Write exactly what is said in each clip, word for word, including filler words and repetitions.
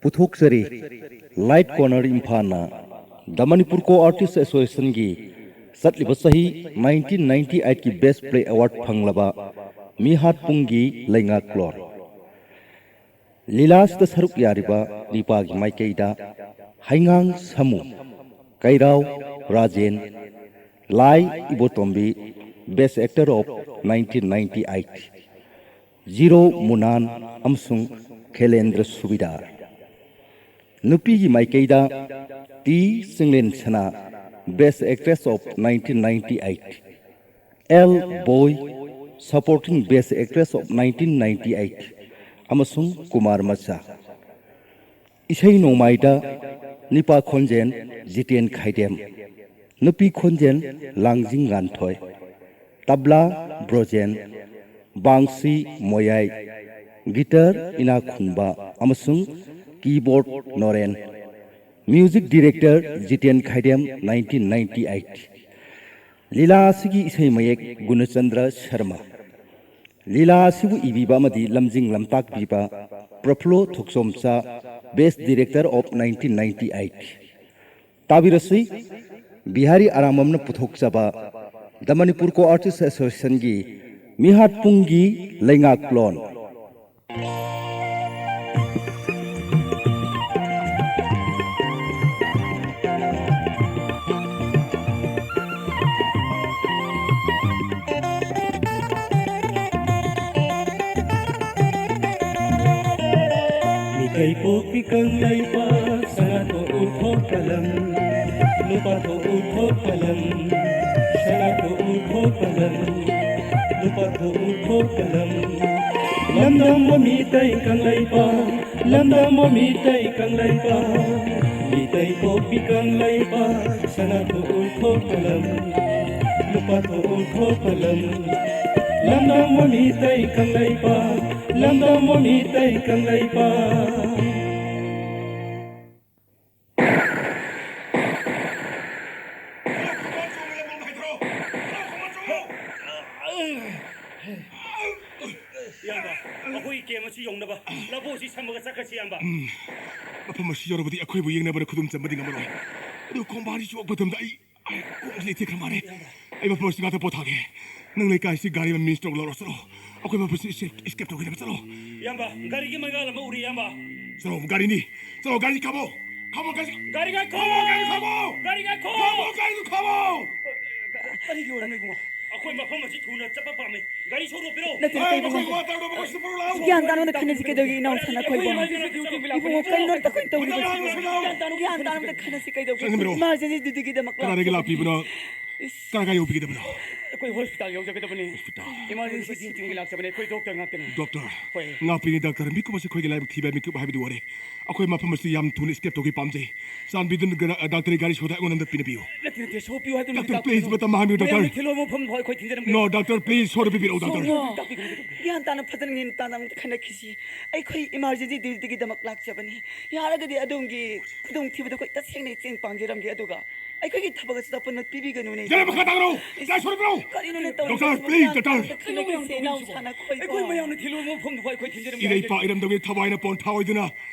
ꯄꯨꯊꯣꯛꯆꯔꯤ꯫ Light Corner ꯏꯝꯐꯥꯜꯅ The Manipur Co-Artist Associationꯒꯤ ꯆꯠꯂꯤꯕ ꯆꯍꯤ nineteen ninety eightꯀꯤ Best Play Award ꯐꯪꯂꯕ ꯃꯤꯍꯥꯠꯄꯨꯡꯒꯤ ꯂꯩꯉꯥꯛꯂꯣꯟ꯫ ꯂꯤꯂꯥꯁꯤꯗ ꯁꯔꯨꯛ ꯌꯥꯔꯤꯕ ꯅꯤꯄꯥꯒꯤ ꯃꯥꯏꯀꯩꯗ ꯍꯩꯉꯥꯡ Samu, Keirao Rajen, Lai Ibotombi, Best Actor of nineteen ninety eight, Jiro Munan ꯑꯃꯁꯨꯡ ꯈꯦꯂꯦꯟꯗ꯭ꯔ ꯁꯨꯕꯤꯗꯥꯔ꯫ ꯅꯨꯄꯤꯒꯤ ꯃꯥꯏꯀꯩꯗ ꯇꯤ ꯆꯤꯡꯂꯦꯟꯁꯅꯥ, Best Actress of nineteen ninety eight, L ꯕꯣꯏ, Supporting Best Actress of nineteen ninety eight, ꯑꯃꯁꯨꯡ ꯀꯨꯃꯥꯔ ꯃꯆꯥ꯫ ꯏꯁꯩ ꯅꯣꯡꯃꯥꯏꯗ ꯅꯤꯄꯥ ꯈꯣꯟꯖꯦꯜ ꯖꯤꯇꯦꯟ ꯈꯥꯏꯗꯦꯝ, ꯅꯨꯄꯤ ꯈꯣꯟꯖꯦꯜ ꯂꯥꯡꯖꯤꯡ ꯉꯥꯟꯊꯣꯏ, ꯇꯕ꯭ꯂꯥ ꯕ꯭ꯔꯣꯖꯦꯟ, ꯕꯥꯡꯁꯤ ꯃꯣꯌꯥꯏ, ꯒꯤꯇꯔ ꯏꯅꯥꯛꯈꯨꯟꯕ ꯑꯃꯁꯨꯡ keyboard Noren. Music Director Jiten ꯈꯥꯏꯗꯦꯝ, nineteen ninety eight꯫ ꯂꯤꯂꯥ ꯑꯁꯤꯒꯤ ꯏꯁꯩ ꯃꯌꯦꯛ ꯒꯨꯅꯆꯟꯗ꯭ꯔ ꯁꯔꯃ꯫ ꯂꯤꯂꯥ ꯑꯁꯤꯕꯨ ꯏꯕꯤꯕ ꯑꯃꯗꯤ ꯂꯝꯖꯤꯡ ꯂꯝꯇꯥꯛꯄꯤꯕ ꯄ꯭ꯔꯐꯨꯜꯂꯣ ꯊꯣꯛꯆꯣꯝꯆꯥ, Best Director of nineteen ninety eight꯫ ꯇꯥꯕꯤꯔꯁꯤ, Bihari ꯑꯔꯥꯝꯕꯝꯅ ꯄꯨꯊꯣꯛꯆꯕ The Manipur Co-Artist Associationꯒꯤ ꯃꯤꯍꯥꯠꯄꯨꯡꯒꯤ ꯂꯩꯉꯥꯛꯂꯣꯟ꯫ ꯃꯤꯇꯩ ꯄꯣꯛꯄꯤ ꯀꯪꯂꯩꯄꯥꯛ, ꯁꯅꯥ ꯊꯣꯛꯎ ꯊꯣꯛꯄ ꯂꯝ, ꯂꯨꯄꯥ ꯊꯣꯛꯎ ꯊꯣꯛꯄ ꯂꯝ, ꯁꯅꯥ ꯊꯣꯛꯎ ꯊꯣꯛꯄ ꯂꯝ, ꯂꯨꯄꯥ ꯊꯣꯛꯎ ꯊꯣꯛꯄ ꯂꯝ꯫ ꯂꯝꯗꯝ ꯑꯣ ꯃꯤꯇꯩ ꯀꯪꯂꯩꯄꯥꯛ, ꯂꯝꯗꯝ ꯑꯣ ꯃꯤꯇꯩ ꯀꯪꯂꯩꯄꯥꯛ, ꯃꯤꯇꯩ ꯄꯣꯛꯄꯤ ꯀꯪꯂꯩꯄꯥꯛ, ꯁꯅꯥ ꯊꯣꯛꯎ ꯊꯣꯛꯄ ꯂꯝ, ꯂꯨꯄꯥ ꯊꯣꯛꯎ ꯊꯣꯛꯄ ꯂꯝ꯫ ꯂꯝꯗꯝ ꯑꯣ ꯃꯤꯇꯩ ꯀꯪꯂꯩꯄꯥꯛ, ꯂꯝꯗꯝ ꯑꯣ ꯃꯤꯇꯩ ꯀꯪꯂꯩꯄꯥꯛ꯫ ꯏꯌꯥꯝꯕ, ꯑꯩꯈꯣꯏ ꯀꯦꯝ ꯑꯁꯤ ꯌꯧꯅꯕ ꯂꯐꯨ ꯑꯁꯤ ꯁꯝꯃꯒ ꯆꯠ- ꯀꯁꯤ ꯌꯥꯝꯕ꯫ ꯃꯐꯝ ꯑꯁꯤ ꯌꯧꯔꯕꯗꯤ ꯑꯩꯈꯣꯏꯕꯨ ꯌꯦꯡꯅꯕꯗ ꯈꯨꯗꯨꯝ ꯆꯟꯕꯗꯤ ꯉꯝꯃꯔꯣꯏ꯫ ꯑꯗꯨ ꯈꯣꯡꯕꯥꯟ ꯑꯁꯤ ꯌꯧꯔꯛꯄ ꯃꯇꯝꯗ ꯑꯩ ꯀꯣꯛꯁꯤ ꯂꯩꯊꯦꯛꯈ꯭ꯔ ꯃꯥꯜꯂꯦ꯫ ꯑꯩ ꯃꯐꯝ ꯑꯁꯤ ꯉꯥꯛꯇ ꯄꯣꯊꯥꯒꯦ꯫ ꯅꯪ ꯂꯩꯀꯥꯏꯁꯤ ꯒꯥꯔꯤ ꯑꯃ ꯃꯤꯁ ꯇꯧꯔ ꯂꯧꯔꯣ, ꯆꯠꯂꯣ꯫ ꯑꯩꯈꯣꯏ ꯃꯐꯝꯁꯤ ꯏꯁꯀꯦꯞ, ꯏꯁꯀꯦꯞ ꯇꯧꯒꯗꯕ, ꯆꯠꯂꯣ꯫ ꯏꯌꯥꯝꯕ, ꯒꯥꯔꯤꯒꯤ ꯃꯩꯉꯥꯜ ꯑꯃ ꯎꯔꯤ, ꯏꯌꯥꯝꯕ꯫ ꯆꯠꯂꯣ, ꯒꯥꯔꯤꯅꯤ꯫ ꯆꯠꯂꯣ, ꯒꯥꯔꯤ ꯈꯥꯝꯃꯣ꯫ ꯈꯥꯝꯃꯣ, ꯒꯥꯔꯤ꯫ ꯒꯥꯔꯤ ꯉꯥꯏꯈꯣ! ꯈꯥꯝꯃꯣ, ꯒꯥꯔꯤ ꯈꯥꯝꯃꯣ! ꯒꯥꯔꯤ ꯉꯥꯏꯈꯣ! ꯈꯥꯝꯃꯣ, ꯒꯥꯔꯤꯗꯨ ꯈꯥꯝꯃꯣ! ꯀꯔꯤꯒꯤ ꯑꯣꯏꯔꯝꯅꯣ, ꯏꯕꯨꯡꯉꯣ? ꯑꯩꯈꯣꯏ ꯃꯐꯝ ꯑꯁꯤ ꯊꯨꯅ ꯆꯠꯄ ꯄꯥꯝꯃꯤ꯫ ꯒꯥꯔꯤ ꯁꯣꯔꯣꯛ ꯄꯤꯔꯛꯑꯣ꯫ ꯅꯠꯇꯦ, ꯅꯠꯇꯦ, ꯑꯦ, ꯏꯕꯨꯡꯉꯣ꯫ ꯃꯈꯣꯏ ꯋꯥ ꯇꯥꯔꯨꯅꯨ, ꯃꯈꯣꯏ ꯁꯤꯗ ꯄꯨꯔꯛꯑꯣ, ꯂꯥꯛꯑꯣ꯫ ꯒ꯭ꯌꯥꯟ ꯇꯥꯅꯕ ꯈꯟꯅꯁꯤ ꯀꯩꯗꯧꯒꯦ, ꯏꯅꯥꯎ ꯁꯅꯥ ꯈꯣꯏꯕꯣ? ꯏꯕꯨꯡꯉꯣ, ꯀꯩꯅꯣ ꯇꯧꯔꯤꯕꯁꯤꯕꯣ? ꯒ꯭ꯌꯥꯟ ꯇꯥꯅꯕ ꯈꯟꯅꯁꯤ ꯀꯩꯗꯧꯒꯦ? ꯆꯪꯕꯤꯔꯣ꯫ Emergency duty-ꯒꯤꯗꯃꯛ ꯀꯅꯥꯗꯒꯤ ꯂꯥꯛꯄꯤꯕꯅꯣ? ꯏꯁ꯫ ꯀꯅꯥꯒ ꯌꯧꯕꯤꯒꯗꯕꯅꯣ? ꯑꯩꯈꯣꯏ hospital ꯌꯧꯖꯒꯗꯕꯅꯤ꯫ Hospital? Emergency team-ꯒꯤ ꯂꯥꯛꯆꯕꯅꯤ꯫ ꯑꯩꯈꯣꯏ doctor ꯉꯥꯛꯇꯅꯤ꯫ Doctor? ꯍꯣꯏ꯫ ꯉꯥꯛꯄꯤꯒꯦ, doctor꯫ ꯃꯤꯀꯨꯞ ꯑꯁꯤ ꯑꯩꯈꯣꯏꯒꯤ ꯂꯥꯏꯕꯛ ꯊꯤꯕ ꯃꯤꯀꯨꯞ ꯍꯥꯏꯕꯗꯨ ꯑꯣꯏꯔꯦ꯫ ꯑꯩꯈꯣꯏ ꯃꯐꯝ ꯑꯁꯤ ꯌꯥꯝ ꯊꯨꯅ escape ꯇꯧꯒꯦ ꯄꯥꯝꯖꯩ꯫ ꯆꯥꯟꯕꯤꯗꯨꯅ ꯒ-, doctor-ꯒꯤ ꯒꯥꯔꯤ ꯁꯣꯗ ꯑꯩꯉꯣꯟꯗ ꯄꯤꯅꯕꯤꯌꯨ꯫ ꯅꯠꯇꯦ, ꯅꯠꯇꯦ, ꯁꯣ ꯄꯤꯌꯨ ꯍꯥꯏꯗꯨꯅ doctor, please, ꯃꯇꯝ ꯃꯥꯡꯍꯟꯕꯤꯌꯨ, ꯃꯌꯥꯝꯅ doctor꯫ ꯊꯤꯜꯂꯣ ꯃꯐꯝ ꯐꯥꯎ ꯑꯩꯈꯣꯏ ꯊꯤꯟꯖꯔꯝꯒꯦ꯫ No, doctor, please, ꯁꯣꯗ ꯄꯤꯕꯤꯔꯛꯎ, doctor꯫ ꯁꯣ ꯄꯤꯌꯨ, ꯇꯥꯛꯄꯤꯒꯅꯨ꯫ ꯒ꯭ꯌꯥꯟ ꯇꯥꯅ ꯐꯖꯅ ꯒ꯭ꯌꯥꯟ ꯇꯥꯅ ꯑꯝꯇ ꯈꯟꯅꯈꯤꯁꯤ꯫ ꯑꯩꯈꯣꯏ emergency duty-ꯒꯤꯗꯃꯛ ꯂꯥꯛꯆꯕꯅꯤ꯫ ꯌꯥꯔꯒꯗꯤ ꯑꯗꯣꯝꯒꯤ ꯈꯨꯗꯣꯡꯊꯤꯕꯗꯨ ꯑꯩꯈꯣꯏ ꯇꯁꯦꯡꯅ ꯑꯩ ꯆꯦꯡ ꯄꯥꯡꯖꯔꯝꯒꯦ, ꯑꯗꯨꯒ ꯑꯩꯈꯣꯏꯒꯤ ꯊꯕꯛ ꯑꯁꯤꯗ ꯑꯄꯟꯕ ꯄꯤꯕꯤꯒꯅꯨꯅꯦ꯫ ꯌꯥꯔꯦ, ꯃꯈꯥ ꯇꯥꯒꯅꯨ꯫ ꯏꯁ, ꯂꯥꯏ ꯁꯣꯏꯕ꯭ꯔꯣ? ꯀꯔꯤꯅꯣꯅꯦ ꯇꯧꯔꯤꯁꯤꯕꯣ? Doctor, please, ꯒ꯭ꯌꯥꯟ ꯇꯥꯅ doctor꯫ ꯈꯟꯅꯈꯤꯁꯦ, ꯏꯅꯥꯎ ꯁꯅꯥ ꯈꯣꯏꯕꯣ꯫ ꯑꯩꯈꯣꯏ ꯃꯌꯥꯝꯅ ꯊꯤꯜꯂꯨꯕ ꯃꯐꯝꯗꯨ ꯑꯩꯈꯣꯏ ꯊꯤꯟꯖꯔꯝꯒꯦ ꯏꯔꯩꯄꯥꯛ ꯍꯥꯏꯖꯔꯤ꯫ ꯏꯔꯝꯗꯝꯒꯤ ꯊꯋꯥꯏꯅ ꯄꯣꯟꯊꯥ ꯑꯣꯏꯗꯨꯅ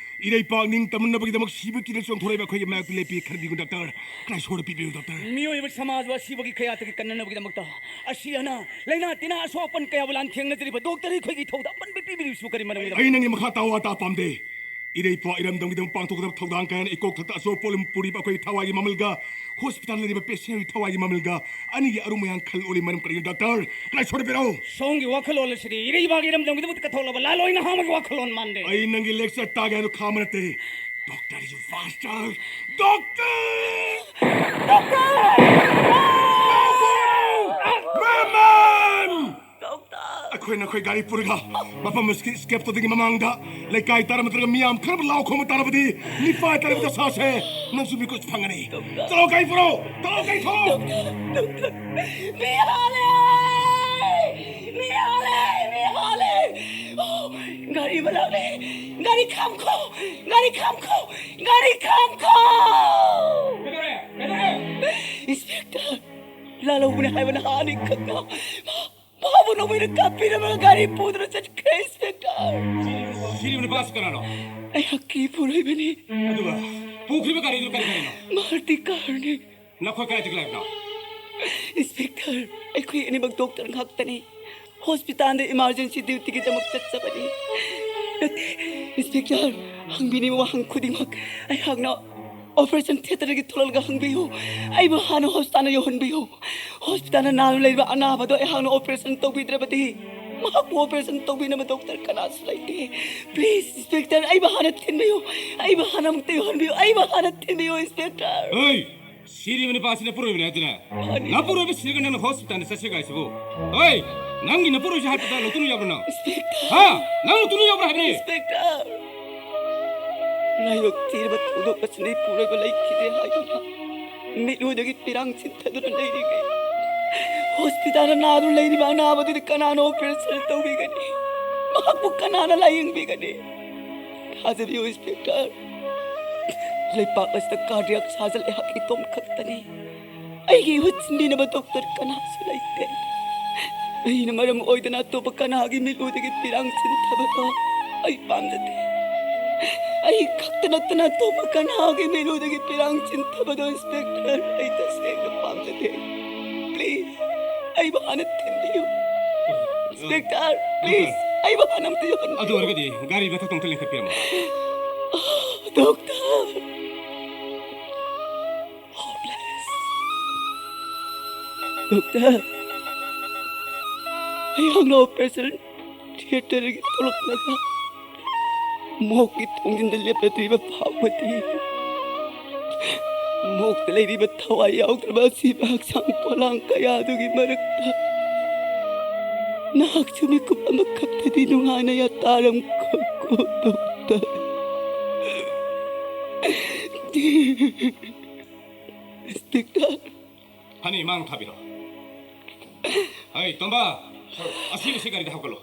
ꯏꯔꯩꯄꯥꯛ ꯅꯤꯡꯇꯝꯅꯕꯒꯤꯗꯃꯛ ꯁꯤꯕ ꯀꯤꯗ ꯆꯣꯡꯊꯣꯔꯛꯏꯕ ꯑꯩꯈꯣꯏꯒꯤ ꯃꯥꯌꯣꯛꯇ ꯂꯦꯞꯄꯤ ꯈꯟꯕꯤꯌꯨ, doctor꯫ ꯂꯥꯏ ꯁꯣꯏꯗ ꯄꯤꯕꯤꯌꯨ, doctor꯫ ꯃꯤꯑꯣꯏꯕ ꯁꯃꯥꯖꯕꯨ ꯑꯁꯤꯕꯒꯤ ꯀꯌꯥꯠꯇꯒꯤ ꯀꯟꯅꯅꯕꯒꯤꯗꯃꯛꯇ ꯑꯁꯤ ꯑꯅꯥ ꯂꯥꯏꯅꯥ ꯇꯤꯟꯅꯥ ꯑꯁꯣꯛ ꯑꯄꯟ ꯀꯌꯥꯕꯨ ꯂꯥꯟꯊꯦꯡꯅꯖꯔꯤꯕ doctor ꯑꯩꯈꯣꯏꯒꯤ ꯏꯊꯧꯗ ꯑꯄꯟꯕ ꯄꯤꯕꯤꯔꯤꯕꯁꯤꯕꯨ ꯀꯔꯤ ꯃꯔꯝꯒꯤꯗꯃꯛ? ꯑꯩ ꯅꯪꯒꯤ ꯃꯈꯥ ꯇꯥꯕ ꯋꯥ ꯇꯥ ꯄꯥꯝꯗꯦ꯫ ꯏꯔꯩꯄꯥꯛ ꯏꯔꯝꯗꯝꯒꯤꯗꯃꯛ ꯄꯥꯡꯊꯣꯛꯀꯗꯕ ꯊꯧꯗꯥꯡ ꯀꯌꯥꯅ ꯏꯀꯣꯛ ꯊꯛꯇ ꯑꯆꯧꯕ ꯄꯣꯠꯂꯨꯝ ꯄꯨꯔꯤꯕ ꯑꯩꯈꯣꯏꯒꯤ ꯊꯋꯥꯏꯒꯤ ꯃꯃꯜꯒ hospital ꯂꯩꯔꯤꯕ patientꯒꯤ ꯊꯋꯥꯏꯒꯤ ꯃꯃꯜꯒ ꯑꯅꯤꯒꯤ ꯑꯔꯨꯝ ꯑꯌꯥꯡ ꯈꯜ ꯑꯣꯜꯂꯤ ꯃꯔꯝ ꯀꯔꯤꯒꯤꯅꯣ, doctor? ꯂꯥꯏ ꯁꯣꯏꯗ ꯄꯤꯔꯛꯎ꯫ ꯁꯣꯝꯒꯤ ꯋꯥꯈꯜꯂꯣꯟ ꯑꯁꯤꯗꯤ ꯏꯔꯩꯕꯥꯛ ꯏꯔꯝꯗꯝꯒꯤꯗꯃꯛꯇ ꯀꯠꯊꯣꯛꯂꯕ ꯂꯥꯂꯣꯏ ꯅꯍꯥꯃꯒꯤ ꯋꯥꯈꯜꯂꯣꯟ ꯃꯥꯟꯗꯦ꯫ ꯑꯩ ꯅꯪꯒꯤ lecture ꯇꯥꯒꯦ ꯍꯥꯏꯅ ꯈꯥꯝꯕ ꯅꯠꯇꯦ꯫ Doctor is a bastard! Doctor! Doctor! ꯃꯃꯟ! ꯑꯩꯈꯣꯏꯅ ꯑꯩꯈꯣꯏ ꯒꯥꯔꯤ ꯄꯨꯔꯒ ꯃꯐꯝ ꯑꯁꯤꯒꯤ escape ꯇꯧꯗ꯭ꯔꯤꯉꯩ ꯃꯃꯥꯡꯗ ꯂꯩꯀꯥꯏ ꯇꯥꯔꯕ ꯅꯠꯇ꯭ꯔꯒ ꯃꯤꯌꯥꯝ ꯈꯔ ꯂꯥꯎ ꯈꯣꯡꯕ ꯇꯥꯔꯕꯗꯤ ꯅꯤꯄꯥꯏ ꯇꯥꯔꯕ ꯗꯁꯥꯁꯦ ꯅꯪꯁꯨ ꯃꯤꯀꯨꯞ ꯐꯪꯒꯅꯤ꯫ ꯆꯠꯂꯣ, ꯒꯥꯔꯤ ꯄꯨꯔꯣ! ꯆꯠꯂꯣ, ꯒꯥꯔꯤ ꯊꯧꯔꯣ! ꯃꯤ ꯍꯥꯠꯂꯦ! ꯃꯤ ꯍꯥꯠꯂꯦ! ꯃꯤ ꯍꯥꯠꯂꯦ! ꯑꯣ, ꯒꯥꯔꯤ ꯃꯅꯥꯛꯅꯦ! ꯒꯥꯔꯤ ꯈꯥꯝꯈꯣ! ꯒꯥꯔꯤ ꯈꯥꯝꯈꯣ! ꯒꯥꯔꯤ ꯈꯥꯝꯈꯣ! ꯀꯩꯗꯧꯔꯦ? ꯀꯩꯗꯧꯔꯦ? Inspector, ꯂꯥꯜꯍꯧꯕꯅꯦ ꯍꯥꯏꯕ ꯅꯍꯥ ꯑꯅꯤꯈꯛꯅ ꯃꯥꯕꯨ ꯅꯣꯡꯃꯩꯅ ꯀꯥꯞꯄꯤꯔꯝꯃꯒ ꯒꯥꯔꯤ ꯄꯨꯗꯨꯅ ꯆꯠꯈ꯭ꯔꯦ, Inspector꯫ ꯁꯤꯔꯤꯕ ꯅꯨꯄꯥꯁꯤ ꯀꯅꯥꯅꯣ? ꯑꯩꯍꯥꯛꯀꯤ ꯏꯄꯨꯔꯣꯏꯕꯅꯤ꯫ ꯑꯗꯨꯒ ꯄꯨꯈ꯭ꯔꯤꯕ ꯒꯥꯔꯤꯗꯨ ꯀꯔꯤ ꯒꯥꯔꯤꯅꯣ? ꯃꯥꯔꯇꯤ ꯀꯥꯔꯅꯤ꯫ ꯅꯈꯣꯏ ꯀꯗꯥꯏꯗꯒꯤ ꯂꯥꯛꯏꯕꯅꯣ? ꯏꯟꯁꯄꯦꯛꯇꯔ, ꯑꯩꯈꯣꯏ ꯑꯅꯤꯃꯛ ꯗꯣꯛꯇꯔ ꯉꯥꯛꯇꯅꯤ꯫ ꯍꯣꯁꯄꯤꯇꯥꯜꯗ ꯏꯃꯥꯔꯖꯦꯟꯁꯤ ꯗ꯭ꯌꯨꯇꯤꯒꯤꯗꯃꯛ ꯆꯠꯆꯕꯅꯤ꯫ ꯅꯠꯇꯦ, ꯏꯟꯁꯄꯦꯛꯇꯔ, ꯍꯪꯕꯤꯔꯤꯕ ꯋꯥꯍꯪ ꯈꯨꯗꯤꯡꯃꯛ ꯑꯩꯍꯥꯛꯅ ꯑꯣꯄꯔꯦꯁꯟ ꯊꯤꯌꯦꯇꯔꯗꯒꯤ ꯊꯣꯛꯂꯛꯂꯒ ꯍꯪꯕꯤꯌꯨ꯫ ꯑꯩꯕꯨ ꯍꯥꯟꯅ ꯍꯣꯁꯄꯤꯇꯥꯜꯗ ꯌꯧꯍꯟꯕꯤꯌꯨ꯫ ꯍꯣꯁꯄꯤꯇꯥꯜꯗ ꯅꯥꯗꯨꯅ ꯂꯩꯔꯤꯕ ꯑꯅꯥꯕꯗꯣ ꯑꯩꯍꯥꯛꯅ ꯑꯣꯄꯔꯦꯁꯟ ꯇꯧꯕꯤꯗ꯭ꯔꯕꯗꯤ ꯃꯍꯥꯛꯄꯨ ꯑꯣꯄꯔꯦꯁꯟ ꯇꯧꯕꯤꯅꯕ ꯗꯣꯛꯇꯔ ꯀꯅꯥꯁꯨ ꯂꯩꯇꯦ꯫ ꯄ꯭ꯂꯤꯖ, ꯏꯟꯁꯄꯦꯛꯇꯔ, ꯑꯩꯕꯨ ꯍꯥꯟꯅ ꯊꯤꯟꯕꯤꯌꯨ꯫ ꯑꯩꯕꯨ ꯍꯥꯟꯅ ꯑꯃꯨꯛꯇ ꯌꯧꯍꯟꯕꯤꯌꯨ꯫ ꯑꯩꯕꯨ ꯍꯥꯟꯅ ꯊꯤꯟꯕꯤꯌꯨ, ꯏꯟꯁꯄꯦꯛꯇꯔ꯫ ꯍꯦ! ꯁꯤꯔꯤꯕ ꯅꯨꯄꯥꯁꯤ ꯅꯄꯨꯔꯣꯏꯕꯅꯤ ꯍꯥꯏꯗꯅ? ꯃꯥꯅꯤ꯫ ꯅꯄꯨꯔꯣꯏꯕ ꯁꯤꯔꯒ ꯅꯪꯅ ꯍꯣꯁꯄꯤꯇꯥꯜꯗ ꯆꯠꯁꯦ ꯀꯥꯏꯁꯤꯕꯨ? ꯍꯣꯏ! ꯅꯪꯒꯤ ꯅꯄꯨꯔꯣꯏꯕꯁꯦ ꯍꯥꯠꯄꯗ ꯂꯧꯇꯨꯅ ꯌꯥꯕ꯭ꯔꯣ ꯅꯪ? ꯏꯟꯁꯄꯦꯛꯇꯔ! ꯍꯥ? ꯅꯪ ꯂꯧꯇꯨꯅ ꯌꯥꯕ꯭ꯔꯥ ꯍꯥꯏꯕꯅꯤ? ꯏꯟꯁꯄꯦꯛꯇꯔ! ꯂꯥꯏꯕꯛ ꯊꯤꯔꯕ ꯊꯧꯗꯣꯛ ꯑꯁꯤꯅ ꯏꯄꯨꯔꯣꯏꯕ ꯂꯩꯈꯤꯗꯦ ꯍꯥꯏꯗꯨꯅ ꯃꯤꯠꯂꯨꯗꯒꯤ ꯄꯤꯔꯥꯡ ꯆꯤꯟꯊꯗꯨꯅ ꯂꯩꯔꯤꯉꯩ, ꯍꯣꯁꯄꯤꯇꯥꯜꯗ ꯅꯥꯗꯨꯅ ꯂꯩꯔꯤꯕ ꯑꯅꯥꯕꯗꯨꯗ ꯀꯅꯥꯅ ꯑꯣꯄꯔꯦꯁꯟ ꯇꯧꯕꯤꯒꯅꯤ? ꯃꯍꯥꯛꯄꯨ ꯀꯅꯥꯅ ꯂꯥꯌꯦꯡꯕꯤꯒꯅꯤ? ꯊꯥꯖꯕꯤꯌꯨ, ꯏꯟꯁꯄꯦꯛꯇꯔ꯫ ꯂꯩꯄꯥꯛ ꯑꯁꯤꯗ ꯀꯥꯔꯗꯤꯌꯥꯛ ꯁꯔꯖꯟ ꯑꯩꯍꯥꯛ ꯏꯇꯣꯝ ꯈꯛꯇꯅꯤ꯫ ꯑꯩꯒꯤ ꯏꯍꯨꯠ ꯁꯤꯟꯕꯤꯅꯕ ꯗꯣꯛꯇꯔ ꯀꯅꯥꯁꯨ ꯂꯩꯇꯦ꯫ ꯑꯩꯅ ꯃꯔꯝ ꯑꯣꯏꯗꯅ ꯑꯇꯣꯞꯄ ꯀꯅꯥꯒꯤ ꯃꯤꯠꯂꯨꯗꯒꯤ ꯄꯤꯔꯥꯡ ꯆꯤꯟꯊꯕꯗꯣ ꯑꯩ ꯄꯥꯝꯖꯗꯦ꯫ ꯑꯩ ꯈꯛꯇ ꯅꯠꯇꯅ ꯑꯇꯣꯞꯄ ꯀꯅꯥꯒꯤ ꯃꯤꯠꯂꯨꯗꯒꯤ ꯄꯤꯔꯥꯡ ꯆꯤꯟꯊꯕꯗꯣ, ꯏꯟꯁꯄꯦꯛꯇꯔ, ꯑꯩ ꯇꯁꯦꯡꯅ ꯄꯥꯝꯖꯗꯦ꯫ ꯄ꯭ꯂꯤꯖ, ꯑꯩꯕꯨ ꯍꯥꯟꯅ ꯊꯤꯟꯕꯤꯌꯨ꯫ ꯏꯟꯁꯄꯦꯛꯇꯔ, ꯄ꯭ꯂꯤꯖ, ꯑꯩꯕꯨ ꯍꯥꯟꯅ ꯑꯝꯇ ꯌꯧꯍꯟꯕꯤꯌꯨ꯫ ꯑꯗꯨ ꯑꯣꯏꯔꯒꯗꯤ ꯒꯥꯔꯤ ꯃꯊꯛꯇ ꯑꯝꯇ ꯂꯦꯡꯈꯠꯄꯤꯔꯝꯃꯣ꯫ ꯗꯣꯛꯇꯔ! ꯍꯣꯞꯂꯦꯁ! ꯗꯣꯛꯇꯔ, ꯑꯩꯍꯥꯛꯅ ꯑꯣꯄꯔꯦꯁꯟ ꯊꯤꯌꯦꯇꯔꯗꯒꯤ ꯊꯣꯛꯂꯛꯂꯒ ꯃꯣꯛꯀꯤ ꯊꯣꯡꯖꯤꯟꯗ ꯂꯦꯞꯂꯗ꯭ꯔꯤꯕ ꯐꯥꯎꯕꯗꯤ, ꯃꯣꯛꯇ ꯂꯩꯔꯤꯕ ꯊꯋꯥꯏ ꯌꯥꯎꯗ꯭ꯔꯕ ꯑꯁꯤꯕ ꯍꯛꯆꯥꯡ ꯄꯣꯂꯥꯡ ꯀꯌꯥꯗꯨꯒꯤ ꯃꯔꯛꯇ ꯅꯍꯥꯛꯁꯨ ꯃꯤꯀꯨꯞ ꯑꯃꯈꯛꯇꯗꯤ ꯅꯨꯡꯉꯥꯏꯅ ꯌꯥꯇꯥꯔꯝꯈꯣꯀꯣ, ꯗꯣꯛꯇꯔ꯫ ꯏꯟꯁꯄꯦꯛꯇꯔ꯫ ꯐꯅꯤ, ꯃꯥꯡ ꯊꯥꯕꯤꯔꯣ꯫ ꯍꯩ, ꯇꯣꯝꯕ, ꯑꯁꯤꯕꯁꯤ ꯒꯥꯔꯤꯗ ꯍꯥꯞꯀꯠꯂꯣ꯫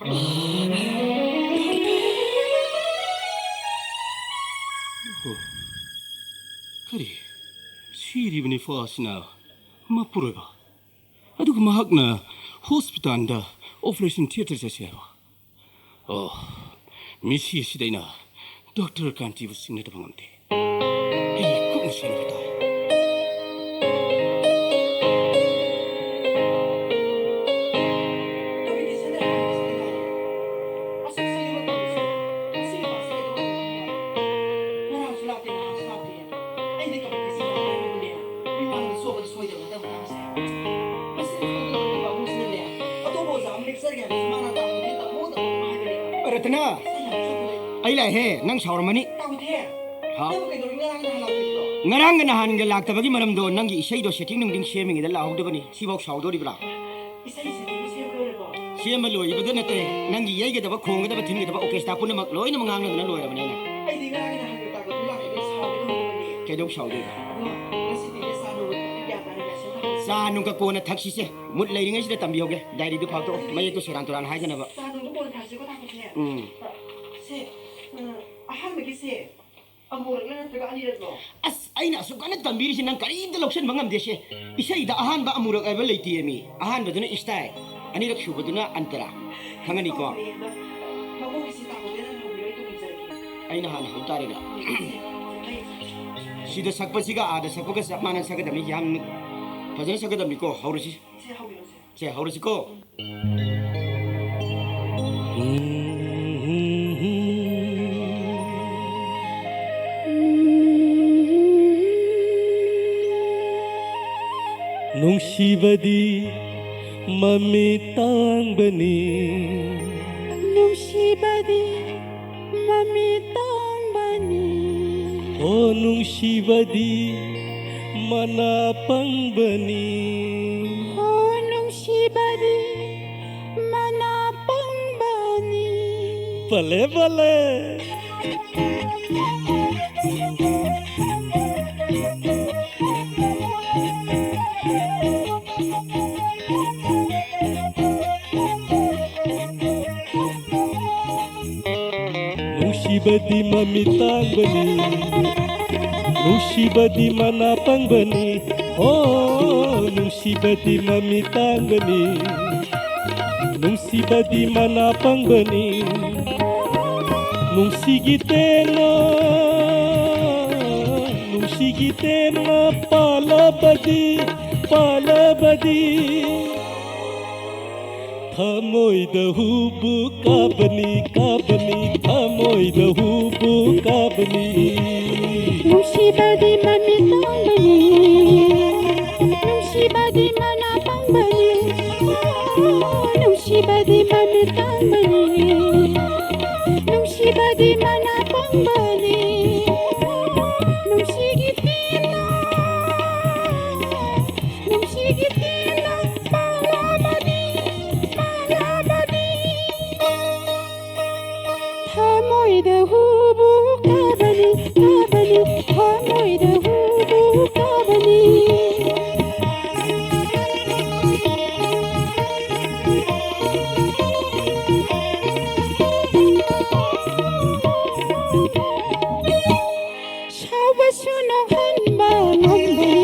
ꯀꯔꯤ? ꯁꯤꯔꯤꯕ ꯅꯤꯐꯥꯁꯤꯅ ꯃꯄꯨꯔꯣꯏꯕ? ꯑꯗꯨꯒ ꯃꯍꯥꯛꯅ ꯍꯣꯁꯄꯤꯇꯥꯜꯗ ꯑꯣꯄꯔꯦꯁꯟ ꯊꯤꯌꯦꯇꯔ ꯆꯠꯁꯦ ꯍꯥꯏꯕ? ꯑꯣ, ꯃꯤꯠꯁꯤ ꯑꯁꯤꯗ ꯑꯩꯅ ꯗꯣꯛꯇꯔ ꯀꯥꯟꯇꯤꯕꯨ ꯆꯤꯡꯅꯗꯕ ꯉꯝꯗꯦ꯫ ꯑꯩ ꯀꯨꯞꯅ ꯁꯦꯟꯅꯕ ꯇꯥꯏ꯫ ꯔꯇꯅꯥ, ꯑꯩ ꯂꯥꯛꯑꯦꯍꯦ, ꯅꯪ ꯁꯥꯎꯔꯝꯃꯅꯤ꯫ ꯍꯥꯎ꯫ ꯉꯔꯥꯡꯒ ꯅꯍꯥꯟꯒ ꯂꯥꯛꯇꯕꯒꯤ ꯃꯔꯝꯗꯣ ꯅꯪꯒꯤ ꯏꯁꯩꯗꯣ setting ꯅꯨꯡꯗꯤꯡ ꯁꯦꯝꯃꯤꯉꯩꯗ ꯂꯥꯛꯍꯧꯗꯕꯅꯤ꯫ ꯁꯤꯐꯥꯎ ꯁꯥꯎꯗꯣꯔꯤꯕ꯭ꯔꯥ? ꯁꯦꯝꯕ ꯂꯣꯏꯕꯗ ꯅꯠꯇꯦ, ꯅꯪꯒꯤ ꯌꯩꯒꯗꯕ, ꯈꯣꯡꯒꯗꯕ, ꯊꯤꯟꯒꯗꯕ orchestra ꯄꯨꯝꯅꯃꯛ ꯂꯣꯏꯅꯃꯛ ꯉꯥꯡꯅꯗꯅ ꯂꯣꯏꯔꯕꯅꯦ ꯑꯩꯅ꯫ ꯀꯩꯗꯧ ꯁꯥꯎꯗꯣꯏꯕ? ꯆꯥ ꯅꯨꯡꯒ ꯀꯣꯟꯅ ꯊꯛꯁꯤꯁꯦ꯫ ꯃꯨꯠ ꯂꯩꯔꯤꯉꯩꯁꯤꯗ ꯇꯝꯕꯤꯍꯧꯒꯦ꯫ ꯗꯥꯏꯔꯤꯗꯨ ꯐꯥꯛꯇꯣꯛꯑꯣ꯫ ꯃꯌꯦꯛꯇꯣ ꯁꯦꯔꯥꯟ ꯇꯨꯔꯥꯟ ꯍꯥꯏꯗꯅꯕ꯫ ꯆꯥ ꯅꯨꯡꯗꯣ ꯀꯣꯟꯅ ꯊꯛꯁꯤꯀꯣ, ꯊꯛꯄꯁꯦ꯫ ꯎꯝ꯫ ꯁꯦ, ꯎꯝ, ꯑꯍꯥꯟꯕꯒꯤꯁꯦ ꯑꯃꯨꯔꯛꯂ ꯅꯠꯇ꯭ꯔꯒ ꯑꯅꯤꯔꯛꯂꯣ? ꯑꯁ, ꯑꯩꯅ ꯑꯁꯨꯛ ꯀꯟꯅ ꯇꯝꯕꯤꯔꯤꯁꯤ ꯅꯪ ꯀꯔꯤꯝꯇ ꯂꯧꯁꯟꯕ ꯉꯝꯗꯦꯁꯦ꯫ ꯏꯁꯩꯗ ꯑꯍꯥꯟꯕ ꯑꯃꯨꯔꯛ ꯍꯥꯏꯕ ꯂꯩꯇꯦꯃꯤ꯫ ꯑꯍꯥꯟꯕꯗꯨꯅ style, ꯑꯅꯤꯔꯛ ꯁꯨꯕꯗꯨꯅ ꯑꯟꯇꯔꯥ꯫ ꯈꯪꯉꯅꯤꯀꯣ? ꯃꯀꯣꯛꯀꯤꯁꯤ ꯇꯥꯃꯣꯗ ꯅꯪ ꯍꯪꯕꯤꯔꯣ, ꯑꯩ ꯇꯧꯕꯤꯖꯔꯒꯦ꯫ ꯑꯩꯅ ꯍꯥꯟꯅ ꯍꯪ ꯇꯥꯔꯦꯅ꯫ ꯁꯤꯗ ꯁꯛꯄꯁꯤꯒ ꯑꯥꯗ ꯁꯛꯄꯒ ꯆꯞ ꯃꯥꯟꯅ ꯁꯛꯀꯗꯕꯅꯤ꯫ ꯌꯥꯝ ꯐꯖꯅ ꯁꯛꯀꯗꯕꯅꯤꯀꯣ꯫ ꯍꯧꯔꯁꯤ꯫ ꯁꯦ, ꯍꯧꯕꯤꯔꯣ, ꯁꯦ꯫ ꯁꯦ, ꯍꯧꯔꯁꯤꯀꯣ꯫ ꯅꯨꯡꯁꯤꯕꯗꯤ ꯃꯃꯤꯠ ꯇꯥꯡꯕꯅꯤ꯫ ꯅꯨꯡꯁꯤꯕꯗꯤ ꯃꯃꯤꯠ ꯇꯥꯡꯕꯅꯤ꯫ ꯑꯣ ꯅꯨꯡꯁꯤꯕꯗꯤ ꯃꯅꯥ ꯄꯪꯕꯅꯤ꯫ ꯑꯣ ꯅꯨꯡꯁꯤꯕꯗꯤ ꯃꯅꯥ ꯄꯪꯕꯅꯤ꯫ ꯕꯂꯦ ꯕꯂꯦ꯫ ꯅꯨꯡꯁꯤꯕꯗꯤ ꯃꯃꯤꯠ ꯇꯥꯡꯕꯅꯤ, ꯅꯨꯡꯁꯤꯕꯗꯤ ꯃꯅꯥ ꯄꯪꯕꯅꯤ꯫ ꯑꯣ ꯅꯨꯡꯁꯤꯕꯗꯤ ꯃꯃꯤꯠ ꯇꯥꯡꯕꯅꯤ, ꯅꯨꯡꯁꯤꯕꯗꯤ ꯃꯅꯥ ꯄꯪꯕꯅꯤ꯫ ꯅꯨꯡꯁꯤꯒꯤ ꯇꯦꯟꯅ, ꯅꯨꯡꯁꯤꯒꯤ ꯇꯦꯟꯅ ꯄꯥꯜꯂꯕꯗꯤ, ꯄꯥꯜꯂꯕꯗꯤ, ꯊꯃꯣꯏꯗ ꯍꯨꯕꯨ ꯀꯥꯕꯅꯤ, ꯀꯥꯕꯅꯤ, ꯊꯃꯣꯏꯗ ꯍꯨꯕꯨ ꯀꯥꯕꯅꯤ꯫ ꯅꯨꯡꯁꯤꯕꯗꯤ ꯃꯃꯤꯠ ꯇꯥꯡꯕꯅꯤ, ꯅꯨꯡꯁꯤꯕꯗꯤ ꯃꯅꯥ ꯄꯪꯕꯅꯤ, ꯅꯨꯡꯁꯤꯕꯗꯤ ꯃꯃꯤꯠ ꯇꯥꯡꯕꯅꯤ, ꯅꯨꯡꯁꯤꯕꯗꯤ ꯃꯅꯥ ꯄꯪꯕꯅꯤ, ꯅꯨꯡꯁꯤꯒꯤ ꯇꯦꯟꯅ, ꯅꯨꯡꯁꯤꯒꯤ ꯇꯦꯟꯅ ꯄꯥꯜꯂꯕꯗꯤ, ꯄꯥꯜꯂꯕꯗꯤ꯫ ꯊꯃꯣꯏꯗ ꯍꯨꯕꯨ ꯀꯥꯕꯅꯤ, ꯀꯥꯕꯅꯤ, ꯊꯃꯣꯏꯗ ꯍꯨꯕꯨ ꯀꯥꯕꯅꯤ꯫ ꯁꯥꯎꯕꯁꯨ ꯅꯣꯛꯍꯟꯕ ꯉꯝꯕꯅꯤ,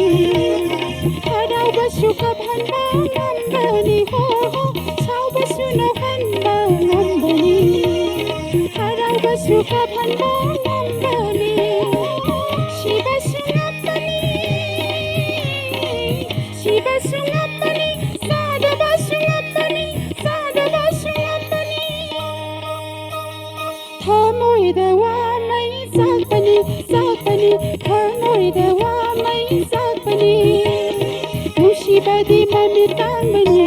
ꯍꯔꯥꯎꯕꯁꯨ ꯀꯞꯍꯟꯕ ꯉꯝꯕꯅꯤ꯫ ꯍꯣ, ꯍꯣ, ꯁꯥꯎꯕꯁꯨ ꯅꯣꯛꯍꯟꯕ ꯉꯝꯕꯅꯤ, ꯍꯔꯥꯎꯕꯁꯨ ꯀꯞꯍꯟꯕ ꯉꯝꯕꯅꯤ꯫ ꯁꯤꯕꯁꯨ ꯉꯝꯕꯅꯤ, ꯁꯤꯕꯁꯨ ꯉꯝꯕꯅꯤ, ꯆꯥꯗꯕꯁꯨ ꯉꯝꯕꯅꯤ, ꯆꯥꯗꯕꯁꯨ ꯉꯝꯕꯅꯤ꯫ ꯊꯃꯣꯏꯗ ꯋꯥ ꯃꯩ ꯆꯥꯛꯄꯅꯤ, ꯆꯥꯛꯄꯅꯤ, ꯊꯃꯣꯏꯗ ꯋꯥ ꯃꯩ ꯆꯥꯛꯄꯅꯤ꯫ ꯅꯨꯡꯁꯤꯕꯗꯤ ꯃꯃꯤꯠ ꯇꯥꯡꯕꯅꯤ,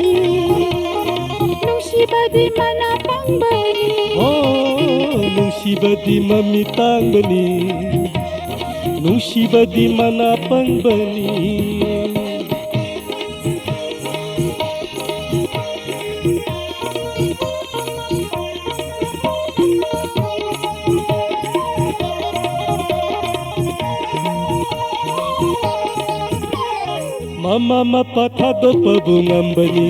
ꯅꯨꯡꯁꯤꯕꯗꯤ ꯃꯅꯥ ꯄꯪꯕꯅꯤ꯫ ꯑꯣ, ꯅꯨꯡꯁꯤꯕꯗꯤ ꯃꯃꯤꯠ ꯇꯥꯡꯕꯅꯤ, ꯅꯨꯡꯁꯤꯕꯗꯤ ꯃꯅꯥ ꯄꯪꯕꯅꯤ꯫ ꯃꯃꯥ ꯃꯄꯥ ꯊꯥꯗꯣꯛꯄꯕꯨ ꯉꯝꯕꯅꯤ,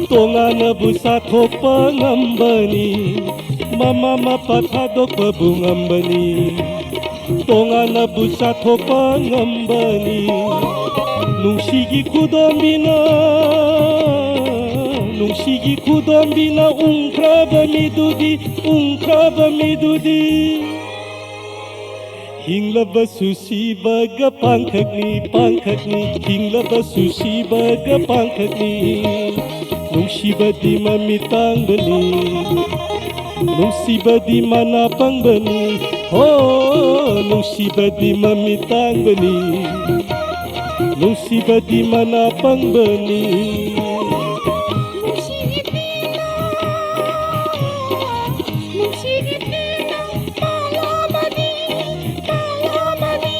ꯇꯣꯉꯥꯟꯅꯕꯨ ꯆꯥꯊꯣꯛꯄ ꯉꯝꯕꯅꯤ꯫ ꯃꯃꯥ ꯃꯄꯥ ꯊꯥꯗꯣꯛꯄꯕꯨ ꯉꯝꯕꯅꯤ, ꯇꯣꯉꯥꯟꯅꯕꯨ ꯆꯥꯊꯣꯛꯄ ꯉꯝꯕꯅꯤ꯫ ꯅꯨꯡꯁꯤꯒꯤ ꯈꯨꯗꯣꯝꯕꯤꯅ, ꯅꯨꯡꯁꯤꯒꯤ ꯈꯨꯗꯣꯝꯕꯤꯅ ꯎꯪꯈ꯭ꯔꯕ ꯃꯤꯗꯨꯗꯤ, ꯎꯪꯈ꯭ꯔꯕ ꯃꯤꯗꯨꯗꯤ꯫ ꯍꯤꯡꯂꯕꯁꯨ ꯁꯤꯕꯒ ꯄꯥꯡꯈꯛꯅꯤ, ꯄꯥꯡꯈꯛꯅꯤ, ꯍꯤꯡꯂꯕꯁꯨ ꯁꯤꯕꯒ ꯄꯥꯡꯈꯛꯅꯤ꯫ ꯅꯨꯡꯁꯤꯕꯗꯤ ꯃꯃꯤꯠ ꯇꯥꯡꯕꯅꯤ, ꯅꯨꯡꯁꯤꯕꯗꯤ ꯃꯅꯥ ꯄꯪꯕꯅꯤ꯫ ꯍꯣ, ꯅꯨꯡꯁꯤꯕꯗꯤ ꯃꯃꯤꯠ ꯇꯥꯡꯕꯅꯤ, ꯅꯨꯡꯁꯤꯕꯗꯤ ꯃꯅꯥ ꯄꯪꯕꯅꯤ꯫ ꯅꯨꯡꯁꯤꯒꯤ ꯄꯦꯟꯅ, ꯅꯨꯡꯁꯤꯒꯤ ꯄꯦꯟꯅ ꯄꯥꯜꯂꯕꯅꯤ, ꯄꯥꯜꯂꯕꯅꯤ꯫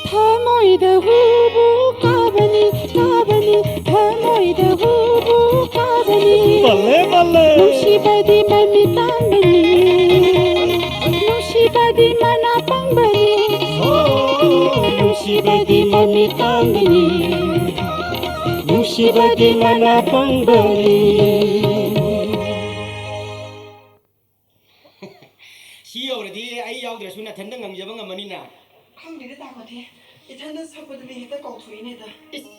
ꯊꯃꯣꯏꯗ ꯍꯨꯕꯨ ꯀꯥꯕꯅꯤ, ꯀꯥꯕꯅꯤ, ꯊꯃꯣꯏꯗ ꯍꯨꯕꯨ ꯀꯥꯕꯅꯤ꯫ ꯕꯜꯂꯦ, ꯕꯜꯂꯦ꯫ ꯅꯨꯡꯁꯤꯕꯗꯤ ꯃꯃꯤꯠ ꯇꯥꯡꯕꯅꯤ, ꯅꯨꯡꯁꯤꯕꯗꯤ ꯃꯅꯥ ꯄꯪꯕꯅꯤ꯫ ꯍꯣ, ꯅꯨꯡꯁꯤꯕꯗꯤ ꯃꯃꯤꯠ ꯇꯥꯡꯕꯅꯤ, ꯅꯨꯡꯁꯤꯕꯗꯤ ꯃꯅꯥ ꯄꯪꯕꯅꯤ꯫ ꯁꯤ ꯌꯧꯔꯗꯤ ꯑꯩ ꯌꯥꯎꯗ꯭ꯔꯁꯨ ꯅꯊꯟꯗ ꯉꯝꯖꯕ ꯉꯝꯃꯅꯤꯅ꯫ ꯈꯪꯗꯦꯗ, ꯇꯥ ꯀꯣꯊꯦ꯫ ꯏꯊꯟꯗ ꯁꯛꯄꯗꯗꯤ ꯍꯦꯛꯇ ꯀꯥꯎꯊꯣꯛꯏꯅꯦꯗ꯫ ꯏꯁ!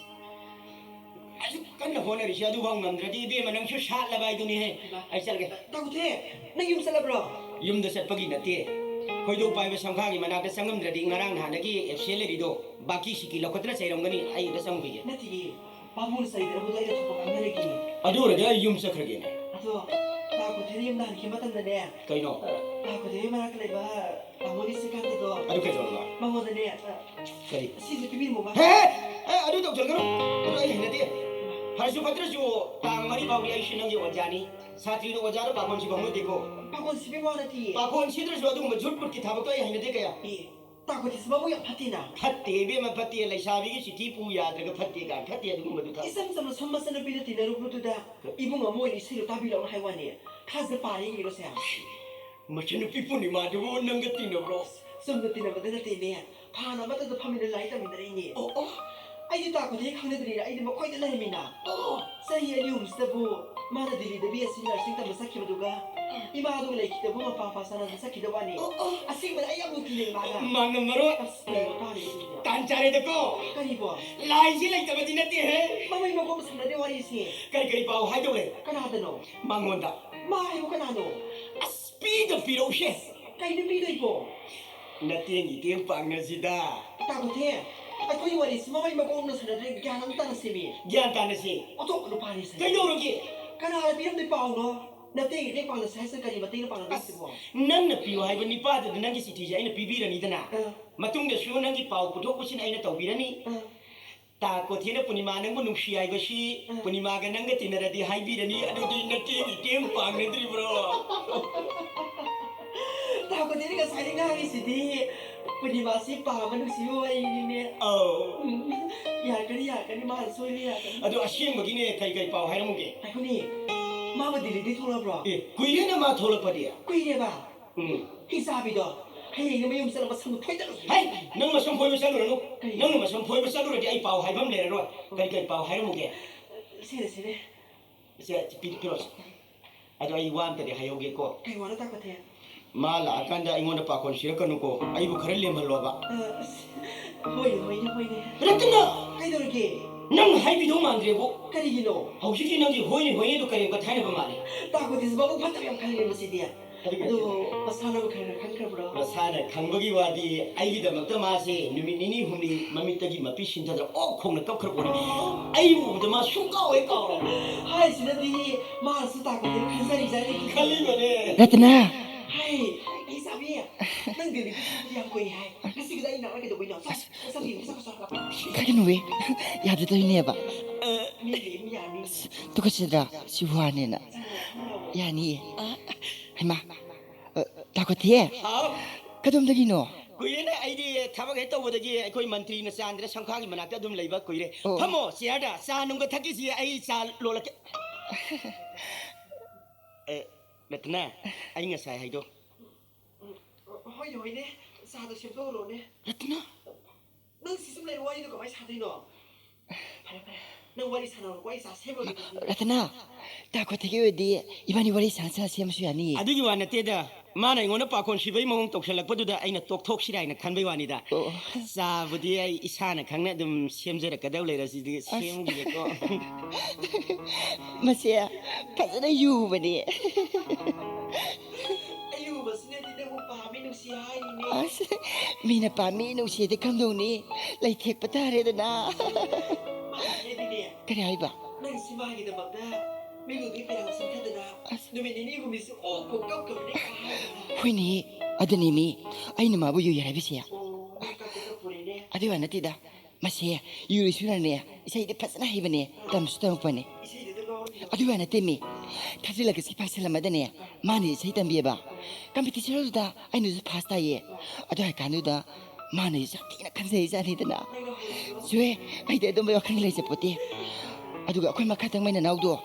ꯑꯁꯨꯛ ꯀꯟꯅ ꯍꯣꯠꯅꯔꯤꯁꯦ ꯑꯗꯨꯐꯥꯎ ꯉꯝꯗ꯭ꯔꯗꯤ ꯏꯕꯦꯝꯃ ꯅꯪꯁꯨ ꯁꯥꯠꯂꯕ ꯍꯥꯏꯗꯨꯅꯤꯍꯦ꯫ ꯍꯩꯃꯥ! ꯑꯩ ꯆꯠꯂꯒꯦ꯫ ꯇꯥ ꯀꯣꯊꯦ, ꯅꯪ ꯌꯨꯝ ꯆꯠꯂꯕ꯭ꯔꯣ? ꯌꯨꯝꯗ ꯆꯠꯄꯒꯤ ꯅꯠꯇꯦ꯫ ꯈꯣꯏꯗꯧ ꯄꯥꯏꯕ ꯁꯝꯈꯥꯒꯤ ꯃꯅꯥꯛꯇ ꯆꯪꯉꯝꯗ꯭ꯔꯗꯤ ꯉꯔꯥꯡ ꯅꯍꯥꯟꯗꯒꯤ ꯑꯦꯞꯁꯦꯟ ꯂꯩꯔꯤꯗꯣ ꯕꯥꯀꯤ ꯁꯤꯀꯤ ꯂꯧꯈꯠꯇꯅ ꯆꯩꯔꯝꯒꯅꯤ꯫ ꯑꯩ ꯑꯝꯇ ꯆꯪꯉꯨꯈꯤꯒꯦ꯫ ꯅꯠꯇꯤꯌꯦ꯫ ꯄꯥꯕꯨꯡꯅ ꯆꯩꯗꯅꯕꯗꯣ ꯑꯩꯅ ꯊꯣꯛꯄ ꯉꯥꯡꯅꯔꯒꯦ꯫ ꯑꯗꯨ ꯑꯣꯏꯔꯗꯤ ꯑꯩ ꯌꯨꯝ ꯆꯠꯈ꯭ꯔꯒꯦꯅꯦ꯫ ꯑꯗꯣ, ꯇꯥ ꯀꯣꯊꯦꯅ ꯌꯨꯝꯗ ꯍꯟꯈꯤꯕ ꯃꯇꯝꯗꯅꯦ, ꯀꯩꯅꯣ? ꯇꯥ ꯀꯣꯊꯦꯒꯤ ꯃꯅꯥꯛꯇ ꯂꯩꯕ ꯇꯥꯃꯣ ꯅꯤꯁꯤꯀꯥꯟꯇꯗꯣ, ꯑꯗꯨ ꯀꯩꯗꯧꯔꯕ? ꯃꯉꯣꯟꯗꯅꯦ, ꯑ, ꯀꯔꯤ? ꯁꯤꯁꯦ ꯄꯤꯕꯤꯔꯝꯃꯣꯕ꯫ ꯍꯦ! ꯑꯦ, ꯑꯗꯨ ꯇꯧꯁꯟꯒꯅꯨ꯫ ꯑꯗꯨ ꯑꯩ ꯍꯩꯅꯗꯦ꯫ ꯐꯔꯁꯨ ꯐꯠꯇ꯭ꯔꯁꯨ ꯇꯥꯡ ꯃꯔꯤ ꯐꯥꯎꯗꯤ ꯑꯩꯁꯨ ꯅꯪꯒꯤ ꯑꯣꯖꯥꯅꯤ꯫ ꯁꯥꯇ꯭ꯔꯤꯅ ꯑꯣꯖꯥꯗ ꯄꯥꯈꯣꯟ ꯁꯤꯕ ꯍꯧꯅꯗꯦꯀꯣ꯫ ꯄꯥꯈꯣꯟ ꯁꯤꯕꯒꯤ ꯋꯥ ꯅꯠꯇꯤꯌꯦ꯫ ꯄꯥꯈꯣꯟ ꯁꯤꯗ꯭ꯔꯁꯨ ꯑꯗꯨꯒꯨꯝꯕ ꯖꯨꯠ ꯄꯨꯠꯀꯤ ꯊꯕꯛꯇꯣ ꯑꯩ ꯍꯩꯅꯗꯦ ꯀꯌꯥ꯫ ꯑꯦ, ꯇꯥ ꯀꯣꯊꯦꯁꯤ ꯃꯕꯨꯛ ꯌꯥꯝ ꯐꯠꯇꯦꯅ꯫ ꯐꯠꯇꯦ ꯏꯕꯦꯝꯃ, ꯐꯠꯇꯦ꯫ ꯂꯩꯁꯥꯕꯤꯒꯤ ꯆꯤꯊꯤ ꯄꯨ ꯌꯥꯗ꯭ꯔꯒ ꯐꯠꯇꯦ ꯀꯥꯏꯅ꯫ ꯐꯠꯇꯦ ꯑꯗꯨꯒꯨꯝꯕꯗꯨ ꯊꯕꯛ꯫ ꯏꯆꯝ ꯆꯝꯅ ꯁꯨꯝ ꯃꯆꯟꯅꯨꯄꯤꯗ ꯇꯤꯟꯅꯔꯨꯕꯗꯨꯗ ꯏꯕꯨꯡ ꯑꯃ ꯑꯣꯏꯅ ꯏꯁꯩꯗꯣ ꯇꯥꯕꯤꯔꯛꯎ ꯍꯥꯏ ꯋꯥꯅꯤ꯫ ꯊꯥꯖ ꯄꯥꯔꯦ ꯌꯦꯡꯉꯤꯔꯣ ꯁꯦ? ꯃꯆꯟꯅꯨꯄꯤ ꯄꯨꯔꯅꯤꯃꯥꯗꯨꯕꯨ ꯅꯪꯒ ꯇꯤꯟꯅꯕ꯭ꯔꯣ? ꯆꯨꯝꯅ ꯇꯤꯟꯅꯕꯗ ꯅꯠꯇꯦꯅꯦ꯫ ꯐꯥꯟ ꯑꯃꯠꯇꯗ ꯐꯝꯃꯤꯟꯅ ꯂꯥꯏꯔꯤꯛ ꯇꯝꯃꯤꯟꯅꯔꯛꯏꯅꯦ꯫ ꯑꯣ, ꯑꯣ꯫ ꯑꯩꯗꯤ ꯇꯥ ꯀꯣꯊꯦ ꯈꯪꯅꯗ꯭ꯔꯤꯅ ꯑꯩꯗꯤ ꯃꯈꯣꯏꯗ ꯂꯩꯔꯝꯃꯤꯅ꯫ ꯑꯣ꯫ ꯆꯍꯤ ꯑꯅꯤ ꯑꯍꯨꯝꯁꯤꯗꯕꯨ ꯃꯥꯅ ꯗꯤꯜꯂꯤꯗ ꯕꯤ ꯑꯦꯁ ꯁꯤ ꯅꯔꯁꯤꯡ ꯇꯝꯕ ꯆꯠꯈꯤꯕꯗꯨꯒ ꯏꯃꯥꯗꯨꯒ ꯂꯩꯈꯤꯗꯕ ꯃꯄꯥ ꯃꯄꯥ ꯆꯥꯅꯕ ꯆꯠꯈꯤꯗꯕ ꯋꯥꯅꯤ꯫ ꯑꯣ, ꯑꯣ꯫ ꯑꯁꯦꯡꯕꯗ ꯑꯩ ꯌꯥꯝ ꯅꯨꯡꯁꯤꯅꯩ ꯃꯥꯒ꯫ ꯃꯥꯅ ꯃꯔꯣꯟ ꯑꯁ, ꯀꯔꯤ ꯃꯄꯥꯅꯣ ꯁꯤꯗꯤ? ꯇꯥꯟ ꯆꯥꯔꯦꯗꯀꯣ꯫ ꯀꯔꯤꯕꯣ? ꯂꯥꯏꯁꯤ ꯂꯩꯇꯕꯗꯤ ꯅꯠꯇꯦꯍꯦ꯫ ꯃꯃꯩ ꯃꯀꯣꯛ ꯁꯝꯅꯗꯦ ꯋꯥꯔꯤꯁꯤ꯫ ꯀꯔꯤ ꯀꯔꯤ ꯄꯥꯎ ꯍꯥꯏꯗꯧꯔꯦ? ꯀꯅꯥꯗꯅꯣ? ꯃꯉꯣꯟꯗ꯫ ꯃꯥ ꯍꯥꯏꯕꯨ ꯀꯅꯥꯅꯣ? ꯑꯁ, ꯄꯤꯗ ꯄꯤꯔꯛꯎꯁꯦ꯫ ꯀꯩꯅꯣ ꯄꯤꯗꯣꯏꯕꯣ? ꯅꯇꯦꯡ ꯏꯇꯦꯡ ꯄꯥꯡꯅꯁꯤꯗ꯫ ꯇꯥꯃꯣꯊꯦ, ꯑꯩꯈꯣꯏꯒꯤ ꯋꯥꯔꯤꯁꯤ ꯃꯃꯩ ꯃꯀꯣꯛꯅ ꯁꯥꯟꯅꯗ꯭ꯔꯦ, ꯒ꯭ꯌꯥꯟ ꯑꯃ ꯇꯥꯅꯁꯦꯃꯤ꯫ ꯒ꯭ꯌꯥꯟ ꯇꯥꯅꯁꯤ꯫ ꯑꯣꯟꯊꯣꯛ ꯅꯨꯄꯥꯅꯤ ꯁꯦ꯫ ꯀꯩꯗꯧꯔꯒꯦ? ꯀꯅꯥꯅ ꯄꯤꯔꯝꯗꯣꯏ ꯄꯥꯎꯅꯣ? ꯅꯇꯦꯡ ꯏꯇꯦꯡ ꯄꯥꯡꯅꯁꯦ ꯍꯥꯏꯁꯤꯅ ꯀꯔꯤ ꯃꯇꯦꯡꯅ ꯑꯁ, ꯄꯥꯡꯅꯗꯣꯏꯁꯤꯕꯣ? ꯅꯪꯅ ꯄꯤꯌꯨ ꯍꯥꯏꯕ ꯅꯤꯄꯥꯗꯨꯗ ꯅꯪꯒꯤ ꯆꯤꯊꯤꯁꯦ ꯑꯩꯅ ꯄꯤꯕꯤꯔꯅꯤꯗꯅ꯫ ꯑꯥ꯫ ꯃꯇꯨꯡꯗꯁꯨ ꯅꯪꯒꯤ ꯄꯥꯎ ꯄꯨꯊꯣꯛ ꯄꯨꯁꯤꯟ ꯑꯩꯅ ꯇꯧꯕꯤꯔꯅꯤ꯫ ꯑꯥ꯫ ꯇꯥ ꯀꯣꯊꯤꯅ ꯄꯨꯔꯅꯤꯃꯥ ꯅꯪꯕꯨ ꯅꯨꯡꯁꯤ ꯍꯥꯏꯕꯁꯤ ꯑꯥ꯫ ꯄꯨꯔꯅꯤꯃꯥꯒ ꯅꯪꯒ ꯇꯤꯟꯅꯔꯗꯤ ꯍꯥꯏꯕꯤꯔꯅꯤ, ꯑꯗꯨꯗꯤ ꯅꯇꯦꯡ ꯏꯇꯦꯡ ꯄꯥꯡꯅꯗ꯭ꯔꯤꯕ꯭ꯔꯣ? ꯇꯥ ꯀꯣꯊꯤꯅ ꯉꯁꯥꯏꯗꯩ ꯉꯥꯡꯉꯤꯁꯤꯗꯤ ꯄꯨꯔꯅꯤꯃꯥꯁꯤ ꯄꯥꯝꯕ ꯅꯨꯡꯁꯤꯕ ꯋꯥꯔꯤꯅꯤꯅꯦ꯫ ꯑꯧ꯫ ꯎꯝ꯫ ꯌꯥꯔꯛꯀꯅꯤ, ꯌꯥꯔꯛꯀꯅꯤ, ꯃꯥꯅ ꯁꯣꯏꯕ ꯌꯥꯔꯛꯀꯅꯤ꯫ ꯑꯗꯣ ꯑꯁꯦꯡꯕꯒꯤꯅꯦ ꯀꯩ ꯀꯩ ꯄꯥꯎ ꯍꯥꯏꯔꯝꯃꯨꯒꯦ? ꯉꯥꯏꯈꯣꯅꯦ, ꯃꯥꯕꯨ ꯗꯤꯜꯂꯤꯗꯩ ꯊꯣꯛꯂꯛꯑꯕ꯭ꯔꯣ? ꯑꯦ, ꯀꯨꯏꯔꯦꯅ ꯃꯥ ꯊꯣꯛꯂꯛꯄꯗꯤ꯫ ꯀꯨꯏꯔꯦꯕ? ꯎꯝ꯫ ꯍꯤꯡꯆꯥꯕꯤꯗꯣ, ꯍꯌꯦꯡꯗꯤ ꯃꯌꯨꯝ ꯆꯠꯂꯒ ꯃꯁꯝꯗꯣ ꯐꯣꯏꯗꯠꯂꯨꯁꯤ꯫ ꯍꯩ! ꯅꯪ ꯃꯁꯝ ꯐꯣꯏꯕ ꯆꯠꯂꯨꯔꯅꯨ꯫ ꯀꯩ? ꯅꯪꯅ ꯃꯁꯝ ꯐꯣꯏꯕ ꯆꯠꯂꯨꯔꯗꯤ ꯑꯩ ꯄꯥꯎ ꯍꯥꯏꯐꯝ ꯂꯩꯔꯔꯣꯏ꯫ ꯀꯔꯤ ꯀꯔꯤ ꯄꯥꯎ ꯍꯥꯏꯔꯝꯃꯨꯒꯦ? ꯁꯤꯅꯦ, ꯁꯤꯅꯦ꯫ ꯁꯦ, ꯄꯤ-, ꯄꯤꯔꯣꯁꯦ꯫ ꯑꯗꯣ ꯑꯩ ꯋꯥ ꯑꯝꯇꯗꯤ ꯍꯥꯏꯍꯧꯒꯦꯀꯣ꯫ ꯀꯩ ꯋꯥꯅꯣ ꯇꯥ ꯀꯣꯊꯤ? ꯃꯥ ꯂꯥꯛꯑꯀꯥꯟꯗ ꯑꯩꯉꯣꯟꯗ ꯄꯥꯈꯣꯟ ꯁꯤꯔꯛꯀꯅꯨꯀꯣ꯫ ꯑꯩꯕꯨ ꯈꯔ ꯂꯦꯝꯍꯜꯂꯣꯕ꯫ ꯑ, ꯑꯁ, ꯍꯣꯏꯅꯦ, ꯍꯣꯏꯅꯦ, ꯍꯣꯏꯅꯦ꯫ ꯔꯇꯅꯥ! ꯀꯩꯗꯧꯔꯒꯦ? ꯅꯪ ꯍꯥꯏꯕꯤꯗꯧ ꯃꯥꯟꯗ꯭ꯔꯦꯕꯣ꯫ ꯀꯔꯤꯒꯤꯅꯣ? ꯍꯧꯖꯤꯛꯀꯤ ꯅꯪꯒꯤ ꯍꯣꯏꯅꯦ, ꯍꯣꯏꯅꯦꯗꯣ ꯀꯔꯦꯝ ꯀꯊꯥꯏꯅꯕ ꯃꯥꯜꯂꯦ꯫ ꯇꯥ ꯀꯣꯊꯤꯁꯦ ꯃꯕꯨꯛ ꯐꯠꯇꯕ ꯌꯥꯝ ꯈꯜꯂꯦ ꯃꯁꯤꯗꯤ꯫ ꯑꯗꯨ ꯃꯁꯥꯅꯕꯨ ꯈꯔ ꯈꯔ ꯈꯪꯈ꯭ꯔꯕ꯭ꯔꯣ? ꯃꯁꯥꯅ ꯈꯪꯕꯒꯤ ꯋꯥꯗꯤ ꯑꯩꯒꯤꯗꯃꯛꯇ ꯃꯥꯁꯦ ꯅꯨꯃꯤꯠ ꯅꯤꯅꯤ ꯍꯨꯝꯅꯤ ꯃꯃꯤꯠꯇꯒꯤ ꯃꯄꯤ ꯁꯤꯟꯊꯗꯅ ꯑꯣꯛ ꯈꯣꯡꯅ ꯀꯞꯈ꯭ꯔ ꯄꯣꯠꯅꯤ꯫ ꯑꯩ ꯎꯕꯗ ꯃꯥ ꯁꯨꯡꯀꯥꯎ ꯍꯦꯛ ꯀꯥꯎꯔꯣꯏ꯫ ꯍꯥꯏꯁꯤꯅꯗꯤ ꯃꯥꯅꯁꯨ ꯇꯥ ꯀꯣꯊꯤꯗ ꯈꯟꯖꯔꯤꯖꯥꯠꯅꯤ꯫ ꯈꯜꯂꯤꯕꯅꯦ꯫ ꯔꯇꯅꯥ! ꯍꯥꯏ, ꯑꯩ ꯆꯥꯕꯤ, ꯅꯪ ꯗꯦꯜꯂꯤꯗ ꯆꯠꯄꯗꯤ ꯌꯥꯝ ꯀꯨꯏ ꯍꯥꯏ꯫ ꯉꯁꯤꯒꯤꯗ ꯑꯩ ꯅꯥꯔ ꯀꯩꯗꯧꯕꯩꯅꯣ? ꯆꯠ, ꯆꯠ, ꯆꯠ, ꯆꯠ, ꯆꯠ, ꯆꯠ꯫ ꯀꯔꯤꯅꯣꯍꯦ? ꯌꯥꯗꯗꯣꯏꯅꯦꯕ꯫ ꯑ, ꯃꯤ ꯂꯩ, ꯃꯤ ꯌꯥꯝꯃꯤ꯫ ꯇꯨꯀꯠꯆꯗ꯭ꯔꯥ? ꯁꯤ ꯋꯥꯅꯦꯅ꯫ ꯌꯥꯅꯤꯌꯦ꯫ ꯍꯩꯃꯥ, ꯑ, ꯇꯥ ꯀꯣꯊꯤ? ꯍꯥꯎ꯫ ꯀꯗꯣꯝꯗꯒꯤꯅꯣ? ꯀꯨꯏꯔꯦꯅꯦ, ꯑꯩꯗꯤ ꯊꯕꯛ ꯍꯦꯛ ꯇꯧꯕꯗꯒꯤ ꯑꯩꯈꯣꯏ ꯃꯟꯇ꯭ꯔꯤꯅ ꯆꯥꯟꯗ꯭ꯔꯦ ꯁꯪꯈꯥꯒꯤ ꯃꯅꯥꯛꯇ ꯑꯗꯨꯝ ꯂꯩꯕ ꯀꯨꯏꯔꯦ꯫ ꯑꯣ꯫ ꯐꯝꯃꯣ, ꯆꯤꯌꯔꯗ꯫ ꯆꯥ ꯅꯨꯡꯒ ꯊꯛꯈꯤꯁꯤ, ꯑꯩ ꯆꯥ ꯂꯣꯜꯂꯛꯀꯦ꯫ ꯑꯦ, ꯔꯇꯅꯥ, ꯑꯩ ꯉꯁꯥꯏ ꯍꯥꯏꯗꯣ꯫ ꯍꯣꯏꯅꯦ, ꯍꯣꯏꯅꯦ, ꯆꯥꯗꯣ ꯁꯦꯝꯗꯣꯛꯎꯔꯣꯅꯦ꯫ ꯔꯇꯅꯥ! ꯅꯪ ꯁꯤ ꯁꯨꯝ ꯂꯩ ꯋꯥꯔꯤꯗꯣ ꯀꯃꯥꯏꯅ ꯁꯥꯗꯣꯏꯅꯣ? ꯐꯔꯦ, ꯐꯔꯦ, ꯅꯪ ꯋꯥꯔꯤ ꯁꯥꯟꯅꯔꯣꯀꯣ, ꯑꯩ ꯆꯥ ꯁꯦꯝꯃꯒꯦ ꯑꯗꯨꯗꯤ꯫ ꯔꯇꯅꯥ! ꯇꯥꯈꯣꯠꯇꯒꯤ ꯑꯣꯏꯔꯗꯤ ꯏꯕꯥꯅꯤ ꯋꯥꯔꯤ ꯁꯥ ꯁꯥ ꯁꯦꯝꯕꯁꯨ ꯌꯥꯅꯤꯌꯦ꯫ ꯑꯗꯨꯒꯤ ꯋꯥ ꯅꯠꯇꯦꯗ, ꯃꯥꯅ ꯑꯩꯉꯣꯟꯗ ꯄꯥꯈꯣꯟ ꯁꯤꯕꯒꯤ ꯃꯑꯣꯡ ꯇꯧꯁꯜꯂꯛꯄꯗꯨꯗ ꯑꯩꯅ ꯇꯣꯛꯊꯣꯛꯁꯤꯔꯥ ꯍꯥꯏꯅ ꯈꯟꯕꯩ ꯋꯥꯅꯤꯗ꯫ ꯑꯣ꯫ ꯆꯥꯕꯨꯗꯤ ꯑꯩ ꯏꯁꯥꯅ ꯈꯪꯅ ꯑꯗꯨꯝ ꯁꯦꯝꯖꯔꯛꯀꯗꯧ ꯂꯩꯔꯁꯤꯗꯤ꯫ ꯑꯁ꯫ ꯁꯦꯝꯈꯤꯒꯦꯀꯣ꯫ ꯃꯁꯦ ꯐꯖꯅ ꯌꯨꯕꯅꯦ꯫ ꯑꯌꯨꯕꯁꯤꯅꯗꯤ ꯅꯪꯕꯨ ꯄꯥꯝꯃꯤ ꯅꯨꯡꯁꯤ ꯍꯥꯏꯔꯤꯅꯦ꯫ ꯑꯁ, ꯃꯤꯅ ꯄꯥꯝꯃꯤ ꯅꯨꯡꯁꯤꯗꯤ ꯀꯝꯗꯧꯅꯤ? ꯂꯩꯊꯦꯛꯄ ꯇꯥꯔꯦꯗꯅ꯫ ꯃꯥꯅ ꯍꯥꯏꯗꯤꯅꯦ꯫ ꯀꯔꯤ ꯍꯥꯏꯕ? ꯅꯪ ꯁꯤꯃꯥꯒꯤꯗꯃꯛꯇ ꯃꯤꯂꯨꯗꯤ ꯄꯤꯔꯥꯡ ꯁꯤꯟꯊꯗꯅ ꯑꯁ꯫ ꯅꯨꯃꯤꯠ ꯅꯤꯅꯤ ꯍꯨꯝꯅꯤꯁꯨ ꯑꯣꯛ ꯈꯣꯡ ꯀꯞ ꯀꯞꯅꯤ ꯀꯥꯏꯅ꯫ ꯍꯣꯏꯅꯦ, ꯑꯗꯨꯅꯦ ꯃꯤ, ꯑꯩꯅ ꯃꯥꯕꯨ ꯌꯨꯏ ꯍꯥꯏꯔꯤꯕꯁꯦ꯫ ꯑꯣ, ꯅꯪ ꯀꯞꯇꯤ ꯀꯞꯄꯨꯔꯦꯅꯦ꯫ ꯑꯗꯨꯏ ꯋꯥ ꯅꯠꯇꯦꯗ, ꯃꯁꯦ ꯌꯨꯔꯤꯁꯨꯅꯅꯦ, ꯏꯁꯩꯗꯤ ꯐꯖꯅ ꯍꯩꯕꯅꯦ, ꯇꯝꯁꯨ ꯇꯝꯃꯛꯄꯅꯦ꯫ ꯏꯁꯩꯗꯨꯗ ꯉꯥꯎꯔꯤꯕ꯫ ꯑꯗꯨꯏ ꯋꯥ ꯅꯠꯇꯦ ꯃꯤ, ꯊꯥꯔꯇꯤ ꯂꯥꯛꯁꯀꯤ ꯐꯪꯁꯟ ꯑꯃꯗꯅꯦ, ꯃꯥꯅ ꯏꯁꯩ ꯇꯝꯕꯤꯑꯕ꯫ ꯀꯝꯄꯤꯇꯤꯁꯟ ꯑꯗꯨꯗ ꯑꯩꯅꯁꯨ ꯐꯥꯔꯁ ꯇꯥꯏꯌꯦ꯫ ꯑꯗꯨ ꯍꯥꯏꯀꯥꯟꯗꯨꯗ ꯃꯥꯅ ꯌꯥꯝ ꯊꯤꯅ ꯈꯟꯖꯩꯖꯥꯠꯅꯤꯗꯅ꯫ ꯆꯨꯍꯦ, ꯑꯩꯗꯤ ꯑꯗꯨꯝꯕ ꯋꯥꯈꯜ ꯂꯩꯖꯄꯣꯠꯇꯦ꯫ ꯑꯗꯨꯒ ꯑꯩꯈꯣꯏ ꯃꯈꯥ ꯊꯪꯕ ꯏꯅꯥꯎꯗꯣ,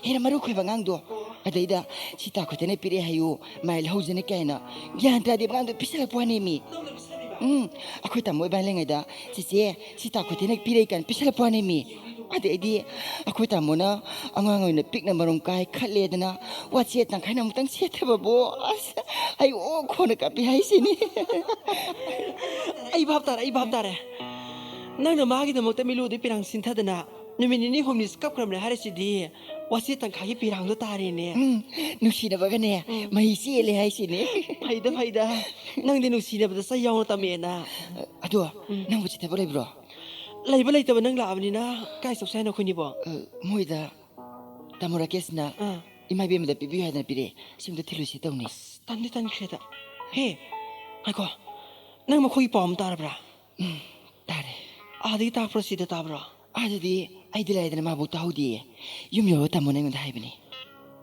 ꯍꯦꯟꯅ ꯃꯔꯨ ꯈꯣꯏꯕ ꯑꯉꯥꯡꯗꯣ, ꯑꯗꯩꯗ ꯁꯤ ꯇꯥꯈꯣꯠꯇꯅ ꯄꯤꯔꯛꯑꯦ ꯍꯥꯏꯌꯨ, ꯃꯥꯏ ꯂꯧꯍꯧꯖꯅꯤ ꯀꯥꯏꯅ ꯒ꯭ꯌꯥꯟ ꯇꯥꯗꯦꯕ ꯑꯉꯥꯡꯗꯣ ꯄꯤꯁꯜꯂꯛꯄ ꯋꯥꯅꯦꯃꯤ꯫ ꯎꯝ, ꯑꯩꯈꯣꯏ ꯇꯥꯃꯣ ꯏꯕꯥꯅꯤ ꯂꯩꯉꯩꯗ, "ꯆꯦꯆꯦ, ꯁꯤ ꯇꯥꯈꯣꯠꯇꯅ ꯄꯤꯔꯛꯏ" ꯀꯥꯏꯅ ꯄꯤꯁꯜꯂꯛꯄ ꯋꯥꯅꯦꯃꯤ꯫ ꯑꯗꯩꯗꯤ ꯑꯩꯈꯣꯏ ꯇꯥꯃꯣꯅ ꯑꯉꯥꯡ ꯑꯣꯏꯅ ꯄꯤꯛꯅ ꯃꯔꯨꯝ ꯀꯥꯏ ꯈꯠꯂꯦꯗꯅ, ꯋꯥꯆꯦꯠ ꯇꯪꯈꯥꯏꯅ ꯑꯃꯨꯛꯇꯪ ꯁꯦꯠꯊꯕꯕꯨ, ꯑꯁ, ꯑꯩ ꯑꯣ ꯈꯣꯟꯅ ꯀꯥꯞꯄꯤ ꯍꯥꯏꯁꯤꯅꯤ꯫ ꯑꯩ ꯚꯥꯞ ꯇꯥꯔꯦ, ꯑꯩ ꯚꯥꯞ ꯇꯥꯔꯦ꯫ ꯅꯪꯅ ꯃꯥꯒꯤꯗꯃꯛꯇ ꯃꯤꯂꯨꯗꯤ ꯄꯤꯔꯥꯡ ꯁꯤꯟꯊꯗꯅ ꯅꯨꯃꯤꯠ ꯅꯤꯅꯤ ꯍꯨꯝꯅꯤ ꯀꯞꯈ꯭ꯔꯕꯅꯦ ꯍꯥꯏꯔꯤꯁꯤꯗꯤ, ꯋꯥꯆꯦꯠ ꯇꯪꯈꯥꯏꯒꯤ ꯄꯤꯔꯥꯡꯗꯣ ꯇꯥꯔꯦꯅꯦ꯫ ꯎꯝ, ꯅꯨꯡꯁꯤꯅꯕꯒꯅꯦ, ꯎꯝ꯫ ꯃꯍꯤ ꯆꯦꯜꯂꯦ ꯍꯥꯏꯁꯤꯅꯦ꯫ ꯐꯩꯗ, ꯐꯩꯗ꯫ ꯅꯪꯗꯤ ꯅꯨꯡꯁꯤꯅꯕꯗ ꯆꯩ ꯌꯥꯎꯅ ꯇꯝꯃꯛꯑꯦꯅ꯫ ꯑꯗꯣ, ꯎꯝ꯫ ꯅꯪꯕꯨ ꯆꯤꯠꯊꯕ ꯂꯩꯕ꯭ꯔꯣ? ꯂꯩꯕ ꯂꯩꯇꯕ ꯅꯪ ꯂꯥꯛꯑꯕꯅꯤꯅ ꯀꯥꯏ ꯆꯧꯁꯦ ꯍꯥꯏꯅꯣ ꯑꯩꯈꯣꯏꯅꯤꯕꯣ? ꯑ, ꯃꯣꯏꯗ ꯇꯥꯃꯣ ꯔꯥꯀꯦꯁꯅ ꯑꯥ꯫ ꯏꯃꯥ ꯏꯕꯦꯝꯃꯗ ꯄꯤꯕꯤꯌꯨ ꯍꯥꯏꯗꯅ ꯄꯤꯔꯛꯑꯦ꯫ ꯁꯤꯝꯇ ꯊꯤꯜꯂꯨꯁꯤ ꯇꯧꯅꯤ꯫ ꯑꯁ, ꯇꯟꯗꯤ ꯇꯟꯈ꯭ꯔꯦꯗ꯫ ꯍꯦ, ꯉꯥꯏꯈꯣ꯫ ꯅꯪ ꯃꯈꯣꯏꯒꯤ ꯄꯥꯎ ꯑꯃ ꯇꯥꯔꯕ꯭ꯔꯥ? ꯎꯝ, ꯇꯥꯔꯦ꯫ ꯑꯥꯗꯒꯤ ꯇꯥꯛꯄ꯭ꯔꯣ, ꯁꯤꯗ ꯇꯥꯕ꯭ꯔꯣ? ꯑꯥꯗꯗꯤ ꯑꯩꯗꯤ ꯂꯩꯗꯅ ꯃꯥꯕꯨ ꯇꯥꯍꯧꯗꯤꯌꯦ꯫ ꯌꯨꯝ ꯌꯧꯔ ꯇꯥꯃꯣꯅ ꯑꯩꯉꯣꯟꯗ ꯍꯥꯏꯕꯅꯤ꯫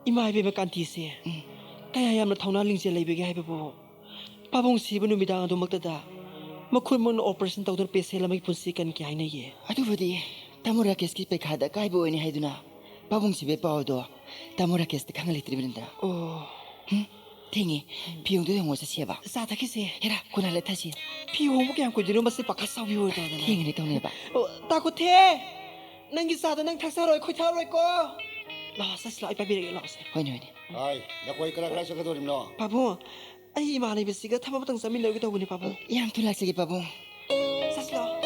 ꯏꯃꯥ ꯏꯕꯦꯝꯃ ꯀꯥꯟꯇꯤꯁꯦ꯫ ꯎꯝ꯫ ꯀꯌꯥ ꯌꯥꯝꯅ ꯊꯧꯅꯥ ꯂꯤꯡꯖꯦꯜ ꯂꯩꯕꯒꯦ ꯍꯥꯏꯕꯕꯨ꯫ ꯄꯥꯕꯨꯡ ꯁꯤꯕ ꯅꯨꯃꯤꯗꯥꯡ ꯑꯗꯨꯃꯛꯇꯗ ꯃꯈꯨꯠꯃꯛꯅ operation ꯇꯧꯗꯨꯅ patient ꯑꯃꯒꯤ ꯄꯨꯟꯁꯤ ꯀꯟꯈꯤ ꯍꯥꯏꯅꯩꯌꯦ꯫ ꯑꯗꯨꯕꯨꯗꯤ ꯇꯥꯃꯣ ꯔꯥꯀꯦꯁꯀꯤ ꯄꯩꯈꯥꯗ ꯑꯀꯥꯏꯕ ꯑꯣꯏꯅꯤ ꯍꯥꯏꯗꯨꯅ ꯄꯥꯕꯨꯡ ꯁꯤꯕꯒꯤ ꯄꯥꯎ ꯑꯗꯣ ꯇꯥꯃꯣ ꯔꯥꯀꯦꯁꯇ ꯈꯪꯍꯜꯂꯛꯇ꯭ꯔꯤꯕꯅꯤꯗ꯫ ꯑꯣ꯫ ꯍꯨꯝ, ꯊꯦꯡꯉꯦ꯫ ꯐꯤ ꯍꯣꯡꯗꯣꯛ ꯌꯦꯡꯉꯣ ꯆꯠꯁꯦꯕ꯫ ꯆꯥ ꯊꯛꯈꯤꯁꯦ꯫ ꯍꯦꯔꯥ, ꯀꯣꯟꯅ ꯍꯜꯂ ꯊꯛꯁꯤ꯫ ꯐꯤ ꯍꯣꯡꯕ ꯀꯌꯥꯝ ꯀꯨꯏꯗꯣꯏꯅꯣ ꯃꯁꯤ ꯄꯥꯈꯠ ꯆꯥꯎꯕꯤ ꯑꯣꯏꯗꯧꯗꯅ꯫ ꯊꯦꯡꯉꯅꯤ ꯇꯧꯅꯦꯕ꯫ ꯑꯣ, ꯇꯥ ꯀꯨꯊꯦ! ꯅꯪꯒꯤ ꯆꯥꯗꯣ ꯅꯪ ꯊꯛꯆꯔꯣ, ꯑꯩꯈꯣꯏ ꯊꯛꯑꯔꯣꯏꯀꯣ꯫ ꯂꯥꯛꯑꯣ, ꯆꯠꯁꯤ ꯂꯥꯛꯑꯣ, ꯑꯩ ꯄꯥꯏꯕꯤꯔꯒꯦ, ꯂꯥꯛꯑꯣꯁꯦ꯫ ꯍꯣꯏꯅꯦ, ꯍꯣꯏꯅꯦ꯫ ꯍꯥꯏ, ꯅꯈꯣꯏ ꯀꯅꯥ ꯀꯅꯥ ꯆꯠꯀꯗꯧꯔꯤꯕꯅꯣ? ꯄꯥꯕꯨꯡ, ꯑꯩ ꯏꯃꯥꯟꯅꯕꯤꯁꯤꯒ ꯊꯕꯛ ꯑꯃꯇꯪ ꯆꯠꯃꯤꯟꯅꯔꯨꯒꯦ ꯇꯧꯕꯅꯦ, ꯄꯥꯕꯨꯡ꯫ ꯌꯥꯝ ꯊꯨꯅ ꯂꯥꯛꯆꯒꯦ, ꯄꯥꯕꯨꯡ꯫ ꯆꯠꯁꯤ ꯂꯥꯛꯑꯣ꯫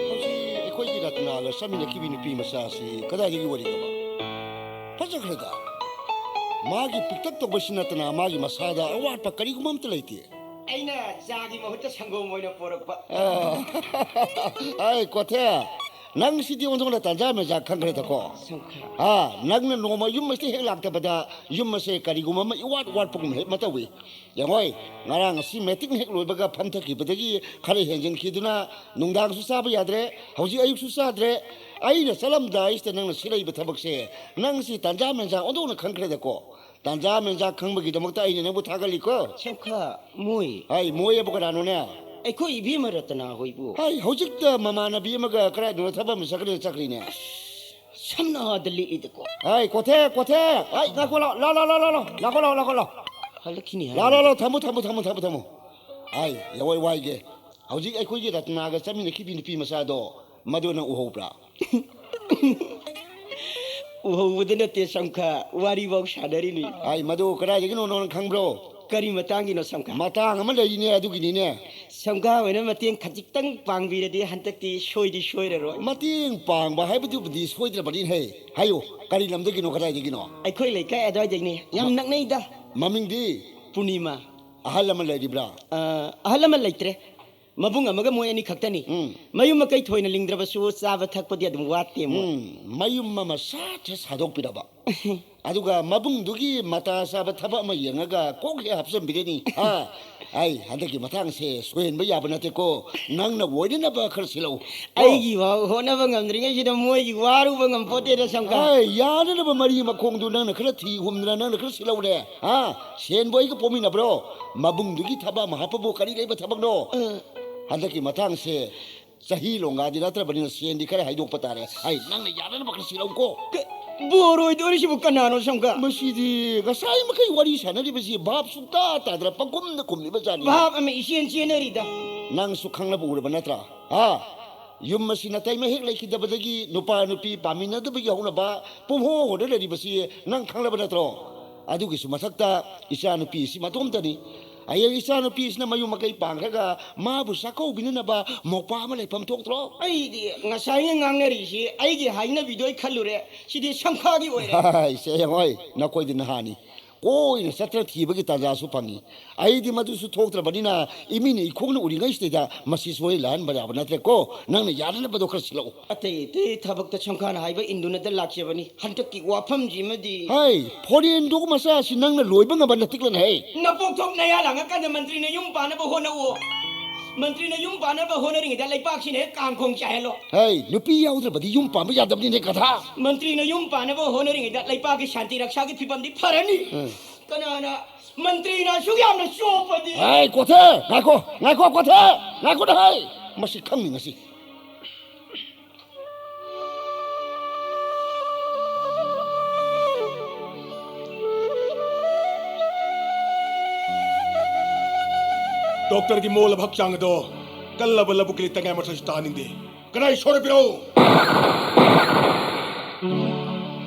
ꯍꯧꯖꯤꯛ ꯑꯩꯈꯣꯏꯒꯤ ꯔꯇꯅꯥꯒ ꯆꯠꯃꯤꯟꯅꯈꯤꯕꯤ ꯅꯨꯄꯤ ꯃꯆꯥꯁꯤ ꯀꯗꯥꯏꯗꯒꯤ ꯑꯣꯏꯔꯤꯒꯕ? ꯐꯖꯈ꯭ꯔꯦꯗ꯫ ꯃꯥꯒꯤ ꯄꯤꯛꯇꯛ ꯇꯧꯕꯁꯤ ꯅꯠꯇꯅ ꯃꯥꯒꯤ ꯃꯁꯥꯗ ꯑꯋꯥꯠꯄ ꯀꯔꯤꯒꯨꯝꯕ ꯑꯝꯇ ꯂꯩꯇꯦ꯫ ꯑꯩꯅ ꯆꯥꯒꯤ ꯃꯍꯨꯠꯇ ꯁꯪꯒꯣꯝ ꯑꯣꯏꯅ ꯄꯣꯔꯛꯄ꯫ ꯑ, ꯑꯩ ꯀꯣꯊꯦ, ꯅꯪ ꯁꯤꯗꯤ ꯑꯣꯟꯊꯣꯛꯅ ꯇꯟꯖꯥ ꯃꯦꯟꯖꯥ ꯈꯪꯈ꯭ꯔꯦꯗꯀꯣ꯫ ꯁꯪꯈꯥ꯫ ꯑ, ꯅꯪꯅ ꯅꯣꯡꯃ ꯌꯨꯝ ꯑꯁꯤꯗ ꯍꯦꯛ ꯂꯥꯛꯇꯕꯗ ꯌꯨꯝ ꯑꯁꯦ ꯀꯔꯤꯒꯨꯝꯕ ꯑꯃ ꯏꯋꯥꯠ ꯋꯥꯠꯄꯒꯨꯝ ꯍꯦꯛ ꯑꯃ ꯇꯧꯏ꯫ ꯌꯦꯡꯉꯣꯏ, ꯉꯔꯥꯡ ꯑꯁꯤ ꯃꯦꯇꯤꯡ ꯍꯦꯛ ꯂꯣꯏꯕꯒ ꯐꯝꯊꯈꯤꯕꯗꯒꯤ ꯈꯔ ꯍꯦꯟꯖꯤꯟꯈꯤꯗꯨꯅ ꯅꯨꯡꯗꯥꯡꯁꯨ ꯆꯥꯕ ꯌꯥꯗ꯭ꯔꯦ, ꯍꯧꯖꯤꯛ ꯑꯌꯨꯛꯁꯨ ꯆꯥꯗ꯭ꯔꯦ꯫ ꯑꯩꯅ ꯆꯠꯂꯝꯗꯥꯏꯁꯤꯗ ꯅꯪꯅ ꯁꯤ ꯂꯩꯕ ꯊꯕꯛꯁꯦ, ꯅꯪ ꯁꯤ ꯇꯟꯖꯥ ꯃꯦꯟꯖꯥ ꯑꯣꯟꯊꯣꯛꯅ ꯈꯪꯈ꯭ꯔꯦꯗꯀꯣ꯫ ꯇꯥꯟꯖꯥ ꯃꯦꯟꯖꯥ ꯈꯪꯕꯒꯤꯗꯃꯛꯇ ꯑꯩꯅ ꯅꯪꯕꯨ ꯊꯥꯒꯠꯂꯤꯀꯣ꯫ ꯁꯦꯝꯈꯥ, ꯃꯣꯏ꯫ ꯍꯥꯏ, ꯃꯣꯏ ꯑꯕꯨ ꯀꯅꯥꯅꯣꯅꯦ? ꯑꯩꯈꯣꯏ ꯏꯕꯦꯝꯃ ꯔꯇꯅꯥ ꯍꯣꯏꯕꯨ꯫ ꯍꯥꯏ, ꯍꯧꯖꯤꯛꯇ ꯃꯃꯥꯟꯅꯕꯤ ꯑꯃꯒ ꯀꯗꯥꯏꯗꯅꯣ ꯊꯕꯛ ꯑꯃ ꯆꯠꯈ꯭ꯔꯦ, ꯆꯠꯈ꯭ꯔꯤꯅꯦ꯫ ꯁꯝꯅ ꯑꯥꯗ ꯂꯦꯛꯏꯗꯀꯣ꯫ ꯍꯥꯏ, ꯀꯣꯊꯦ, ꯀꯣꯊꯦ꯫ ꯍꯥꯏ, ꯉꯥꯏꯈꯣ, ꯂꯥꯎ, ꯂꯥꯎ, ꯂꯥꯎ, ꯂꯥꯎ, ꯂꯥꯎ, ꯂꯥꯎ, ꯂꯥꯎ, ꯂꯥꯎ, ꯂꯥꯎ꯫ ꯍꯜꯂꯛꯈꯤꯅꯤ ꯍꯥꯏ꯫ ꯂꯥꯎ, ꯂꯥꯎ, ꯂꯥꯎ, ꯊꯝꯃꯣ, ꯊꯝꯃꯣ, ꯊꯝꯃꯣ, ꯊꯝꯃꯣ, ꯊꯝꯃꯣ꯫ ꯍꯥꯏ, ꯌꯥꯋꯥꯏ ꯋꯥꯏꯒꯦ꯫ ꯍꯧꯖꯤꯛ ꯑꯩꯈꯣꯏꯒꯤ ꯔꯇꯅꯥꯒ ꯆꯠꯃꯤꯟꯅꯈꯤꯕꯤ ꯅꯨꯄꯤ ꯃꯆꯥꯗꯣ, ꯃꯗꯨ ꯅꯪ ꯎꯍꯧꯕ꯭ꯔꯥ? ꯎꯍꯧꯕꯗ ꯅꯠꯇꯦ, ꯁꯝꯈꯥ, ꯋꯥꯔꯤꯐꯥꯎ ꯁꯥꯟꯅꯔꯤꯅꯤ꯫ ꯑꯩ ꯃꯗꯨ ꯀꯗꯥꯏꯗꯒꯤꯅꯣ ꯅꯪ ꯈꯪꯕ꯭ꯔꯣ? ꯀꯔꯤ ꯃꯇꯥꯡꯒꯤꯅꯣ, ꯁꯝꯈꯥ? ꯃꯇꯥꯡ ꯑꯃ ꯂꯩꯔꯤꯅꯦ, ꯑꯗꯨꯒꯤꯅꯤꯅꯦ꯫ ꯁꯝꯈꯥ ꯍꯣꯏꯅ ꯃꯇꯦꯡ ꯈꯖꯤꯛꯇꯪ ꯄꯥꯡꯕꯤꯔꯗꯤ ꯍꯟꯗꯛꯇꯤ ꯁꯣꯏꯗꯤ ꯁꯣꯏꯔꯔꯣꯏ꯫ ꯃꯇꯦꯡ ꯄꯥꯡꯕ ꯍꯥꯏꯕꯗꯨꯕꯨꯗꯤ ꯁꯣꯏꯗ꯭ꯔꯕꯅꯤ ꯍꯦ꯫ ꯍꯥꯏꯌꯨ, ꯀꯔꯤ ꯂꯝꯗꯒꯤꯅꯣ, ꯀꯗꯥꯏꯗꯒꯤꯅꯣ? ꯑꯩꯈꯣꯏ ꯂꯩꯀꯥꯏ ꯑꯗꯨꯋꯥꯏꯗꯒꯤꯅꯤ, ꯌꯥꯝ ꯃ-, ꯅꯛꯅꯩꯗ꯫ ꯃꯃꯤꯡꯗꯤ? ꯄꯨꯔꯅꯤꯃꯥ꯫ ꯑꯍꯜ ꯑꯃ ꯂꯩꯔꯤꯕ꯭ꯔꯥ? ꯑ, ꯑꯍꯜ ꯑꯃ ꯂꯩꯇ꯭ꯔꯦ꯫ ꯃꯕꯨꯡ ꯑꯃꯒ ꯃꯣꯏ ꯑꯅꯤ ꯈꯛꯇꯅꯤ꯫ ꯎꯝ꯫ ꯃꯌꯨꯝ ꯃꯀꯩ ꯊꯣꯏꯅ ꯂꯤꯡꯗ꯭ꯔꯕꯁꯨ ꯆꯥꯕ ꯊꯛꯄꯗꯤ ꯑꯗꯨꯝ ꯋꯥꯠꯇꯦ ꯃꯣꯏ꯫ ꯎꯝ, ꯃꯌꯨꯝ ꯑꯃ ꯁꯥꯠ ꯍꯦꯛ ꯁꯥꯗꯣꯛꯄꯤꯔꯕ꯫ ꯑꯗꯨꯒ ꯃꯕꯨꯡꯗꯨꯒꯤ ꯃꯇꯥ ꯆꯥꯕ ꯊꯕꯛ ꯑꯃ ꯌꯦꯡꯉꯒ ꯀꯣꯛ ꯍꯦꯛ ꯍꯥꯞꯆꯤꯟꯕꯤꯔꯅꯤ꯫ ꯑ, ꯑꯩ ꯍꯟꯗꯛꯀꯤ ꯃꯇꯥꯡꯁꯦ ꯁꯣꯏꯍꯟꯕ ꯌꯥꯕ ꯅꯠꯇꯦꯀꯣ꯫ ꯅꯪꯅ ꯑꯣꯏꯅꯅꯕ ꯈꯔ ꯁꯤꯜꯂꯛꯎ꯫ ꯀꯣ? ꯑꯩꯒꯤ ꯐꯥꯎ ꯍꯣꯠꯅꯕ ꯉꯝꯗ꯭ꯔꯤꯉꯩꯁꯤꯗ ꯃꯣꯏꯒꯤ ꯋꯥꯔꯨꯕ ꯉꯝꯄꯣꯠꯇꯦꯗ, ꯁꯝꯈꯥ꯫ ꯑꯩ ꯌꯥꯅꯅꯕ ꯃꯔꯤ ꯃꯈꯣꯡꯗꯨ ꯅꯪꯅ ꯈꯔ ꯊꯤ ꯍꯨꯝꯗꯅ ꯅꯪꯅ ꯈꯔ ꯁꯤꯜꯍꯧꯔꯦ꯫ ꯍꯥ? ꯁꯦꯟꯕꯨ ꯑꯩꯒ ꯄꯣꯛꯃꯤꯟꯅꯕ꯭ꯔꯣ? ꯃꯕꯨꯡꯗꯨꯒꯤ ꯊꯕꯛ ꯑꯃ ꯍꯥꯞꯄꯕꯨ ꯀꯔꯤ ꯂꯩꯕ ꯊꯕꯛꯅꯣ? ꯑ꯫ ꯍꯟꯗꯛꯀꯤ ꯃꯇꯥꯡꯁꯦ ꯆꯍꯤ ꯂꯣꯡꯒꯥꯗꯤ ꯅꯠꯇ꯭ꯔꯕꯅꯤꯅ ꯁꯦꯟꯗꯤ ꯈꯔ ꯍꯥꯏꯗꯣꯛꯄ ꯇꯥꯔꯦ꯫ ꯑꯩ ꯅꯪꯅ ꯌꯥꯅꯅꯕ ꯈꯔ ꯁꯤꯜꯍꯧꯀꯣ꯫ ꯀ-, ꯕꯣꯔ ꯑꯣꯏꯗꯣꯔꯤꯁꯤꯕꯨ ꯀꯅꯥꯅꯣ, ꯁꯝꯈꯥ? ꯃꯁꯤꯗꯤ ꯉꯁꯥꯏ ꯃꯈꯩ ꯋꯥꯔꯤ ꯁꯥꯟꯅꯔꯤꯕꯁꯤ ꯚꯥꯞ ꯁꯨꯡꯇꯥ ꯇꯥꯗ꯭ꯔ ꯄꯪꯈꯨꯝꯗ ꯈꯨꯝꯂꯤꯕ ꯖꯥꯠꯅꯤ꯫ ꯚꯥꯞ ꯑꯃ ꯏꯆꯦꯟ ꯆꯦꯟꯅꯔꯤꯗ꯫ ꯅꯪꯁꯨ ꯈꯪꯅꯕ ꯎꯔꯕ ꯅꯠꯇ꯭ꯔꯥ? ꯍꯥ? ꯌꯨꯝ ꯑꯁꯤ ꯅꯥꯇꯩꯃ ꯍꯦꯛ ꯂꯩꯈꯤꯗꯕꯗꯒꯤ ꯅꯨꯄꯥ ꯅꯨꯄꯤ ꯄꯥꯃꯤꯟꯅꯗꯕꯒꯤ ꯍꯧꯅꯕ ꯄꯨꯝꯍꯣ ꯍꯣꯗ ꯂꯩꯔꯤꯕꯁꯤ ꯅꯪ ꯈꯪꯂꯕ ꯅꯠꯇ꯭ꯔꯣ? ꯑꯗꯨꯒꯤꯁꯨ ꯃꯊꯛꯇ ꯏꯆꯥ ꯅꯨꯄꯤ ꯑꯁꯤ ꯃꯇꯣꯝꯇꯅꯤ꯫ ꯍꯌꯦꯡ ꯏꯆꯥ ꯅꯨꯄꯤꯁꯤꯅ ꯃꯌꯨꯝ ꯃꯀꯩ ꯄꯥꯟꯈ꯭ꯔꯒ ꯃꯥꯕꯨ ꯆꯥꯛꯀꯧꯕꯤꯅꯅꯕ ꯃꯧꯄꯥ ꯑꯃ ꯂꯩꯐꯝ ꯊꯣꯛꯇ꯭ꯔꯣ? ꯑꯩꯗꯤ ꯉꯁꯥꯏꯅ ꯉꯥꯡꯅꯔꯤꯁꯤ ꯑꯩꯒꯤ ꯍꯥꯏꯅꯕꯤꯗꯣ ꯑꯩ ꯈꯜꯂꯨꯔꯦ꯫ ꯁꯤꯗꯤ ꯁꯝꯈꯥꯒꯤ ꯑꯣꯏꯔꯦ꯫ ꯏꯆꯦ ꯍꯣꯏ, ꯅꯈꯣꯏꯗꯤ ꯅꯍꯥꯅꯤ꯫ ꯀꯣꯏꯅ ꯆꯠꯇꯅ ꯊꯤꯕꯒꯤ ꯇꯥꯟꯖꯥꯁꯨ ꯐꯪꯉꯤ꯫ ꯑꯩꯗꯤ ꯃꯗꯨꯁꯨ ꯊꯣꯛꯇ꯭ꯔꯕꯅꯤꯅ ꯏꯃꯤꯅ ꯏꯈꯣꯡꯅ ꯎꯔꯤꯉꯩꯁꯤꯗ ꯃꯁꯤ ꯁꯣꯏ ꯂꯥꯟꯕ ꯌꯥꯕ ꯅꯠꯇ꯭ꯔꯦꯀꯣ꯫ ꯅꯪꯅ ꯌꯥꯅꯅꯕꯗꯣ ꯈꯔ ꯁꯤꯜꯂꯛꯎ꯫ ꯑꯇꯩ ꯑꯇꯩ ꯊꯕꯛꯇ ꯁꯝꯈꯥꯅ ꯍꯥꯏꯕ ꯏꯟꯗꯨꯅꯗ ꯂꯥꯛꯆꯕꯅꯤ꯫ ꯍꯟꯗꯛꯀꯤ ꯋꯥꯐꯝꯁꯤꯃꯗꯤ꯫ ꯍꯩ, ꯐꯣꯔꯦꯟꯗꯣꯛ ꯃꯆꯥꯁꯤ ꯅꯪꯅ ꯂꯣꯏꯕ ꯉꯝꯕ ꯅꯠꯇꯤꯛꯂꯅ ꯍꯩ꯫ ꯅꯄꯣꯛꯊꯣꯛ ꯅꯌꯥ ꯂꯥꯡꯉꯀꯥꯟꯗ ꯃꯟꯇ꯭ꯔꯤꯅ ꯌꯨꯝ ꯄꯥꯟꯅꯕ ꯍꯣꯠꯅꯧꯑꯣ꯫ ꯃꯟꯇ꯭ꯔꯤꯅ ꯌꯨꯝ ꯄꯥꯟꯅꯕ ꯍꯣꯠꯅꯔꯤꯉꯩꯗ ꯂꯩꯄꯥꯛꯁꯤꯅ ꯍꯦꯛ ꯀꯥꯡꯈꯣꯡ ꯆꯥꯏꯍꯜꯂꯣ꯫ ꯍꯩ, ꯅꯨꯄꯤ ꯌꯥꯎꯗ꯭ꯔꯕꯗꯤ ꯌꯨꯝ ꯄꯥꯟꯕ ꯌꯥꯗꯕꯅꯤꯅꯦ, ꯒꯙꯥ꯫ ꯃꯟꯇ꯭ꯔꯤꯅ ꯌꯨꯝ ꯄꯥꯟꯅꯕ ꯍꯣꯠꯅꯔꯤꯉꯩꯗ ꯂꯩꯄꯥꯛꯀꯤ ꯁꯥꯟꯇꯤ ꯔꯛꯁꯥꯒꯤ ꯐꯤꯕꯝꯗꯤ ꯐꯔꯅꯤ꯫ ꯎꯝ꯫ ꯀꯅꯥꯅ ꯃꯟꯇ꯭ꯔꯤꯅ ꯑꯁꯨꯛ ꯌꯥꯝꯅ ꯆꯣꯞꯄꯗꯤ? ꯍꯩ, ꯀꯣꯊꯦ, ꯉꯥꯏꯈꯣ, ꯉꯥꯏꯈꯣ, ꯀꯣꯊꯦ, ꯉꯥꯏꯈꯣ ꯍꯩ꯫ ꯃꯁꯤ ꯈꯪꯅꯤꯡꯉꯁꯤ꯫ ꯗꯣꯛꯇꯔꯒꯤ ꯃꯣꯜꯂꯕ ꯍꯛꯆꯥꯡ ꯑꯗꯣ ꯀꯜꯂꯕ ꯂꯧꯕꯨꯛꯀꯤ ꯂꯤꯇꯉꯥꯏ ꯃꯊꯛꯁꯨ ꯇꯥꯍꯟꯅꯤꯡꯗꯦ꯫ ꯀꯅꯥꯏ ꯁꯣꯔ ꯄꯤꯔꯛꯎ?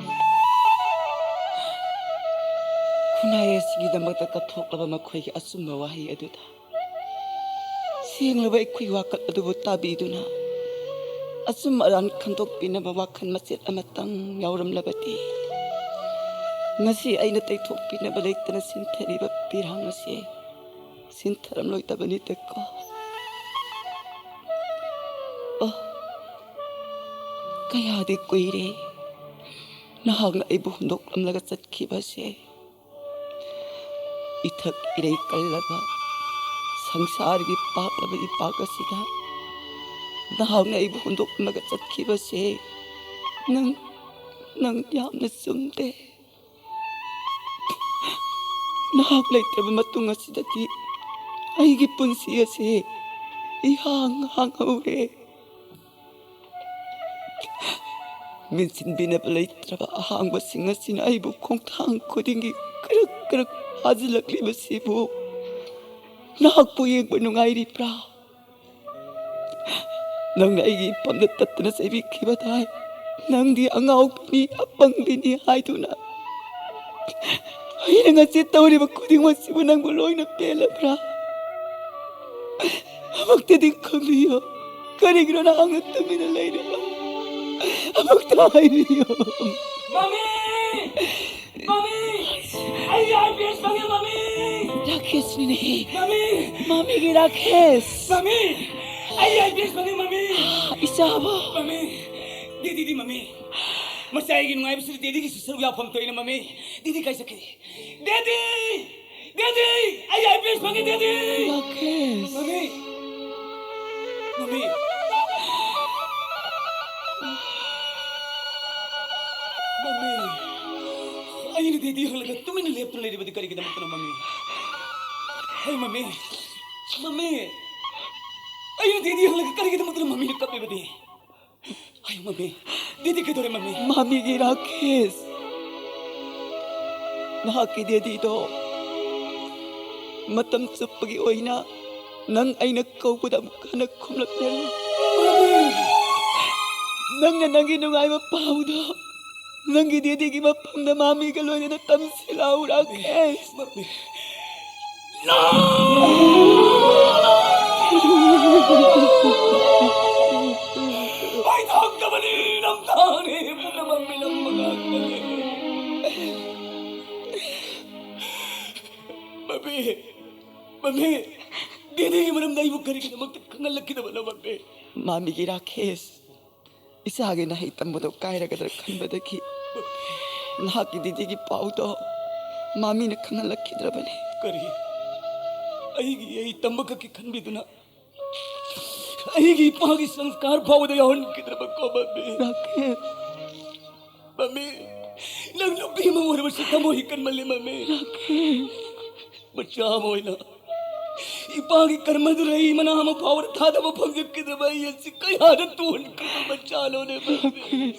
ꯈꯨꯟꯅꯥꯏ ꯑꯁꯤꯒꯤꯗꯃꯛꯇ ꯀꯠꯊꯣꯛꯂꯕ ꯃꯈꯣꯏꯒꯤ ꯑꯆꯨꯝꯕ ꯋꯥꯍꯩ ꯑꯗꯨꯗ ꯁꯦꯡꯂꯕ ꯑꯩꯈꯣꯏ ꯋꯥꯀꯠ ꯑꯗꯨꯕꯨ ꯇꯥꯕꯤꯗꯨꯅ, ꯑꯆꯨꯝ ꯑꯔꯥꯟ ꯈꯟꯗꯣꯛꯄꯤꯅꯕ ꯋꯥꯈꯜ ꯃꯆꯦꯠ ꯑꯃꯇꯪ ꯌꯥꯎꯔꯝꯂꯕꯗꯤ, ꯉꯁꯤ ꯑꯩꯅ ꯇꯩꯊꯣꯛꯄꯤꯅꯕ ꯂꯩꯇꯅ ꯁꯤꯟꯊꯔꯤꯕ ꯄꯤꯔꯥꯡ ꯑꯁꯤ ꯁꯤꯟꯊꯔꯝꯂꯣꯏꯗꯕꯅꯤꯗꯀꯣ꯫ ꯑꯣ, ꯀꯌꯥꯗꯤ ꯀꯨꯏꯔꯦ ꯅꯍꯥꯛꯅ ꯑꯩꯕꯨ ꯍꯨꯟꯗꯣꯛꯂꯝꯂꯒ ꯆꯠꯈꯤꯕꯁꯦ꯫ ꯏꯊꯛ ꯏꯔꯩ ꯀꯜꯂꯕ ꯁꯪꯁꯥꯔꯒꯤ ꯄꯥꯛꯂꯕ ꯏꯄꯥꯛ ꯑꯁꯤꯗ ꯅꯍꯥꯛꯅ ꯑꯩꯕꯨ ꯍꯨꯟꯗꯣꯛꯂꯝꯂꯒ ꯆꯠꯈꯤꯕꯁꯦ, ꯅꯪ, ꯅꯪ ꯌꯥꯝꯅ ꯆꯨꯝꯗꯦ꯫ ꯅꯍꯥꯛ ꯂꯩꯇ꯭ꯔꯕ ꯃꯇꯨꯡ ꯑꯁꯤꯗꯗꯤ ꯑꯩꯒꯤ ꯄꯨꯟꯁꯤ ꯑꯁꯤ ꯏꯍꯥꯡ ꯍꯥꯡꯍꯧꯔꯦ꯫ ꯃꯦꯟꯁꯤꯟꯕꯤꯅꯕ ꯂꯩꯇ꯭ꯔꯕ ꯑꯍꯥꯡꯕꯁꯤꯡ ꯑꯁꯤꯅ ꯑꯩꯕꯨ ꯈꯣꯡꯊꯥꯡ ꯈꯨꯗꯤꯡꯒꯤ ꯀ꯭ꯔꯛ ꯀ꯭ꯔꯛ ꯐꯥꯖꯤꯜꯂꯛꯂꯤꯕꯁꯤꯕꯨ ꯅꯍꯥꯛꯄꯨ ꯌꯦꯡꯕ ꯅꯨꯡꯉꯥꯏꯔꯤꯕ꯭ꯔꯥ? ꯅꯪꯅ ꯑꯩꯒꯤ ꯏꯄꯝꯗ ꯇꯠꯇꯅ ꯆꯩꯕꯤꯈꯤꯕ ꯇꯥꯏ꯫ ꯅꯪꯗꯤ ꯑꯉꯥꯎꯕꯤꯅꯤ, ꯑꯄꯪꯕꯤꯅꯤ ꯍꯥꯏꯗꯨꯅ꯫ ꯑꯩꯅ ꯉꯁꯤ ꯇꯧꯔꯤꯕ ꯈꯨꯗꯤꯡꯃꯛꯁꯤꯕꯨ ꯅꯪꯕꯨ ꯂꯣꯏꯅ ꯄꯦꯜꯂꯕ꯭ꯔꯥ? ꯑꯃꯨꯛꯇꯗꯤ ꯈꯪꯕꯤꯌꯨ꯫ ꯀꯔꯤꯒꯤꯅꯣ ꯅꯍꯥꯛꯅ ꯇꯨꯃꯤꯟꯅ ꯂꯩꯔꯤꯕ? ꯑꯃꯨꯛꯇ ꯍꯥꯏꯕꯤꯌꯨ꯫ ꯃꯃꯤ! ꯃꯃꯤ! ꯑꯩ IPS ꯐꯪꯉꯦ, ꯃꯃꯤ! ꯔꯥꯀꯦꯁꯅꯤꯅꯦ꯫ ꯃꯃꯤ! ꯃꯃꯤꯒꯤ ꯔꯥꯀꯦꯁ꯫ ꯃꯃꯤ! ꯑꯩ IPS ꯐꯪꯉꯦ, ꯃꯃꯤ! ꯏꯆꯥꯕꯨ꯫ ꯃꯃꯤ! ꯗꯦꯗꯤꯗꯤ, ꯃꯃꯤ! ꯃꯆꯥ ꯑꯩꯒꯤ ꯅꯨꯡꯉꯥꯏꯕꯁꯤꯗ ꯗꯦꯗꯤꯒꯤꯁꯨ ꯁꯔꯨꯛ ꯌꯥꯐꯝ ꯊꯣꯛꯏꯅꯦ, ꯃꯃꯤ! ꯗꯦꯗꯤ ꯀꯥꯏ ꯆꯠꯈ꯭ꯔꯦ? ꯗꯦꯗꯤ! ꯗꯦꯗꯤ! ꯑꯩ IPS ꯐꯪꯉꯦ, ꯗꯦꯗꯤ! ꯔꯥꯀꯦꯁ꯫ ꯃꯃꯤ! ꯃꯃꯤ! ꯃꯃꯤ! ꯑꯩꯅ ꯗꯦꯗꯤ ꯍꯪꯂꯒ ꯇꯨꯃꯤꯟꯅ ꯂꯦꯞꯇꯨꯅ ꯂꯩꯔꯤꯕꯗꯤ ꯀꯔꯤꯒꯤꯗꯃꯛꯇꯅꯣ, ꯃꯃꯤ? ꯍꯩ, ꯃꯃꯤ! ꯃꯃꯤ! ꯑꯩꯅ ꯗꯦꯗꯤ ꯍꯪꯂꯒ ꯀꯔꯤꯒꯤꯗꯃꯛꯇꯅꯣ ꯃꯃꯤꯅ ꯀꯞꯂꯤꯕꯗꯤ? ꯍꯩ, ꯃꯃꯤ! ꯗꯦꯗꯤ ꯀꯩꯗꯧꯔꯦ, ꯃꯃꯤ? ꯃꯃꯤꯒꯤ ꯔꯥꯀꯦꯁ, ꯅꯍꯥꯛꯀꯤ ꯗꯦꯗꯤꯗꯣ ꯃꯇꯝ ꯆꯨꯞꯄꯒꯤ ꯑꯣꯏꯅ ꯅꯪ ꯑꯩꯅ ꯀꯧꯕꯗ ꯑꯃꯨꯛ ꯍꯟꯅ ꯈꯨꯝꯂꯛꯇꯦ꯫ ꯅꯪꯅ ꯅꯪꯒꯤ ꯅꯨꯡꯉꯥꯏꯕ ꯄꯥꯎꯗꯣ ꯅꯪꯒꯤ ꯗꯦꯗꯤꯒꯤ ꯃꯐꯝꯗ ꯃꯃꯤꯒ ꯂꯣꯏꯅꯅ ꯇꯝꯁꯤꯜꯂꯛꯎ, ꯔꯥꯀꯦꯁ꯫ ꯃꯃꯤ! ꯑꯣꯏꯊꯣꯛꯇꯕꯅꯤ, ꯅꯝꯊꯥꯛꯅꯤ, ꯄꯨꯝꯅꯃꯛ ꯃꯤꯅꯝꯕ ꯉꯥꯛꯇꯅꯤ꯫ ꯃꯃꯤ! ꯃꯃꯤ! ꯗꯦꯗꯤꯒꯤ ꯃꯔꯝꯗ ꯑꯩꯕꯨ ꯀꯔꯤꯒꯤꯗꯃꯛꯇ ꯈꯪꯍꯜꯂꯛꯈꯤꯗꯕꯅꯣ, ꯃꯃꯤ? ꯃꯃꯤꯒꯤ ꯔꯥꯀꯦꯁ, ꯏꯆꯥꯒꯤ ꯅꯍꯩ ꯇꯝꯕꯗꯣ ꯀꯥꯏꯔꯒꯗ꯭ꯔꯥ ꯈꯟꯕꯗꯒꯤ ꯅꯍꯥꯛꯀꯤ ꯗꯦꯗꯤꯒꯤ ꯄꯥꯎꯗꯣ ꯃꯃꯤꯅ ꯈꯪꯍꯜꯂꯛꯈꯤꯗ꯭ꯔꯕꯅꯤ꯫ ꯀꯔꯤ? ꯑꯩꯒꯤ ꯏꯍꯩ ꯇꯝꯕ ꯈꯛꯀꯤ ꯈꯟꯕꯤꯗꯨꯅ ꯑꯩꯒꯤ ꯏꯄꯥꯒꯤ ꯁꯪꯁꯀꯥꯔ ꯐꯥꯎꯕꯗ ꯌꯥꯎꯍꯟꯈꯤꯗ꯭ꯔꯕꯀꯣ, ꯃꯃꯤ? ꯔꯥꯀꯦꯁ꯫ ꯃꯃꯤ, ꯅꯪ ꯅꯨꯄꯤ ꯑꯃ ꯑꯣꯏꯔꯕꯁꯨ ꯊꯃꯣꯏ ꯀꯟꯃꯜꯂꯤ, ꯃꯃꯤ꯫ ꯔꯥꯀꯦꯁ꯫ ꯃꯆꯥ ꯑꯃ ꯑꯣꯏꯅ ꯏꯄꯥꯒꯤ ꯀꯔꯃꯗꯨ ꯂꯩ ꯃꯅꯥ ꯑꯃ ꯐꯥꯎꯕ ꯊꯥꯗꯕ ꯐꯪꯖꯈꯤꯗ꯭ꯔꯕ ꯑꯩ ꯑꯁꯤ ꯀꯌꯥꯗ ꯇꯣꯟꯈ꯭ꯔꯕ ꯃꯆꯥꯅꯣꯅꯦ, ꯃꯃꯤ?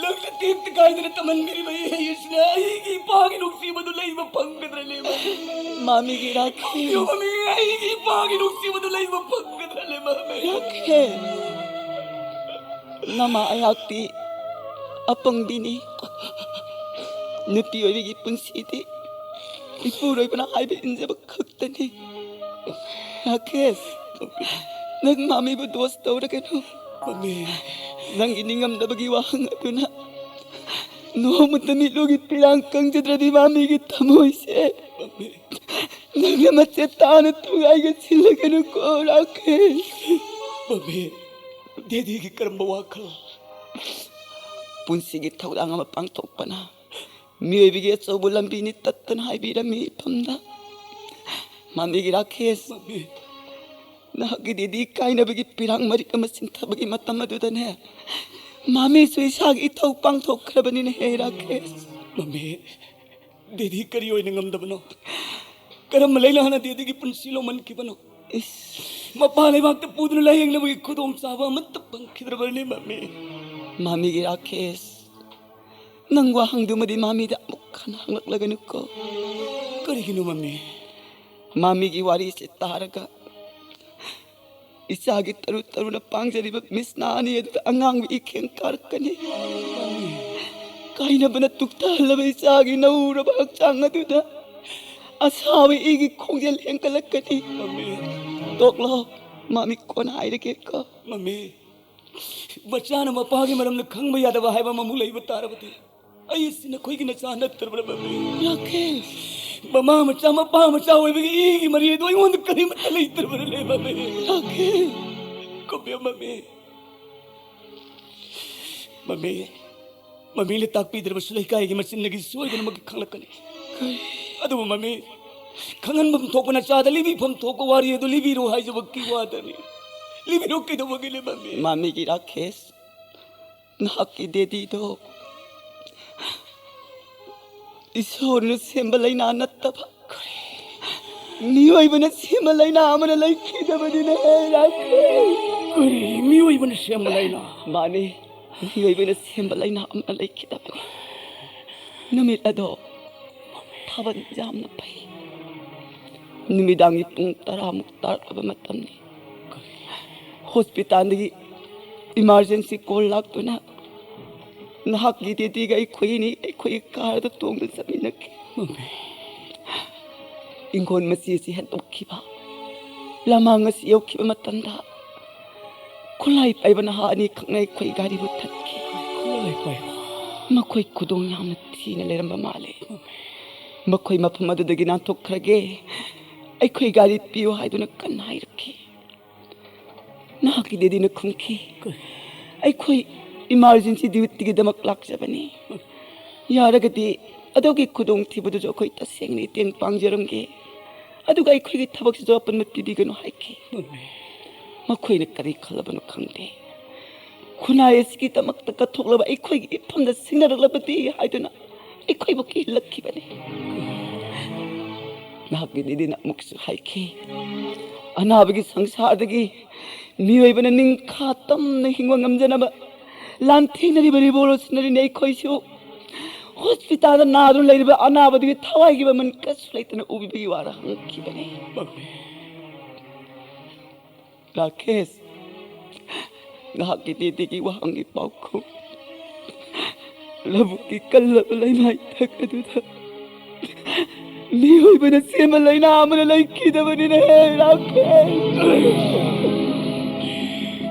ꯅꯪꯅ ꯇꯦꯛꯇ ꯀꯥꯏꯗꯅ ꯇꯝꯍꯟꯕꯤꯔꯤꯕ ꯏꯍꯩ ꯑꯁꯤꯅ ꯑꯩꯒꯤ ꯏꯄꯥꯒꯤ ꯅꯨꯡꯁꯤꯕꯗꯨ ꯂꯩꯕ ꯐꯪꯒꯗ꯭ꯔꯅꯦ, ꯃꯃꯤ? ꯃꯥꯃꯤꯒꯤ ꯔꯥꯈꯤ꯫ ꯃꯃꯤ, ꯑꯩꯒꯤ ꯏꯄꯥꯒꯤ ꯅꯨꯡꯁꯤꯕꯗꯨ ꯂꯩꯕ ꯐꯪꯒꯗ꯭ꯔꯅꯦ, ꯃꯃꯤ? ꯔꯥꯈꯤ꯫ ꯅꯃꯥ ꯑꯩꯍꯥꯛꯇꯤ ꯑꯄꯪꯕꯤꯅꯤ꯫ ꯅꯨꯄꯤ ꯑꯣꯏꯕꯒꯤ ꯄꯨꯟꯁꯤꯗꯤ ꯏꯄꯨꯔꯣꯏꯕꯅ ꯍꯥꯏꯕ ꯏꯟꯖꯕ ꯈꯛꯇꯅꯤ꯫ ꯔꯥꯀꯦꯁ, ꯅꯪ ꯃꯥꯃꯤꯕꯨ ꯗꯣꯁ ꯇꯧꯔꯒꯅꯨ꯫ ꯃꯃꯤ꯫ ꯅꯪꯒꯤ ꯅꯤꯡꯉꯝꯗꯕꯒꯤ ꯋꯥꯍꯪ ꯑꯗꯨꯅ ꯅꯣꯡꯃꯇ ꯃꯤꯠꯂꯨꯒꯤ ꯄꯤꯔꯥꯡ ꯀꯪꯖꯗ꯭ꯔꯗꯤ ꯃꯥꯃꯤꯒꯤ ꯊꯃꯣꯏꯁꯦ꯫ ꯃꯃꯤ꯫ ꯅꯪꯅ ꯃꯆꯦꯠ ꯇꯥꯅ ꯊꯨꯒꯥꯏꯒ ꯁꯤꯜꯂꯒꯅꯨꯀꯣ, ꯔꯥꯀꯦꯁ꯫ ꯃꯃꯤ, ꯗꯦꯗꯤꯒꯤ ꯀꯔꯝꯕ ꯋꯥꯈꯜ? ꯄꯨꯟꯁꯤꯒꯤ ꯊꯧꯗꯥꯡ ꯑꯃ ꯄꯥꯡꯊꯣꯛꯄꯅ ꯃꯤꯑꯣꯏꯕꯒꯤ ꯑꯆꯧꯕ ꯂꯝꯕꯤꯅꯤ ꯇꯠꯇꯅ ꯍꯥꯏꯕꯤꯔꯝꯃꯤ ꯏꯐꯝꯗ꯫ ꯃꯥꯃꯤꯒꯤ ꯔꯥꯀꯦꯁ, ꯃꯃꯤ꯫ ꯅꯍꯥꯛꯀꯤ ꯗꯦꯗꯤ ꯀꯥꯏꯅꯕꯒꯤ ꯄꯤꯔꯥꯡ ꯃꯔꯤꯛ ꯑꯃ ꯆꯤꯟꯊꯕꯒꯤ ꯃꯇꯝ ꯑꯗꯨꯗꯅꯦ, ꯃꯥꯃꯤꯁꯨ ꯏꯁꯥꯒꯤ ꯏꯊꯧ ꯄꯥꯡꯊꯣꯛꯈ꯭ꯔꯕꯅꯤꯅꯦ ꯍꯦ ꯔꯥꯀꯦꯁ꯫ ꯃꯃꯤ, ꯗꯦꯗꯤ ꯀꯔꯤ ꯑꯣꯏꯅ ꯉꯝꯗꯕꯅꯣ? ꯀꯔꯝꯕ ꯂꯩꯅꯥꯅ ꯗꯦꯗꯤꯒꯤ ꯄꯨꯟꯁꯤ ꯂꯧꯃꯟꯈꯤꯕꯅꯣ? ꯏꯁ꯫ ꯃꯄꯥ ꯂꯩꯕꯥꯛꯇ ꯄꯨꯗꯨꯅ ꯂꯥꯌꯦꯡꯅꯕꯒꯤ ꯈꯨꯗꯣꯡꯆꯥꯕ ꯑꯃꯠꯇ ꯐꯪꯈꯤꯗ꯭ꯔꯕꯅꯤ, ꯃꯃꯤ꯫ ꯃꯥꯃꯤꯒꯤ ꯔꯥꯀꯦꯁ, ꯅꯪ ꯋꯥꯍꯪꯗꯨꯃꯗꯤ ꯃꯥꯃꯤꯗ ꯑꯃꯨꯛ ꯍꯟꯅ ꯍꯪꯂꯛꯂꯒꯅꯨꯀꯣ꯫ ꯀꯔꯤꯒꯤꯅꯣ, ꯃꯃꯤ? ꯃꯥꯃꯤꯒꯤ ꯋꯥꯔꯤꯁꯤ ꯇꯥꯔꯒ ꯏꯆꯥꯒꯤ ꯇꯔꯨ ꯇꯔꯨꯅ ꯄꯥꯡꯖꯔꯤꯕ ꯃꯤꯁꯅꯥ ꯑꯅꯤ ꯑꯗꯨꯗ ꯑꯉꯥꯡꯕ ꯏꯈꯦꯡ ꯀꯥꯔꯛꯀꯅꯤ꯫ ꯀꯥꯏꯅꯕꯅ ꯇꯨꯛꯇꯍꯜꯂꯕ ꯏꯆꯥꯒꯤ ꯅꯧꯔꯕ ꯍꯛꯆꯥꯡ ꯑꯗꯨꯗ ꯑꯁꯥꯕ ꯏꯒꯤ ꯈꯣꯡꯖꯦꯜ ꯍꯦꯟꯒꯠꯂꯛꯀꯅꯤ꯫ ꯇꯣꯛꯂꯣ, ꯃꯥꯃꯤ ꯀꯣꯟꯅ ꯍꯥꯏꯔꯒꯦꯀꯣ꯫ ꯃꯃꯤ, ꯃꯆꯥꯅ ꯃꯄꯥꯒꯤ ꯃꯔꯝꯗ ꯈꯪꯕ ꯌꯥꯗꯕ ꯍꯥꯏꯕ ꯑꯃꯃꯨꯛ ꯂꯩꯕ ꯇꯥꯔꯕꯗꯤ, ꯑꯩ ꯑꯁꯤ ꯅꯈꯣꯏꯒꯤ ꯅꯆꯥ ꯅꯠꯇ꯭ꯔꯕ꯭ꯔꯥ, ꯃꯃꯤ? ꯔꯥꯀꯦꯁ! ꯃꯃꯥ ꯃꯆꯥ, ꯃꯄꯥ ꯃꯆꯥ ꯑꯣꯏꯕꯒꯤ ꯏꯒꯤ ꯃꯔꯤ ꯑꯗꯨ ꯑꯩꯉꯣꯟꯗ ꯀꯔꯤꯃꯠꯇ ꯂꯩꯇ꯭ꯔꯕ꯭ꯔꯅꯦ, ꯃꯃꯤ? ꯔꯥꯀꯦꯁ! ꯀꯣꯄꯤꯌꯣ, ꯃꯃꯤ꯫ ꯃꯃꯤ, ꯃꯃꯤꯅ ꯇꯥꯛꯄꯤꯗ꯭ꯔꯕꯁꯨ ꯂꯩꯀꯥꯏꯒꯤ ꯃꯆꯤꯟꯗꯒꯤ ꯁꯣꯏꯗꯅꯃꯛꯀꯤ ꯈꯪꯂꯛꯀꯅꯤ꯫ ꯀꯔꯤ? ꯑꯗꯨꯕꯨ ꯃꯃꯤ, ꯈꯪꯍꯟꯐꯝ ꯊꯣꯛꯄ ꯅꯆꯥꯗ ꯂꯤꯕꯤꯐꯝ ꯊꯣꯛꯄ ꯋꯥꯔꯤ ꯑꯗꯨ ꯂꯤꯕꯤꯔꯣ ꯍꯥꯏꯖꯕꯒꯤ ꯋꯥꯗꯅꯤ꯫ ꯂꯤꯕꯤꯔꯣ, ꯀꯩꯗꯧꯕꯒꯤꯅꯦ, ꯃꯃꯤ? ꯃꯥꯃꯤꯒꯤ ꯔꯥꯀꯦꯁ, ꯅꯍꯥꯛꯀꯤ ꯗꯦꯗꯤꯗꯣ ꯏꯁꯣꯔꯅ ꯁꯦꯝꯕ ꯂꯩꯅꯥ ꯅꯠꯇꯕ, ꯃꯤꯑꯣꯏꯕꯅ ꯁꯦꯝꯕ ꯂꯩꯅꯥ ꯑꯃꯅ ꯂꯩꯈꯤꯗꯕꯅꯤꯅꯦ, ꯔꯥꯀꯦꯁ꯫ ꯀꯔꯤ? ꯃꯤꯑꯣꯏꯕꯅ ꯁꯦꯝꯕ ꯂꯩꯅꯥ? ꯃꯥꯅꯤ꯫ ꯃꯤꯑꯣꯏꯕꯅ ꯁꯦꯝꯕ ꯂꯥꯏꯅꯥ ꯑꯃ ꯂꯩꯈꯤꯗꯕꯅꯤ꯫ ꯅꯨꯃꯤꯠ ꯑꯗꯣ ꯊꯥꯕꯜ ꯌꯥꯝꯅ ꯐꯩ꯫ ꯅꯨꯃꯤꯗꯥꯡꯒꯤ ꯄꯨꯡ ꯇꯔꯥꯃꯨꯛ ꯇꯥꯔꯛꯂꯕ ꯃꯇꯝꯅꯤ꯫ ꯍꯣꯁꯄꯤꯇꯥꯜꯗꯒꯤ ꯏꯃꯥꯔꯖꯦꯟꯁꯤ ꯀꯣꯜ ꯂꯥꯛꯇꯨꯅ ꯅꯍꯥꯛꯀꯤ ꯗꯦꯗꯤꯒ ꯑꯩꯈꯣꯏ ꯑꯅꯤ ꯑꯩꯈꯣꯏꯒꯤ ꯀꯥꯔꯗ ꯇꯣꯡꯗꯨꯅ ꯆꯠꯃꯤꯟꯅꯈꯤ꯫ ꯏꯪꯈꯣꯜ ꯃꯆꯤ ꯑꯁꯤ ꯍꯦꯟꯗꯣꯛꯈꯤꯕ ꯂꯃꯥꯡ ꯑꯁꯤ ꯌꯧꯈꯤꯕ ꯃꯇꯝꯗ ꯈꯨꯠꯂꯥꯏ ꯄꯥꯏꯕ ꯅꯍꯥ ꯑꯅꯤꯈꯛꯅ ꯑꯩꯈꯣꯏ ꯒꯥꯔꯤꯕꯨ ꯊꯠꯈꯤ꯫ ꯈꯨꯠꯂꯥꯏ ꯄꯥꯏꯕ? ꯃꯈꯣꯏ ꯈꯨꯗꯣꯡ ꯌꯥꯝꯅ ꯊꯤꯅ ꯂꯩꯔꯝꯕ ꯃꯥꯜꯂꯦ꯫ ꯃꯈꯣꯏ ꯃꯐꯝ ꯑꯗꯨꯗꯒꯤ ꯅꯥꯟꯊꯣꯛꯈ꯭ꯔꯒꯦ, ꯑꯩꯈꯣꯏ ꯒꯥꯔꯤ ꯄꯤꯌꯨ ꯍꯥꯏꯗꯨꯅ ꯀꯟꯅ ꯍꯥꯏꯔꯛꯈꯤ꯫ ꯅꯍꯥꯛꯀꯤ ꯗꯦꯗꯤꯅ ꯈꯨꯝꯈꯤ, "ꯑꯩꯈꯣꯏ ꯏꯃꯥꯔꯖꯦꯟꯁꯤ ꯗ꯭ꯌꯨꯇꯤꯒꯤꯗꯃꯛ ꯂꯥꯛꯆꯕꯅꯤ꯫ ꯌꯥꯔꯒꯗꯤ ꯑꯗꯨꯒꯤ ꯈꯨꯗꯣꯡꯊꯤꯕꯗꯨꯁꯨ ꯑꯩꯈꯣꯏ ꯇꯁꯦꯡꯅ ꯃꯇꯦꯡ ꯄꯥꯡꯖꯔꯝꯒꯦ꯫ ꯑꯗꯨꯒ ꯑꯩꯈꯣꯏꯒꯤ ꯊꯕꯛꯁꯤꯁꯨ ꯑꯄꯟꯕ ꯄꯤꯕꯤꯒꯅꯨ" ꯍꯥꯏꯈꯤ꯫ ꯃꯈꯣꯏꯅ ꯀꯔꯤ ꯈꯜꯂꯕꯅꯣ ꯈꯪꯗꯦ꯫ ꯈꯨꯟꯅꯥꯏ ꯑꯁꯤꯒꯤꯗꯃꯛꯇ ꯀꯠꯊꯣꯛꯂꯕ ꯑꯩꯈꯣꯏꯒꯤ ꯏꯐꯝꯗ ꯁꯤꯡꯅꯔꯛꯂꯕꯗꯤ ꯍꯥꯏꯗꯨꯅ ꯑꯩꯈꯣꯏꯕꯨ ꯀꯤꯍꯜꯂꯛꯈꯤꯕꯅꯤ꯫ ꯅꯍꯥꯛꯀꯤ ꯗꯦꯗꯤꯅ ꯑꯃꯨꯛꯁꯨ ꯍꯥꯏꯈꯤ, "ꯑꯅꯥꯕꯒꯤ ꯁꯪꯁꯥꯔꯗꯒꯤ ꯃꯤꯑꯣꯏꯕꯅ ꯅꯤꯡꯈꯥ ꯇꯝꯅ ꯍꯤꯡꯕ ꯉꯝꯖꯅꯕ ꯂꯥꯟꯊꯦꯡꯅꯔꯤꯕ ꯔꯤꯚꯣꯂꯨꯁꯅꯔꯤꯅꯤ ꯑꯩꯈꯣꯏꯁꯨ꯫ ꯍꯣꯁꯄꯤꯇꯥꯜꯗ ꯅꯥꯗꯨꯅ ꯂꯩꯔꯤꯕ ꯑꯅꯥꯕꯗꯨꯒꯤ ꯊꯋꯥꯏꯒꯤ ꯃꯃꯜ ꯀꯔꯤꯁꯨ ꯂꯩꯇꯅ ꯎꯕꯤꯕꯒꯤ ꯋꯥꯔꯥ ꯍꯪꯈꯤꯕꯅꯤ"꯫ ꯔꯥꯀꯦꯁ, ꯅꯍꯥꯛꯀꯤ ꯗꯦꯗꯤꯒꯤ ꯋꯥꯍꯪꯒꯤ ꯄꯥꯎꯈꯨꯝ, ꯂꯧꯕꯨꯛꯀꯤ ꯀꯜꯂꯕ ꯂꯩꯃꯥꯏꯊꯛ ꯑꯗꯨꯗ ꯃꯤꯑꯣꯏꯕꯅ ꯁꯦꯝꯕ ꯂꯥꯏꯅꯥ ꯑꯃꯅ ꯂꯩꯈꯤꯗꯕꯅꯤꯅꯦ, ꯔꯥꯀꯦꯁ꯫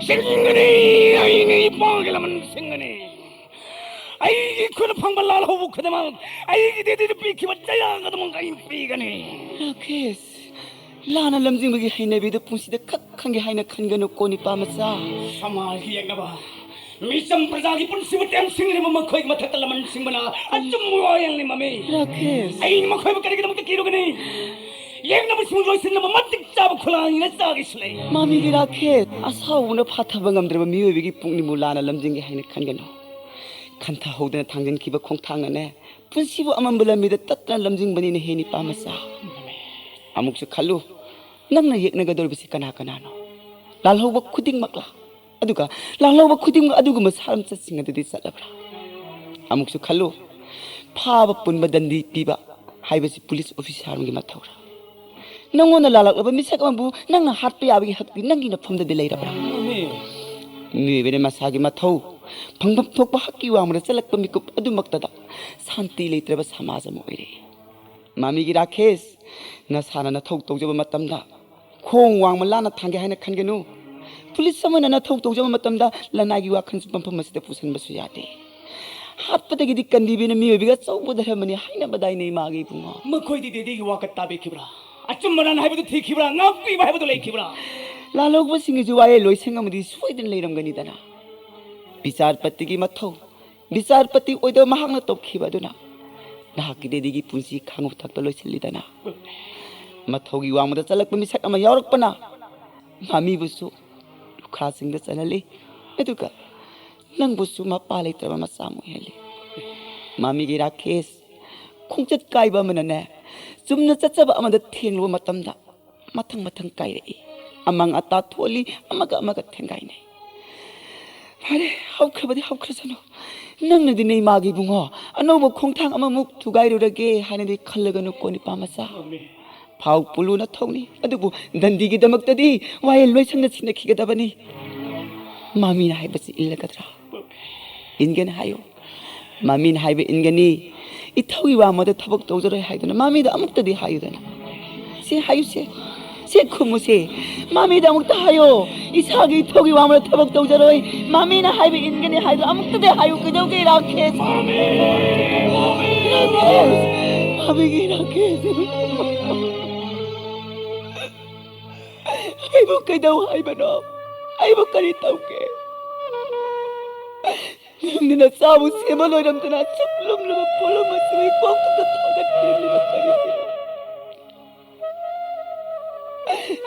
ꯁꯤꯡꯒꯅꯤ, ꯑꯩꯅ ꯏꯄꯥꯒꯤ ꯂꯃꯟ ꯁꯤꯡꯒꯅꯤ꯫ ꯑꯩꯒꯤ ꯈꯨꯠꯇ ꯐꯪꯕ ꯂꯥꯜꯍꯧꯕ ꯈꯨꯗꯤꯡꯃꯛ ꯑꯩꯒꯤ ꯗꯦꯗꯤꯗ ꯄꯤꯈꯤꯕ ꯆꯩꯔꯥꯛ ꯑꯗꯨꯃꯛ ꯑꯩ ꯄꯤꯒꯅꯤ꯫ ꯔꯥꯀꯦꯁ, ꯂꯥꯟꯅ ꯂꯝꯖꯤꯡꯕꯒꯤ ꯍꯩꯅꯕꯤꯗꯨ ꯄꯨꯟꯁꯤꯗ ꯈꯛ ꯈꯪꯒꯦ ꯍꯥꯏꯅ ꯈꯟꯒꯅꯨꯀꯣ, ꯅꯤꯄꯥ ꯃꯆꯥ꯫ ꯁꯃꯥꯖꯒꯤ ꯌꯦꯛꯅꯕ, ꯃꯤꯆꯝ ꯄ꯭ꯔꯖꯥꯒꯤ ꯄꯨꯟꯁꯤꯕꯨ ꯇꯦꯝꯁꯤꯡꯂꯤꯕ ꯃꯈꯣꯏꯒꯤ ꯃꯊꯛꯇ ꯂꯃꯟ ꯁꯤꯡꯕꯅ ꯑꯆꯨꯝꯕ ꯋꯥꯌꯦꯜꯅꯤ, ꯃꯃꯤ꯫ ꯔꯥꯀꯦꯁ꯫ ꯑꯩꯅ ꯃꯈꯣꯏꯕꯨ ꯀꯔꯤꯒꯤꯗꯃꯛꯇ ꯀꯤꯔꯨꯒꯅꯤ? ꯌꯦꯛꯅꯕꯁꯤꯡ ꯂꯣꯏꯁꯤꯟꯅꯕ ꯃꯇꯤꯛ ꯆꯥꯕ ꯈꯨꯂꯥꯡꯅ ꯆꯥꯒꯦꯁꯨ ꯂꯩ꯫ ꯃꯃꯤꯒꯤ ꯔꯥꯀꯦꯁ, ꯑꯁꯥꯎꯕꯅ ꯐꯥꯊꯕ ꯉꯝꯗ꯭ꯔꯕ ꯃꯤꯑꯣꯏꯕꯒꯤ ꯄꯨꯛꯅꯤꯡꯕꯨ ꯂꯥꯟꯅ ꯂꯝꯖꯤꯡꯒꯦ ꯍꯥꯏꯅ ꯈꯟꯒꯅꯨ꯫ ꯈꯟꯊꯍꯧꯗꯅ ꯊꯥꯡꯖꯤꯟꯈꯤꯕ ꯈꯣꯡꯊꯥꯡꯅꯅꯦ, ꯄꯨꯟꯁꯤꯕꯨ ꯑꯃꯝꯕ ꯂꯝꯕꯤꯗ ꯇꯠꯇꯅ ꯂꯝꯖꯤꯡꯕꯅꯤꯅꯦ ꯍꯦ, ꯅꯤꯄꯥ ꯃꯆꯥ꯫ ꯑꯃꯨꯛꯁꯨ ꯈꯜꯂꯨ, ꯅꯪꯅ ꯌꯦꯛꯅꯒꯗꯧꯔꯤꯕꯁꯤ ꯀꯅꯥ ꯀꯅꯥꯅꯣ? ꯂꯥꯜꯍꯧꯕ ꯈꯨꯗꯤꯡꯃꯛꯂꯥ? ꯑꯗꯨꯒ ꯂꯥꯜꯍꯧꯕ ꯈꯨꯗꯤꯡꯃꯛ ꯑꯗꯨꯒꯨꯝꯕ ꯁꯥꯔꯝꯆꯠꯁꯤꯡ ꯑꯗꯨꯗꯤ ꯆꯠꯂꯕ꯭ꯔꯥ? ꯑꯃꯨꯛꯁꯨ ꯈꯜꯂꯨ, ꯐꯥꯕ ꯄꯨꯟꯕ ꯗꯟꯗꯤ ꯄꯤꯕ ꯍꯥꯏꯕꯁꯤ ꯄꯨꯂꯤꯁ ꯑꯣꯐꯤꯁꯥꯔ ꯑꯃꯒꯤ ꯃꯊꯧꯔꯥ? ꯅꯪꯉꯣꯟꯗ ꯂꯥꯜꯂꯛꯂꯕ ꯃꯤꯁꯛ ꯑꯃꯕꯨ ꯅꯪꯅ ꯍꯥꯠꯄ ꯌꯥꯕꯒꯤ ꯍꯛꯇꯤ ꯅꯪꯒꯤ ꯅꯐꯝꯗꯗꯤ ꯂꯩꯔꯕ꯭ꯔꯥ? ꯃꯤꯑꯣꯏꯕꯅ ꯃꯁꯥꯒꯤ ꯃꯊꯧ, ꯐꯪꯐꯝ ꯊꯣꯛꯄ ꯍꯛꯀꯤ ꯋꯥꯡꯃꯗ ꯆꯠꯂꯛꯄ ꯃꯤꯀꯨꯞ ꯑꯗꯨꯃꯛꯇꯗ ꯁꯥꯟꯇꯤ ꯂꯩꯇ꯭ꯔꯕ ꯁꯃꯥꯖ ꯑꯃ ꯑꯣꯏꯔꯦ꯫ ꯃꯥꯃꯤꯒꯤ ꯔꯥꯀꯦꯁ, ꯅꯁꯥꯅ ꯅꯊꯧ ꯇꯧꯖꯕ ꯃꯇꯝꯗ ꯈꯣꯡ ꯋꯥꯡꯃ ꯂꯥꯟꯅ ꯊꯥꯡꯒꯦ ꯍꯥꯏꯅ ꯈꯟꯒꯅꯨ꯫ ꯄꯨꯂꯤꯁ ꯑꯃꯅ ꯅꯊꯧ ꯇꯧꯖꯕ ꯃꯇꯝꯗ ꯂꯅꯥꯏꯒꯤ ꯋꯥꯈꯜꯁꯨ ꯃꯐꯝ ꯑꯁꯤꯗ ꯄꯨꯁꯟꯕꯁꯨ ꯌꯥꯗꯦ꯫ ꯍꯥꯠꯄꯗꯒꯤꯗꯤ ꯀꯟꯕꯤꯕꯅ ꯃꯤꯑꯣꯏꯕꯒꯤ ꯑꯆꯧꯕ ꯙꯔꯃꯅꯤ ꯍꯥꯏꯅꯕꯗꯥꯏꯅꯦ ꯏꯃꯥꯒꯤ ꯏꯕꯨꯡꯉꯣ꯫ ꯃꯈꯣꯏꯗꯤ ꯗꯦꯗꯤꯒꯤ ꯋꯥꯀꯠ ꯇꯥꯕꯤꯈꯤꯕ꯭ꯔꯥ? ꯑꯆꯨꯝ ꯑꯔꯥꯟ ꯍꯥꯏꯕꯗꯨ ꯊꯤꯈꯤꯕ꯭ꯔꯥ? ꯉꯥꯛꯄꯤꯕ ꯍꯥꯏꯕꯗꯨ ꯂꯩꯈꯤꯕ꯭ꯔꯥ? ꯂꯥꯜꯍꯧꯕꯁꯤꯡꯒꯤꯁꯨ ꯋꯥꯌꯦꯜ ꯂꯣꯏꯁꯪ ꯑꯃꯗꯤ ꯁꯣꯏꯗꯅ ꯂꯩꯔꯝꯒꯅꯤꯗꯅ꯫ ꯕꯤꯆꯥꯔꯄꯇꯤꯒꯤ ꯃꯊꯧ, ꯕꯤꯆꯥꯔꯄꯇꯤ ꯑꯣꯏꯗꯕ ꯃꯍꯥꯛꯅ ꯇꯧꯈꯤꯕ ꯑꯗꯨꯅ ꯅꯍꯥꯛꯀꯤ ꯗꯦꯗꯤꯒꯤ ꯄꯨꯟꯁꯤ ꯈꯥꯡꯕ ꯊꯛꯇ ꯂꯣꯏꯁꯤꯜꯂꯤꯗꯅ꯫ ꯃꯊꯧꯒꯤ ꯋꯥꯡꯃꯗ ꯆꯠꯂꯛꯄ ꯃꯤꯁꯛ ꯑꯃ ꯌꯥꯎꯔꯛꯄꯅ ꯃꯥꯃꯤꯕꯨꯁꯨ ꯂꯨꯈꯥꯁꯤꯡꯗ ꯆꯜꯍꯜꯂꯤ, ꯑꯗꯨꯒ ꯅꯪꯕꯨꯁꯨ ꯃꯄꯥ ꯂꯩꯇ꯭ꯔꯕ ꯃꯆꯥ ꯑꯃ ꯑꯣꯏꯍꯜꯂꯤ꯫ ꯃꯥꯃꯤꯒꯤ ꯔꯥꯀꯦꯁ, ꯈꯣꯡꯆꯠ ꯀꯥꯏꯕ ꯑꯃꯅꯅꯦ, ꯆꯨꯝꯅ ꯆꯠꯆꯕ ꯑꯃꯗ ꯊꯦꯡꯂꯨꯕ ꯃꯇꯝꯗ ꯃꯊꯪ ꯃꯊꯪ ꯀꯥꯏꯔꯛꯏ꯫ ꯑꯃꯥꯡ ꯑꯇꯥ ꯊꯣꯛꯍꯜꯂꯤ, ꯑꯃꯒ ꯑꯃꯒ ꯊꯦꯡꯒꯥꯏꯅꯩ꯫ ꯐꯔꯦ, ꯍꯧꯈ꯭ꯔꯕꯗꯤ ꯍꯧꯈ꯭ꯔꯁꯅꯨ꯫ ꯅꯪꯅꯗꯤ ꯅꯩꯃꯥꯒꯤ ꯏꯕꯨꯡꯉꯣ, ꯑꯅꯧꯕ ꯈꯣꯡꯊꯥꯡ ꯑꯃꯃꯨꯛ ꯊꯨꯒꯥꯏꯔꯨꯔꯒꯦ ꯍꯥꯏꯅꯗꯤ ꯈꯜꯂꯒꯅꯨꯀꯣ, ꯅꯤꯄꯥ ꯃꯆꯥ꯫ ꯐꯥꯎ ꯄꯨꯂꯨꯅ ꯊꯧꯅꯤ, ꯑꯗꯨꯕꯨ ꯗꯟꯗꯤꯒꯤꯗꯃꯛꯇꯗꯤ ꯋꯥꯌꯦꯜ ꯂꯣꯏꯁꯪꯅ ꯁꯤꯟꯅꯈꯤꯒꯗꯕꯅꯤ꯫ ꯃꯥꯃꯤꯅ ꯍꯥꯏꯕꯁꯤ ꯏꯜꯂꯒꯗ꯭ꯔꯥ? ꯏꯟꯒꯅꯤ ꯍꯥꯏꯌꯨ꯫ ꯃꯥꯃꯤꯅ ꯍꯥꯏꯕ ꯏꯟꯒꯅꯤ꯫ ꯏꯊꯧꯒꯤ ꯋꯥꯡꯃꯗ ꯊꯕꯛ ꯇꯧꯖꯔꯣꯏ ꯍꯥꯏꯗꯨꯅ ꯃꯥꯃꯤꯗ ꯑꯃꯨꯛꯇꯗꯤ ꯍꯥꯏꯌꯨꯗꯅ꯫ ꯁꯤ ꯍꯥꯏꯌꯨꯁꯦ꯫ ꯁꯤ ꯈꯨꯝꯃꯨꯁꯦ꯫ ꯃꯥꯃꯤꯗ ꯑꯃꯨꯛꯇ ꯍꯥꯏꯌꯣ꯫ ꯏꯁꯥꯒꯤ ꯏꯊꯧꯒꯤ ꯋꯥꯡꯃꯗ ꯊꯕꯛ ꯇꯧꯖꯔꯣꯏ꯫ ꯃꯥꯃꯤꯅ ꯍꯥꯏꯕ ꯏꯟꯒꯅꯤ ꯍꯥꯏꯗꯨ ꯑꯃꯨꯛꯇꯗꯤ ꯍꯥꯏꯌꯨ꯫ ꯀꯩꯗꯧꯒꯦ, ꯔꯥꯀꯦꯁ? ꯔꯥꯀꯦꯁ! ꯃꯥꯃꯤꯒꯤ ꯔꯥꯀꯦꯁ! ꯑꯩꯕꯨ ꯀꯩꯗꯧ ꯍꯥꯏꯕꯅꯣ? ꯑꯩꯕꯨ ꯀꯔꯤ ꯇꯧꯒꯦ? ꯅꯪꯅ ꯅꯆꯥꯕꯨ ꯁꯦꯝꯕ ꯂꯣꯏꯔꯝꯗꯅ ꯑꯁꯨꯛ ꯂꯨꯝꯂꯕ ꯄꯣꯠꯂꯨꯝ ꯑꯁꯤꯕꯨ ꯀꯣꯛꯇꯨꯗ ꯊꯥꯡꯒꯠꯄꯤꯔꯝꯂꯤꯕ ꯀꯔꯤꯒꯤꯅꯣ?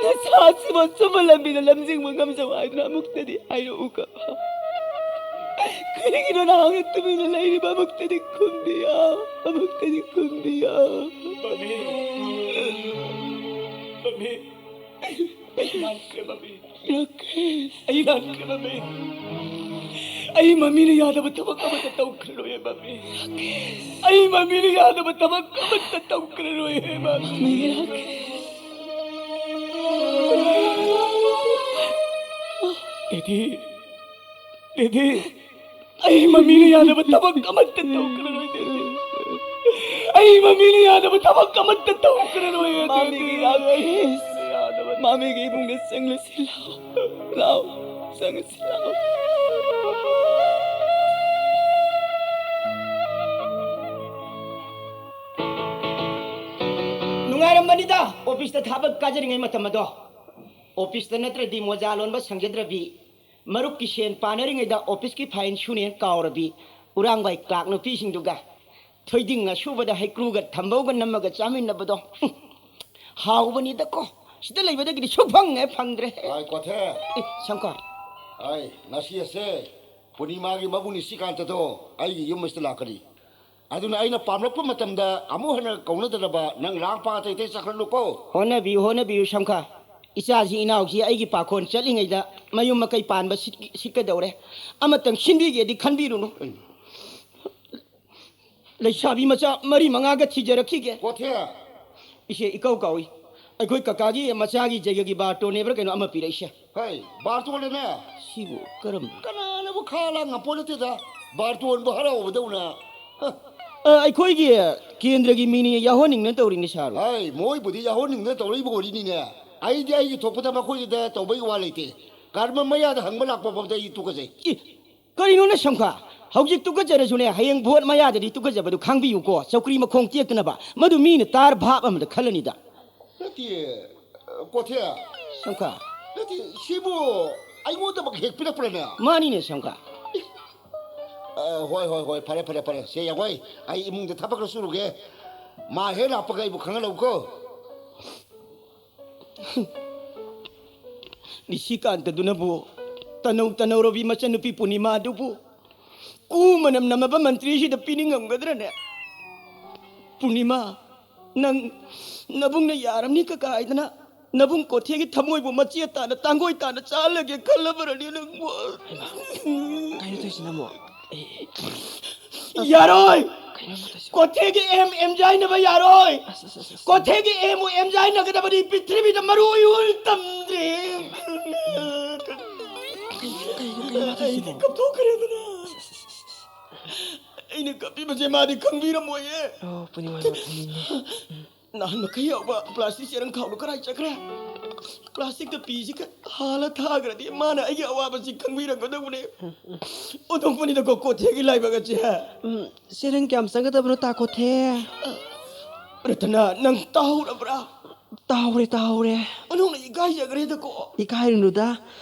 ꯅꯆꯥ ꯑꯁꯤꯕꯨ ꯑꯆꯨꯝꯕ ꯂꯝꯕꯤꯗ ꯂꯝꯖꯤꯡꯕ ꯉꯝꯖꯧ ꯍꯥꯏꯗꯨꯅ ꯑꯃꯨꯛꯇꯗꯤ ꯍꯥꯏꯔꯛꯎꯀꯣ꯫ ꯀꯔꯤꯒꯤꯅꯣ ꯅꯍꯥꯛꯅ ꯇꯨꯃꯤꯟꯅ ꯂꯩꯔꯤꯕ? ꯑꯃꯨꯛꯇꯗꯤ ꯈꯨꯝꯕꯤꯌꯨ, ꯑꯃꯨꯛꯇꯗꯤ ꯈꯨꯝꯕꯤꯌꯨ꯫ ꯃꯃꯤ, ꯃꯃꯤ, ꯑꯩ ꯂꯥꯟꯈ꯭ꯔꯦ, ꯃꯃꯤ꯫ ꯔꯥꯀꯦꯁ꯫ ꯑꯩ ꯂꯥꯟꯈ꯭ꯔꯦ, ꯃꯃꯤ꯫ ꯑꯩ ꯃꯃꯤꯅ ꯌꯥꯗꯕ ꯊꯕꯛ ꯑꯃꯠꯇ ꯇꯧꯈ꯭ꯔꯔꯣꯏ, ꯃꯃꯤ꯫ ꯔꯥꯀꯦꯁ꯫ ꯑꯩ ꯃꯃꯤꯅ ꯌꯥꯗꯕ ꯊꯕꯛ ꯑꯃꯠꯇ ꯇꯧꯈ꯭ꯔꯔꯣꯏ, ꯃꯃꯤ꯫ ꯃꯃꯤ, ꯔꯥꯀꯦꯁ꯫ ꯗꯦꯗꯤ, ꯗꯦꯗꯤ, ꯑꯩ ꯃꯃꯤꯅ ꯌꯥꯗꯕ ꯊꯕꯛ ꯑꯃꯠꯇ ꯇꯧꯈ꯭ꯔꯔꯣꯏ, ꯗꯦꯗꯤ꯫ ꯑꯩ ꯃꯃꯤꯅ ꯌꯥꯗꯕ ꯊꯕꯛ ꯑꯃꯠꯇ ꯇꯧꯈ꯭ꯔꯔꯣꯏ, ꯗꯦꯗꯤ꯫ ꯃꯃꯤꯒꯤ ꯌꯥꯗꯕ, ꯌꯥꯗꯕ꯫ ꯃꯃꯤꯒꯤ ꯏꯃꯨꯡꯗ ꯆꯪꯂꯁꯤ, ꯂꯥꯎ꯫ ꯂꯥꯎ, ꯆꯪꯂꯁꯤ, ꯂꯥꯎ꯫ ꯅꯨꯡꯉꯥꯏꯔꯝꯕꯅꯤꯗ ꯑꯣꯐꯤꯁꯇ ꯊꯕꯛ ꯀꯥꯖꯔꯤꯉꯩ ꯃꯇꯝ ꯑꯗꯣ꯫ ꯑꯣꯐꯤꯁꯇ ꯅꯠꯇ꯭ꯔꯗꯤ ꯃꯣꯖꯥ ꯂꯣꯟꯕ ꯁꯪꯖꯗ꯭ꯔꯕꯤ, ꯃꯔꯨꯞꯀꯤ ꯁꯦꯟ ꯄꯥꯅꯔꯤꯉꯩꯗ ꯑꯣꯐꯤꯁꯀꯤ ꯐꯥꯏꯟ ꯁꯨꯅꯦꯅ ꯀꯥꯎꯔꯕꯤ, ꯎꯔꯥꯡꯕꯥꯏ ꯀ꯭ꯂꯥꯛ ꯅꯨꯄꯤꯁꯤꯡꯗꯨꯒ ꯊꯣꯏꯗꯤꯡ ꯑꯁꯨꯕꯗ ꯍꯩꯀ꯭ꯔꯨꯒ ꯊꯝꯕꯧꯒ ꯅꯝꯃꯒ ꯆꯥꯃꯤꯟꯅꯕꯗꯣ꯫ ꯍꯨꯝ, ꯍꯥꯎꯕꯅꯤꯗꯀꯣ꯫ ꯁꯤꯗ ꯂꯩꯕꯗꯒꯤꯗꯤ ꯁꯨꯛꯐꯪ ꯍꯦꯛ ꯐꯪꯗ꯭ꯔꯦ꯫ ꯍꯥꯏ, ꯀꯣꯊꯦ꯫ ꯑꯦ, ꯁꯪꯀꯥ꯫ ꯍꯥꯏ, ꯉꯁꯤ ꯑꯁꯦ ꯄꯨꯔꯅꯤꯃꯥꯒꯤ ꯃꯕꯨꯡ ꯅꯤꯁꯤꯀꯥꯟꯇꯗꯣ ꯑꯩꯒꯤ ꯌꯨꯝ ꯑꯁꯤꯗ ꯂꯥꯛꯀꯅꯤ꯫ ꯑꯗꯨꯅ ꯑꯩꯅ ꯄꯥꯝꯂꯛꯄ ꯃꯇꯝꯗ ꯑꯃꯨꯛ ꯍꯟꯅ ꯀꯧꯅꯗꯅꯕ ꯅꯪ ꯂꯥꯡ ꯄꯥ ꯑꯇꯩ ꯑꯇꯩ ꯆꯠꯈ꯭ꯔꯅꯨꯀꯣ꯫ ꯍꯣꯠꯅꯕꯤꯌꯨ, ꯍꯣꯠꯅꯕꯤꯌꯨ, ꯁꯝꯈꯥ꯫ ꯏꯆꯥꯁꯤ ꯏꯅꯥꯎꯁꯤ ꯑꯩꯒꯤ ꯄꯥꯈꯣꯟ ꯆꯠꯂꯤꯉꯩꯗ ꯃꯌꯨꯝ ꯃꯀꯩ ꯄꯥꯟꯕ ꯁꯤꯠ-, ꯁꯤꯠꯀꯗꯧꯔꯦ꯫ ꯑꯃꯇꯪ ꯁꯤꯟꯕꯤꯒꯦꯗꯤ ꯈꯟꯕꯤꯔꯨꯅꯨ꯫ ꯂꯩꯁꯥꯕꯤ ꯃꯆꯥ ꯃꯔꯤ ꯃꯉꯥꯒ ꯊꯤꯖꯔꯛꯈꯤꯒꯦ꯫ ꯀꯣꯊꯦ꯫ ꯏꯆꯦ ꯏꯀꯧ ꯀꯧꯏ꯫ ꯑꯩꯈꯣꯏ ꯀꯀꯥꯒꯤ ꯃꯆꯥꯒꯤ ꯖꯩꯒꯒꯤ ꯕꯥꯔꯇꯣꯟ ꯍꯥꯏꯕ꯭ꯔꯥ ꯀꯩꯅꯣ ꯑꯃ ꯄꯤꯔꯛꯏꯁꯦ꯫ ꯍꯩ, ꯕꯥꯔꯇꯣꯟ ꯑꯅꯦ꯫ ꯁꯤꯕꯨ ꯀꯔꯝ- ꯀꯅꯥꯅꯕꯨ ꯈꯥ ꯂꯥꯡ ꯉꯝꯄꯣꯠ ꯅꯠꯇꯦꯗ꯫ ꯕꯥꯔꯇꯣꯟꯕꯨ ꯍꯔꯥꯎꯕꯗꯧꯅ꯫ ꯍ꯫ ꯑ, ꯑꯩꯈꯣꯏꯒꯤ ꯀꯦꯟꯗ꯭ꯔꯒꯤ ꯃꯤꯅꯤ ꯌꯥꯎꯍꯟꯅꯤꯡꯅ ꯇꯧꯔꯤꯅꯤ ꯁꯥꯔ꯫ ꯍꯩ, ꯃꯣꯏꯕꯨꯗꯤ ꯌꯥꯎꯍꯟꯅꯤꯡꯅ ꯇꯧꯔꯛꯏꯕ ꯑꯣꯏꯔꯤꯅꯤꯅꯦ꯫ ꯑꯩꯗꯤ ꯑꯩꯒꯤ ꯊꯣꯛꯄ ꯊꯕꯛ ꯑꯩꯈꯣꯏꯒꯤꯗ ꯇꯧꯕꯒꯤ ꯋꯥ ꯂꯩꯇꯦ꯫ ꯀꯔꯃ ꯃꯌꯥꯗ ꯍꯪꯕ ꯂꯥꯛꯄ ꯐꯥꯎꯗ ꯑꯩ ꯇꯨꯀꯠꯆꯩ꯫ ꯏ, ꯀꯔꯤꯅꯣꯅꯦ ꯁꯝꯈꯥ? ꯍꯧꯖꯤꯛ ꯇꯨꯀꯠꯆꯔꯁꯨꯅꯦ, ꯍꯌꯦꯡ ꯚꯣꯠ ꯃꯌꯥꯗꯗꯤ ꯇꯨꯀꯠꯆꯕꯗꯨ ꯈꯪꯕꯤꯌꯨꯀꯣ, ꯆꯧꯀ꯭ꯔꯤ ꯃꯈꯣꯡ ꯇꯦꯛꯇꯅꯕ꯫ ꯃꯗꯨ ꯃꯤꯅ ꯇꯥꯔ ꯚꯥꯞ ꯑꯃꯗ ꯈꯜꯂꯅꯤꯗ꯫ ꯅꯠꯇꯦ, ꯀꯣꯊꯦ꯫ ꯁꯝꯈꯥ꯫ ꯅꯠꯇꯦ, ꯁꯤꯕꯨ ꯑꯩꯉꯣꯟꯗꯃꯛ ꯍꯦꯛ ꯄꯤꯔꯛꯄ꯭ꯔꯅꯦ? ꯃꯥꯅꯤꯅꯦ ꯁꯝꯈꯥ꯫ ꯑ, ꯍꯣꯏ, ꯍꯣꯏ, ꯍꯣꯏ, ꯐꯔꯦ, ꯐꯔꯦ, ꯐꯔꯦ꯫ ꯁꯦ, ꯌꯥꯡꯒꯣꯏ, ꯑꯩ ꯏꯃꯨꯡꯗ ꯊꯕꯛ ꯈꯔ ꯁꯨꯔꯨꯒꯦ꯫ ꯃꯥ ꯍꯦꯛ ꯂꯥꯛꯄꯒ ꯑꯩꯕꯨ ꯈꯪꯍꯜꯂꯧꯀꯣ꯫ ꯅꯤꯁꯤꯀꯥꯟꯇꯗꯨꯅꯕꯨ ꯇꯅꯧ ꯇꯅꯧꯔꯕꯤ ꯃꯆꯟꯅꯨꯄꯤ ꯄꯨꯔꯅꯤꯃꯥꯗꯨꯕꯨ ꯀꯨ ꯃꯅꯝ ꯅꯝꯃꯕ ꯃꯟꯇ꯭ꯔꯤꯁꯤꯗ ꯄꯤꯅꯤꯡꯉꯝꯒꯗ꯭ꯔꯅꯦ? ꯄꯨꯔꯅꯤꯃꯥ, ꯅꯪ ꯅꯕꯨꯡꯅ ꯌꯥꯔꯝꯅꯤ ꯀꯀꯥ ꯍꯥꯏꯗꯅ ꯅꯕꯨꯡ ꯀꯣꯊꯦꯒꯤ ꯊꯃꯣꯏꯕꯨ ꯃꯆꯦ ꯇꯥꯅ ꯇꯥꯡꯒꯣꯏ ꯇꯥꯅ ꯆꯥꯍꯜꯂꯒꯦ ꯈꯜꯂꯕ꯭ꯔꯅꯦ ꯅꯪꯕꯨ? ꯀꯩꯅꯣ ꯇꯧꯔꯤꯁꯤꯅ ꯑꯃꯨꯛ? ꯌꯥꯔꯣꯏ! ꯀꯩꯅꯣ ꯇꯧꯔꯤꯁꯤꯕꯣ? ꯀꯣꯊꯦꯒꯤ ꯑꯦꯝ ꯑꯦꯝꯖꯥꯏꯅꯕ ꯌꯥꯔꯣꯏ! ꯑꯁ, ꯑꯁ, ꯑꯁ, ꯑꯁ. ꯀꯣꯊꯦꯒꯤ ꯑꯦꯝ ꯑꯦꯝꯖꯥꯏꯅꯒꯗꯕꯗꯤ ꯄ꯭ꯔꯤꯊꯤꯕꯤꯗ ꯃꯔꯨ ꯑꯣꯏ ꯇꯝꯗ꯭ꯔꯦ꯫ ꯀꯩꯅꯣ, ꯀꯩꯅꯣ ꯃꯥ ꯇꯧꯔꯤꯁꯤꯕꯣ? ꯑꯩꯗꯤ ꯀꯞꯊꯣꯛꯈ꯭ꯔꯦꯗꯅ꯫ ꯑꯩꯅ ꯀꯞꯄꯤꯕꯁꯦ ꯃꯥꯗꯤ ꯈꯪꯕꯤꯔꯝꯃꯣꯏꯌꯦ꯫ ꯑꯣ, ꯄꯨꯔꯅꯤꯃꯥꯗꯣ ꯐꯨꯅꯤꯡꯉꯦ꯫ ꯅꯍꯥꯟ ꯃꯈꯩ ꯌꯥꯎꯕ ꯄ꯭ꯂꯥꯁꯇꯤꯛ ꯆꯦꯔꯪ ꯈꯥꯎꯗꯣ ꯀꯗꯥꯏ ꯆꯠꯈ꯭ꯔꯦ? ꯄ꯭ꯂꯥꯁꯇꯤꯛꯇ ꯄꯤꯁꯤ ꯈꯛ ꯍꯥꯜꯂ ꯊꯥꯈ꯭ꯔꯗꯤ ꯃꯥꯅ ꯑꯩꯒꯤ ꯑꯋꯥꯕꯁꯤ ꯈꯪꯕꯤꯔꯝꯒꯗꯧꯕꯅꯦ꯫ ꯑꯣꯟꯊꯣꯛꯄꯅꯤꯗꯀꯣ ꯀꯣꯊꯦꯒꯤ ꯂꯥꯏꯕꯛ ꯑꯁꯦ꯫ ꯎꯝ, ꯆꯦꯔꯪ ꯀꯌꯥꯝ ꯆꯪꯒꯗꯕꯅꯣ, ꯇꯥ ꯀꯣꯊꯦ? ꯔꯇꯅꯥ, ꯅꯪ ꯇꯥꯍꯧꯔꯕ꯭ꯔꯥ? ꯇꯥꯍꯧꯔꯦ, ꯇꯥꯍꯧꯔꯦ꯫ ꯑꯣꯟꯊꯣꯛꯅ ꯏꯀꯥꯏꯖꯈ꯭ꯔꯦꯗꯀꯣ꯫ ꯏꯀꯥꯏꯔꯨꯅꯨꯗ꯫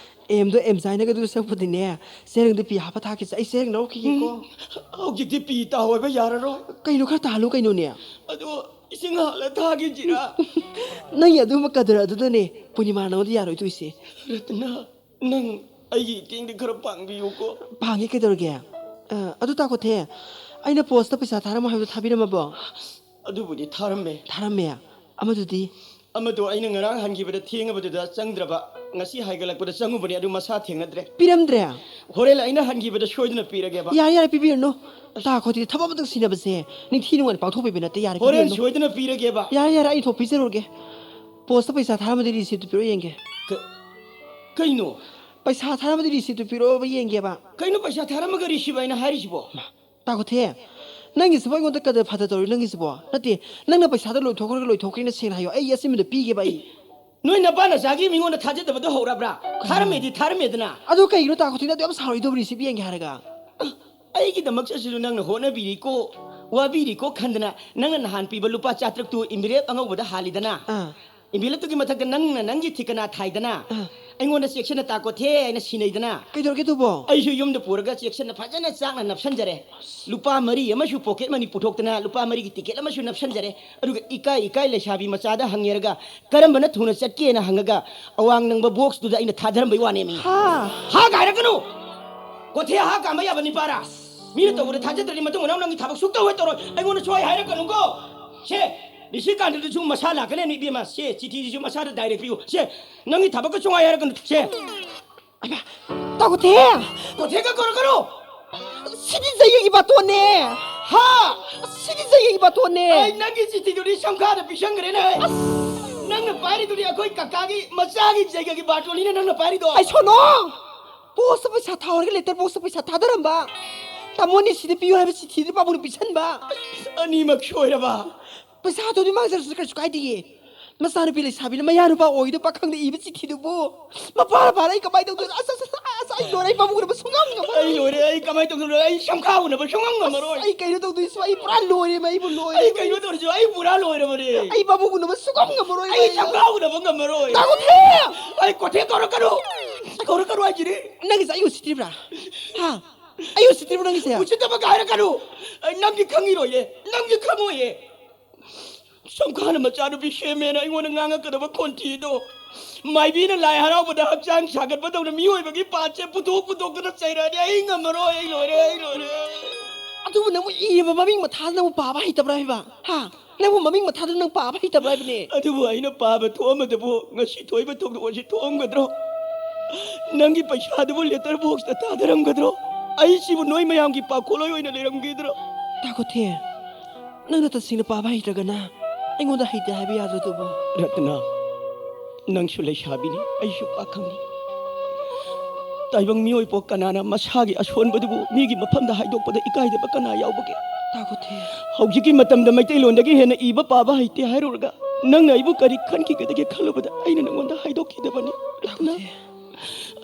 ꯑꯦꯝꯗꯣ ꯑꯦꯝꯖꯥꯏꯅꯒꯗꯨ ꯁꯔꯨꯛꯄꯨꯗꯤꯅꯦ, ꯆꯦꯔꯪꯗꯨ ꯄꯤ ꯍꯥꯞꯄ ꯊꯥꯈꯤꯁꯦ꯫ ꯑꯩ ꯆꯦꯔꯪ ꯂꯧꯔꯛꯈꯤꯒꯦꯀꯣ꯫ ꯍꯧꯖꯤꯛꯇꯤ ꯄꯤ ꯇꯥꯍꯧꯕ ꯌꯥꯔꯔꯣꯏ꯫ ꯀꯩꯅꯣ, ꯈꯔ ꯇꯥꯍꯜꯂꯨ ꯀꯩꯅꯣꯅꯦ꯫ ꯑꯗꯣ ꯏꯁꯤꯡ ꯍꯥꯜꯂ ꯊꯥꯈꯤꯁꯤꯔꯥ? ꯅꯪꯒꯤ ꯑꯗꯨꯝꯕ ꯀꯗꯔ ꯑꯗꯨꯗꯅꯦ ꯄꯨꯔꯅꯤꯃꯥ ꯅꯉꯣꯟꯗ ꯌꯥꯔꯣꯏꯗꯣꯏꯁꯦ꯫ ꯔꯇꯅꯥ, ꯅꯪ ꯑꯩꯒꯤ ꯏꯇꯦꯡꯗꯤ ꯈꯔ ꯄꯥꯡꯕꯤꯌꯨꯀꯣ꯫ ꯄꯥꯡꯒꯦ, ꯀꯩꯗꯧꯔꯒꯦ? ꯑ, ꯑꯗꯨ ꯇꯥ ꯀꯣꯊꯦ, ꯑꯩꯅ ꯄꯣꯁꯇ ꯄꯩꯁꯥ ꯊꯥꯔꯝꯃꯣ ꯍꯥꯏꯕꯗꯣ ꯊꯥꯕꯤꯔꯝꯃꯕꯣ? ꯑꯗꯨꯕꯨꯗꯤ ꯊꯥꯔꯝꯃꯦ꯫ ꯊꯥꯔꯝꯃꯦ꯫ ꯑꯃꯗꯨꯗꯤ? ꯑꯃꯗꯣ ꯑꯩꯅ ꯉꯔꯥꯡ ꯍꯟꯈꯤꯕꯗ ꯊꯦꯡꯉꯕꯗꯨꯗ ꯆꯪꯗ꯭ꯔꯕ, ꯉꯁꯤ ꯍꯥꯏꯒꯠꯂꯛꯄꯗ ꯆꯪꯉꯨꯕꯅꯦ, ꯑꯗꯨ ꯃꯁꯥ ꯊꯦꯡꯅꯗ꯭ꯔꯦ꯫ ꯄꯤꯔꯝꯗ꯭ꯔꯦ? ꯍꯣꯔꯦꯟ ꯑꯩꯅ ꯍꯟꯈꯤꯕꯗ ꯁꯣꯏꯗꯅ ꯄꯤꯔꯒꯦꯕ꯫ ꯌꯥꯔꯦ, ꯌꯥꯔꯦ, ꯄꯤꯕꯤꯔꯨꯅꯨ꯫ ꯇꯥ ꯀꯣꯊꯦ, ꯊꯕꯛ ꯑꯃꯇꯪ ꯁꯤꯟꯅꯕꯁꯦ ꯅꯤꯡꯊꯤ ꯅꯨꯡꯉꯥꯏꯅ ꯄꯥꯡꯊꯣꯛꯄꯤꯕ ꯅꯠꯇꯦ, ꯌꯥꯔꯦ, ꯍꯣꯔꯦꯟ ꯄꯤꯕꯤꯔꯨꯅꯨ꯫ ꯁꯣꯏꯗꯅ ꯄꯤꯔꯒꯦꯕ꯫ ꯌꯥꯔꯦ, ꯌꯥꯔꯦ, ꯑꯩ ꯊꯣꯛ ꯄꯤꯖꯔꯨꯔꯒꯦ꯫ ꯄꯣꯁꯇ ꯄꯩꯁꯥ ꯊꯥꯔꯝꯕꯗꯤ ꯔꯤꯁꯤꯞꯇꯨ ꯄꯤꯔꯛꯑꯣ ꯌꯦꯡꯒꯦ꯫ ꯀ-, ꯀꯩꯅꯣ? ꯄꯩꯁꯥ ꯊꯥꯔꯝꯕꯗꯤ ꯔꯤꯁꯤꯞꯇꯨ ꯄꯤꯔꯛꯑꯣꯕ ꯌꯦꯡꯒꯦꯕ꯫ ꯀꯩꯅꯣ ꯄꯩꯁꯥ ꯊꯥꯔꯝꯃꯒ ꯔꯤꯁꯤꯞ ꯍꯥꯏꯅ ꯍꯥꯏꯔꯤꯁꯤꯕꯣ? ꯇꯥ ꯀꯣꯊꯦ, ꯅꯪꯒꯤꯁꯤꯕꯨ ꯑꯩꯉꯣꯟꯗ ꯀꯗꯔ ꯐꯗꯔ ꯇꯧꯔꯤ ꯅꯪꯒꯤꯁꯤꯕꯣ? ꯅꯠꯇꯦ, ꯅꯪꯅ ꯄꯩꯁꯥꯗꯣ ꯂꯣꯏꯊꯣꯛꯈ꯭ꯔꯒ ꯂꯣꯏꯊꯣꯛꯈ꯭ꯔꯦꯅ ꯁꯦꯡꯅ ꯍꯥꯏꯌꯣ, ꯑꯩ ꯑꯆꯤꯟꯕꯗꯣ ꯄꯤꯒꯦꯕ ꯑꯩ꯫ ꯅꯣꯏ ꯅꯄꯥ ꯅꯆꯥꯒꯤ ꯃꯤꯉꯣꯟꯗ ꯊꯥꯖꯗꯕꯗꯣ ꯍꯧꯔꯕ꯭ꯔꯥ? ꯊꯥꯔꯝꯃꯦꯗꯤ ꯊꯥꯔꯝꯃꯦꯗꯅ꯫ ꯑꯗꯣ ꯀꯩꯒꯤꯅꯣ ꯇꯥ ꯀꯣꯊꯦ, ꯅꯪꯗꯣ ꯌꯥꯝ ꯁꯥꯎꯔꯤꯗꯨꯕꯨ ꯔꯤꯁꯤꯞ ꯌꯦꯡꯒꯦ ꯍꯥꯏꯔꯒ? ꯑꯩꯒꯤꯗꯃꯛꯇꯁꯨ ꯅꯪꯅ ꯍꯣꯠꯅꯕꯤꯔꯤꯀꯣ, ꯋꯥꯕꯤꯔꯤꯀꯣ ꯈꯟꯗꯅ ꯅꯪꯅ ꯅꯍꯥꯟ ꯄꯤꯕ ꯂꯨꯄꯥ ꯆꯥꯇ꯭ꯔꯨꯛꯇꯨ ꯏꯟꯚꯤꯂꯦꯞ ꯑꯉꯧꯕꯗ ꯍꯥꯜꯂꯤꯗꯅ꯫ ꯑꯥ꯫ ꯏꯟꯚꯤꯂꯦꯞꯇꯨꯒꯤ ꯃꯊꯛꯇ ꯅꯪꯅ ꯅꯪꯒꯤ ꯊꯤꯀꯅꯥ ꯊꯥꯏꯗꯅ꯫ ꯑꯥ꯫ ꯑꯩꯉꯣꯟꯗ ꯆꯦꯛꯁꯤꯟꯅ ꯇꯥ ꯀꯣꯊꯦ ꯍꯥꯏꯅ ꯁꯤꯟꯅꯩꯗꯅ꯫ ꯀꯩꯗꯧꯔꯒꯦ ꯑꯗꯨꯕꯣ? ꯑꯩꯁꯨ ꯌꯨꯝꯗ ꯄꯨꯔꯒ ꯆꯦꯛꯁꯤꯟꯅ ꯐꯖꯅ ꯆꯥꯛꯅ ꯅꯞꯁꯟꯖꯔꯦ꯫ ꯂꯨꯄꯥ ꯃꯔꯤ ꯑꯃꯁꯨ ꯄꯣꯀꯦꯠ ꯃꯅꯤ ꯄꯨꯊꯣꯛꯇꯅ ꯂꯨꯄꯥ ꯃꯔꯤꯒꯤ ꯇꯤꯀꯦꯠ ꯑꯃꯁꯨ ꯅꯞꯁꯟꯖꯔꯦ꯫ ꯑꯗꯨꯒ ꯏꯀꯥꯏ ꯏꯀꯥꯏ ꯂꯩꯁꯥꯕꯤ ꯃꯆꯥꯗ ꯍꯪꯉꯦꯔꯒ ꯀꯔꯝꯕꯅ ꯊꯨꯅ ꯆꯠꯀꯦꯅ ꯍꯪꯉꯒ ꯑꯋꯥꯡ ꯅꯪꯕ ꯕꯣꯛꯁꯇꯨꯗ ꯑꯩꯅ ꯊꯥꯗꯔꯝꯕꯩ ꯋꯥꯅꯦꯃꯤ꯫ ꯍꯥ? ꯍꯥ ꯀꯥꯏꯔꯛꯀꯅꯨ! ꯀꯣꯊꯦ ꯍꯥ ꯀꯥꯝꯕ ꯌꯥꯕ ꯅꯤꯄꯥꯔꯥ? ꯃꯤꯅ ꯇꯧꯕꯗ ꯊꯥꯖꯗ꯭ꯔꯗꯤ ꯃꯇꯨꯡ ꯃꯅꯥꯎ ꯅꯪꯒꯤ ꯊꯕꯛ ꯁꯨꯛꯇꯧ ꯍꯦꯛ ꯇꯧꯔꯣꯏ꯫ ꯑꯩꯉꯣꯟꯗ ꯁꯣꯏ ꯍꯥꯏꯔꯛꯀꯅꯨꯀꯣ꯫ ꯁꯦ, ꯅꯤꯁꯤꯀꯥꯟꯇꯗꯨꯁꯨ ꯃꯁꯥ ꯂꯥꯛꯀꯅꯦ ꯏꯕꯦꯝꯃ꯫ ꯁꯦ, ꯆꯤꯊꯤꯁꯤꯁꯨ ꯃꯁꯥꯗ direct ꯄꯤꯌꯨ꯫ ꯁꯦ, ꯅꯪꯒꯤ ꯊꯕꯛꯀ ꯁꯨꯡꯍꯥꯏ ꯍꯥꯏꯔꯛꯀꯅꯨ꯫ ꯁꯦ꯫ ꯇꯥ ꯒꯣꯊꯦ! ꯒꯣꯊꯦꯒ ꯀꯧꯔꯛꯀꯅꯨ! ꯁꯤꯗꯤ ꯖꯩꯒꯒꯤ ꯕꯥꯇꯣꯟꯅꯦ! ꯍꯥ? ꯁꯤꯗꯤ ꯖꯩꯒꯒꯤ ꯕꯥꯇꯣꯟꯅꯦ! ꯑꯩ ꯅꯪꯒꯤ ꯆꯤꯊꯤꯗꯨꯗꯤ ꯁꯝꯈꯥꯗ ꯄꯤꯁꯟꯈ꯭ꯔꯦꯅꯦ꯫ ꯑꯁ! ꯅꯪꯅ ꯄꯥꯏꯔꯤꯗꯨꯗꯤ ꯑꯩꯈꯣꯏ ꯀꯀꯥꯒꯤ ꯃꯆꯥꯒꯤ ꯖꯩꯒꯒꯤ ꯕꯥꯇꯣꯟꯅꯤꯅꯦ ꯅꯪꯅ ꯄꯥꯏꯔꯤꯗꯣ꯫ ꯑꯩ ꯁꯣꯅꯣ! Post ꯄꯩꯁꯥ ꯊꯥꯎꯔꯒ letter box ꯄꯩꯁꯥ ꯊꯥꯗꯔꯝꯕ꯫ ꯇꯥꯃꯣꯅꯤ ꯁꯤꯗ ꯄꯤꯌꯨ ꯍꯥꯏꯕ ꯆꯤꯊꯤꯗꯨ ꯄꯥꯕꯨꯡꯅ ꯄꯤꯁꯟꯕ꯫ ꯑꯅꯤꯃꯛ ꯁꯣꯏꯔꯕ꯫ ꯄꯩꯁꯥꯗꯨꯗꯤ ꯃꯥꯡꯖꯔꯁꯨ ꯀꯩꯁꯨ ꯀꯥꯏꯗꯤꯌꯦ꯫ ꯃꯆꯥꯅꯨꯄꯤ ꯂꯩꯁꯥꯕꯤꯅ ꯃꯌꯥ ꯅꯨꯄꯥ ꯑꯣꯏꯗꯣ ꯄꯥꯈꯪꯗ ꯏꯕ ꯆꯤꯊꯤꯗꯨꯕꯨ꯫ ꯃꯄꯥ ꯃꯄꯥꯅ ꯑꯩ ꯀꯃꯥꯏꯅ ꯇꯧꯗꯣꯏꯅꯣ? ꯑꯁ, ꯑꯁ, ꯑꯁ, ꯑꯁ, ꯑꯩ ꯂꯣꯏꯔꯦ, ꯑꯩ ꯄꯥꯕꯨꯡꯅꯕ ꯁꯨꯡꯉꯝ ꯉꯝꯃꯔꯣꯏ꯫ ꯑꯩ ꯂꯣꯏꯔꯦ, ꯑꯩ ꯀꯃꯥꯏꯅ ꯇꯧꯗꯣꯏꯅꯣ? ꯑꯩ ꯁꯝꯈꯥ ꯎꯅꯕ ꯁꯨꯡꯉꯝ ꯉꯝꯃꯔꯣꯏ꯫ ꯑꯁ, ꯑꯩ ꯀꯩꯅꯣ ꯇꯧꯗꯣꯏꯁꯤꯕꯣ? ꯑꯩ ꯄꯨꯔꯥ ꯂꯣꯏꯔꯦ, ꯑꯩꯕꯨ ꯂꯣꯏꯔꯦ꯫ ꯑꯩ ꯀꯩꯅꯣ ꯇꯧꯔꯤꯁꯤꯕꯣ? ꯑꯩ ꯄꯨꯔꯥ ꯂꯣꯏꯔꯕꯅꯦ꯫ ꯑꯩ ꯄꯥꯕꯨꯡ ꯎꯅꯕ ꯁꯨꯡꯉꯝ ꯉꯝꯃꯔꯣꯏ꯫ ꯑꯩ ꯁꯝꯈꯥ ꯎꯅꯕ ꯉꯝꯃꯔꯣꯏ꯫ ꯇꯥ ꯒꯣꯊꯦ! ꯑꯩ ꯀꯣꯊꯦ ꯀꯧꯔꯛꯀꯅꯨ꯫ ꯀꯧꯔꯛꯀꯅꯨ ꯍꯥꯏꯁꯤꯗꯤ꯫ ꯅꯪꯒꯤꯁꯦ ꯑꯩ ꯎꯁꯤꯠꯇ꯭ꯔꯤꯕ꯭ꯔꯥ? ꯍꯥ? ꯑꯩ ꯎꯁꯤꯠꯇ꯭ꯔꯤꯕ꯭ꯔꯥ ꯅꯪꯒꯤꯁꯦ? ꯎꯁꯤꯠꯇꯕꯒ ꯍꯥꯏꯔꯛꯀꯅꯨ꯫ ꯑꯩ ꯅꯪꯗꯤ ꯈꯪꯉꯤꯔꯣꯏꯌꯦ꯫ ꯅꯪꯗꯤ ꯈꯪꯉꯣꯏꯌꯦ꯫ ꯁꯝꯈꯥꯅ ꯃꯆꯥꯅꯨꯄꯤ ꯁꯦꯝꯃꯦꯅ ꯑꯩꯉꯣꯟꯗ ꯉꯥꯡꯉꯛꯀꯗꯕ ꯈꯣꯟꯊꯤꯗꯣ, ꯃꯥꯏꯕꯤꯅ ꯂꯥꯏ ꯍꯔꯥꯎꯕꯗ ꯍꯛꯆꯥꯡ ꯁꯥꯒꯠꯄꯗꯧꯅ ꯃꯤꯑꯣꯏꯕꯒꯤ ꯄꯥꯠꯁꯦ ꯄꯨꯊꯣꯛ ꯄꯨꯊꯣꯛꯇꯅ ꯆꯩꯔꯛꯑꯗꯤ ꯑꯩ ꯉꯝꯃꯔꯣꯏ, ꯑꯩ ꯂꯣꯏꯔꯦ, ꯑꯩ ꯂꯣꯏꯔꯦ꯫ ꯑꯗꯨꯕꯨ ꯅꯪꯕꯨ ꯏꯔꯤꯕ ꯃꯃꯤꯡ ꯃꯊꯥꯗ ꯅꯪꯕꯨ ꯄꯥꯕ ꯍꯩꯇꯕ꯭ꯔꯥ ꯍꯥꯏꯕ? ꯍꯥ? ꯅꯪꯕꯨ ꯃꯃꯤꯡ ꯃꯊꯥꯗ ꯅꯪ ꯄꯥꯕ ꯍꯩꯇꯕ꯭ꯔꯥ ꯍꯥꯏꯕꯅꯦ? ꯑꯗꯨꯕꯨ ꯑꯩꯅ ꯄꯥꯕ ꯊꯣꯛꯑꯝꯃꯗꯕꯨ ꯉꯁꯤ ꯊꯣꯛꯏꯕ ꯊꯧꯗꯣꯛ ꯑꯁꯤ ꯊꯣꯛꯑꯝꯒꯗ꯭ꯔꯣ? ꯅꯪꯒꯤ ꯄꯩꯁꯥꯗꯨꯕꯨ letter boxꯇ ꯊꯥꯗꯔꯝꯒꯗ꯭ꯔꯣ? ꯑꯩꯁꯤꯕꯨ ꯅꯣꯏ ꯃꯌꯥꯝꯒꯤ ꯄꯥꯈꯣꯜꯂꯣꯏ ꯑꯣꯏꯅ ꯂꯩꯔꯝꯈꯤꯗ꯭ꯔꯣ? ꯇꯥ ꯒꯣꯊꯦ, ꯅꯪꯅ ꯇꯁꯦꯡꯅ ꯄꯥꯕ ꯍꯩꯇ꯭ꯔꯒꯅ ꯑꯩꯉꯣꯟꯗ ꯍꯩꯇꯦ ꯍꯥꯏꯕ ꯌꯥꯗ꯭ꯔꯗꯨꯕꯨ? ꯔꯇꯅꯥ, ꯅꯪꯁꯨ ꯂꯩꯁꯥꯕꯤꯅꯤ, ꯑꯩꯁꯨ ꯄꯥꯈꯪꯅꯤ꯫ ꯇꯥꯏꯕꯪ ꯃꯤꯑꯣꯏ ꯄꯣꯛ ꯀꯅꯥꯅ ꯃꯁꯥꯒꯤ ꯑꯁꯣꯟꯕꯗꯨꯕꯨ ꯃꯤꯒꯤ ꯃꯐꯝꯗ ꯍꯥꯏꯗꯣꯛꯄꯗ ꯏꯀꯥꯏꯗꯕ ꯀꯅꯥ ꯌꯥꯎꯕꯒꯦ? ꯇꯥ ꯒꯣꯊꯦ꯫ ꯍꯧꯖꯤꯛꯀꯤ ꯃꯇꯝꯗ ꯃꯩꯇꯩꯂꯣꯟꯗꯒꯤ ꯍꯦꯟꯅ ꯏꯕ ꯄꯥꯕ ꯍꯩꯇꯦ ꯍꯥꯏꯔꯨꯔꯒ ꯅꯪꯅ ꯑꯩꯕꯨ ꯀꯔꯤ ꯈꯟꯈꯤꯒꯗꯒꯦ ꯈꯜꯂꯨꯕꯗ ꯑꯩꯅ ꯅꯪꯉꯣꯟꯗ ꯍꯥꯏꯗꯣꯛꯈꯤꯗꯕꯅꯤ꯫ ꯇꯥ ꯒꯣꯊꯦ꯫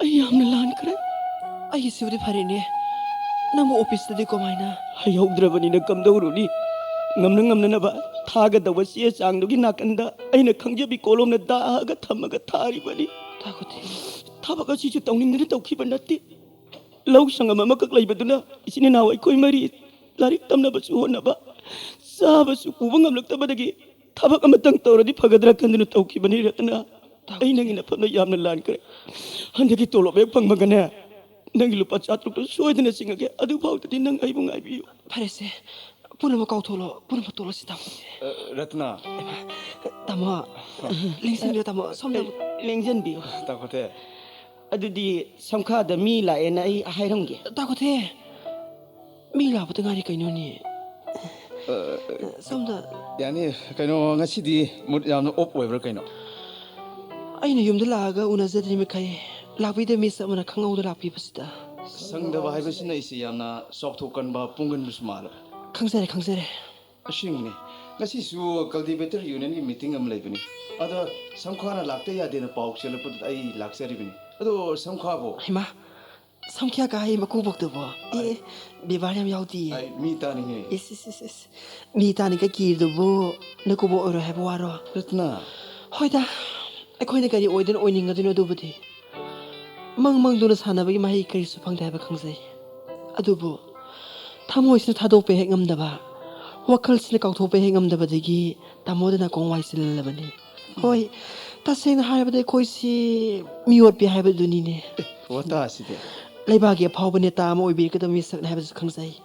ꯑꯩ ꯌꯥꯝꯅ ꯂꯥꯟꯈ꯭ꯔꯦ꯫ ꯑꯩꯒꯤꯁꯤꯕꯨꯗꯤ ꯐꯔꯦꯅꯦ꯫ ꯅꯪꯕꯨ officeꯇꯗꯤ ꯀꯃꯥꯏꯅ? ꯍꯩꯍꯧꯗ꯭ꯔꯕꯅꯤꯅ ꯀꯝꯗꯧꯔꯨꯅꯤ? ꯉꯝꯅ ꯉꯝꯅꯅꯕ ꯊꯥꯒꯗꯧꯕ ꯆꯦ ꯆꯥꯡꯗꯨꯒꯤ ꯅꯥꯀꯟꯗ ꯑꯩꯅ ꯈꯪꯖꯕꯤ ꯀꯣꯂꯣꯝꯅ ꯗꯥꯛꯑꯒ ꯊꯝꯃꯒ ꯊꯥꯔꯤꯕꯅꯤ꯫ ꯇꯥ ꯒꯣꯊꯦ꯫ ꯊꯕꯛ ꯑꯁꯤꯁꯨ ꯇꯧꯅꯤꯡꯗꯅ ꯇꯧꯈꯤꯕ ꯅꯠꯇꯦ꯫ ꯂꯧ ꯁꯪꯒꯝ ꯑꯃꯈꯛ ꯂꯩꯕꯗꯨꯅ ꯏꯆꯤꯟ ꯏꯅꯥꯎ ꯑꯩꯈꯣꯏ ꯃꯔꯤ ꯂꯥꯏꯔꯤꯛ ꯇꯝꯅꯕꯁꯨ ꯍꯣꯠꯅꯕ, ꯆꯥꯕꯁꯨ ꯄꯨꯕ ꯉꯝꯂꯛꯇꯕꯗꯒꯤ ꯊꯕꯛ ꯑꯃꯇꯪ ꯇꯧꯔꯗꯤ ꯐꯒꯗ꯭ꯔꯥ ꯈꯟꯗꯨꯅ ꯇꯧꯈꯤꯕꯅꯤ ꯔꯇꯅꯥ꯫ ꯑꯩ ꯅꯪꯒꯤ ꯅꯐꯝꯗ ꯌꯥꯝꯅ ꯂꯥꯟꯈ꯭ꯔꯦ꯫ ꯍꯟꯗꯛꯀꯤ ꯇꯣꯂꯣꯞ ꯍꯦꯛ ꯐꯪꯕꯒꯅꯦ, ꯅꯪꯒꯤ ꯂꯨꯄꯥ ꯆꯥꯇ꯭ꯔꯨꯛꯇꯨ ꯁꯣꯏꯗꯅ ꯆꯤꯡꯉꯒꯦ꯫ ꯑꯗꯨꯐꯥꯎꯗꯗꯤ ꯅꯪ ꯑꯩꯕꯨ ꯉꯥꯏꯕꯤꯌꯨ꯫ ꯐꯔꯦꯁꯦ, ꯄꯨꯝꯅꯃꯛ ꯀꯥꯎꯊꯣꯛꯂꯣ, ꯄꯨꯝꯅꯃꯛ ꯇꯣꯛꯂꯁꯤ, ꯇꯥꯃꯣ꯫ ꯑ, ꯔꯇꯅꯥ꯫ ꯇꯥꯃꯣ, ꯂꯦꯡꯁꯤꯟꯕꯤꯌꯣ, ꯇꯥꯃꯣ, ꯁꯣꯝꯗ꯫ ꯂꯦꯡꯁꯤꯟꯕꯤꯌꯨ꯫ ꯇꯥꯈꯣꯊꯦ꯫ ꯑꯗꯨꯗꯤ ꯁꯝꯈꯥꯗ ꯃꯤ ꯂꯥꯛꯑꯦꯅ ꯑꯩ ꯍꯥꯏꯔꯝꯒꯦ꯫ ꯇꯥꯈꯣꯊꯦ, ꯃꯤ ꯂꯥꯛꯄꯗ ꯉꯥꯏꯔꯤ ꯀꯩꯅꯣꯅꯦ꯫ ꯑ, ꯁꯣꯝꯗ꯫ ꯌꯥꯅꯤ, ꯀꯩꯅꯣ, ꯉꯁꯤꯗꯤ ꯃꯨꯠ ꯌꯥꯝꯅ ꯑꯣꯞ ꯑꯣꯏꯕ꯭ꯔꯥ ꯀꯩꯅꯣ? ꯑꯩꯅ ꯌꯨꯝꯗ ꯂꯥꯛꯑꯒ ꯎꯅꯖꯗ꯭ꯔꯤ ꯃꯈꯩ ꯂꯥꯛꯄꯤꯗ ꯃꯤ ꯆꯞ ꯃꯥꯟꯅ ꯈꯪꯍꯧꯗ ꯂꯥꯛꯄꯤꯕꯁꯤꯗ꯫ ꯁꯪꯗꯕ ꯍꯥꯏꯕꯁꯤꯅ ꯑꯩꯁꯦ ꯌꯥꯝꯅ ꯆꯥꯎꯊꯣꯛꯀꯟꯕ, ꯄꯣꯡꯒꯟꯕꯁꯨ ꯃꯥꯜꯂꯦ꯫ ꯈꯪꯖꯔꯦ, ꯈꯪꯖꯔꯦ꯫ ꯑꯁꯦꯡꯕꯅꯤ, ꯉꯁꯤꯁꯨ ꯀꯜꯇꯤꯚꯦꯇꯔ ꯌꯨꯅꯤꯌꯟꯒꯤ ꯃꯤꯇꯤꯡ ꯑꯃ ꯂꯩꯕꯅꯤ꯫ ꯑꯗ ꯁꯝꯈꯥꯅ ꯂꯥꯛꯇ ꯌꯥꯗꯦꯅ ꯄꯥꯎ ꯆꯦꯜꯂꯛꯄꯗꯨꯗ ꯑꯩ ꯂꯥꯛꯆꯔꯤꯕꯅꯤ꯫ ꯑꯗꯣ ꯁꯝꯈꯥꯕꯨ? ꯍꯩꯃꯥ, ꯁꯝꯈ꯭ꯌꯥ ꯀꯥꯏ ꯃꯀꯨꯕꯣꯛꯇꯨꯕꯣ? ꯑꯦ, ꯑꯩ ꯕꯦꯕꯥꯔ ꯌꯥꯝ ꯌꯥꯎꯗꯤꯌꯦ꯫ ꯑꯩ ꯃꯤ ꯇꯥꯅꯤꯡꯉꯦ꯫ ꯏꯁ, ꯏꯁ, ꯏꯁ, ꯏꯁ꯫ ꯃꯤ ꯇꯥꯅꯤꯡꯉꯥꯏ ꯀꯤꯔꯤꯗꯨꯕꯨ ꯅꯀꯨꯕꯣꯛ ꯑꯣꯏꯔꯣꯏ ꯍꯥꯏꯕ ꯋꯥꯔꯣ? ꯔꯠꯅꯥ꯫ ꯍꯣꯏꯗ, ꯑꯩꯈꯣꯏꯅ ꯀꯔꯤ ꯑꯣꯏꯗꯣꯏꯅꯣ, ꯑꯣꯏꯅꯤꯡꯒꯗꯣꯏꯅꯣ ꯑꯗꯨꯕꯨꯗꯤ꯫ ꯃꯪ ꯃꯪꯗꯨꯅ ꯁꯥꯟꯅꯕꯒꯤ ꯃꯍꯩ ꯀꯔꯤꯁꯨ ꯐꯪꯗꯦ ꯍꯥꯏꯕ ꯈꯪꯖꯩ꯫ ꯑꯗꯨꯕꯨ ꯊꯃꯣꯏꯁꯤꯅ ꯊꯥꯗꯣꯛꯄ ꯍꯦꯛ ꯉꯝꯗꯕ, ꯋꯥꯈꯜꯁꯤꯅ ꯀꯥꯎꯊꯣꯛꯄ ꯍꯦꯛ ꯉꯝꯗꯕꯗꯒꯤ ꯇꯥꯃꯣꯗ ꯅꯥꯀꯣꯡ ꯋꯥꯏ ꯆꯤꯜꯍꯜꯂꯕꯅꯤ꯫ ꯍꯣꯏ, ꯇꯁꯦꯡꯅ ꯍꯥꯏꯔꯕꯗ ꯑꯩꯈꯣꯏꯁꯤ ꯃꯤꯑꯣꯠꯄꯤ ꯍꯥꯏꯕꯗꯨꯅꯤꯅꯦ꯫ ꯑꯦ, ꯋꯥꯇꯥꯁꯤꯗꯤ꯫ ꯂꯩꯕꯥꯛꯀꯤ ꯑꯐꯥꯎꯕ ꯅꯦꯇꯥ ꯑꯃ ꯑꯣꯏꯕꯤꯔꯛꯀꯗꯕ ꯃꯤꯁꯛꯅꯤ ꯍꯥꯏꯕꯁꯨ ꯈꯪꯖꯩ꯫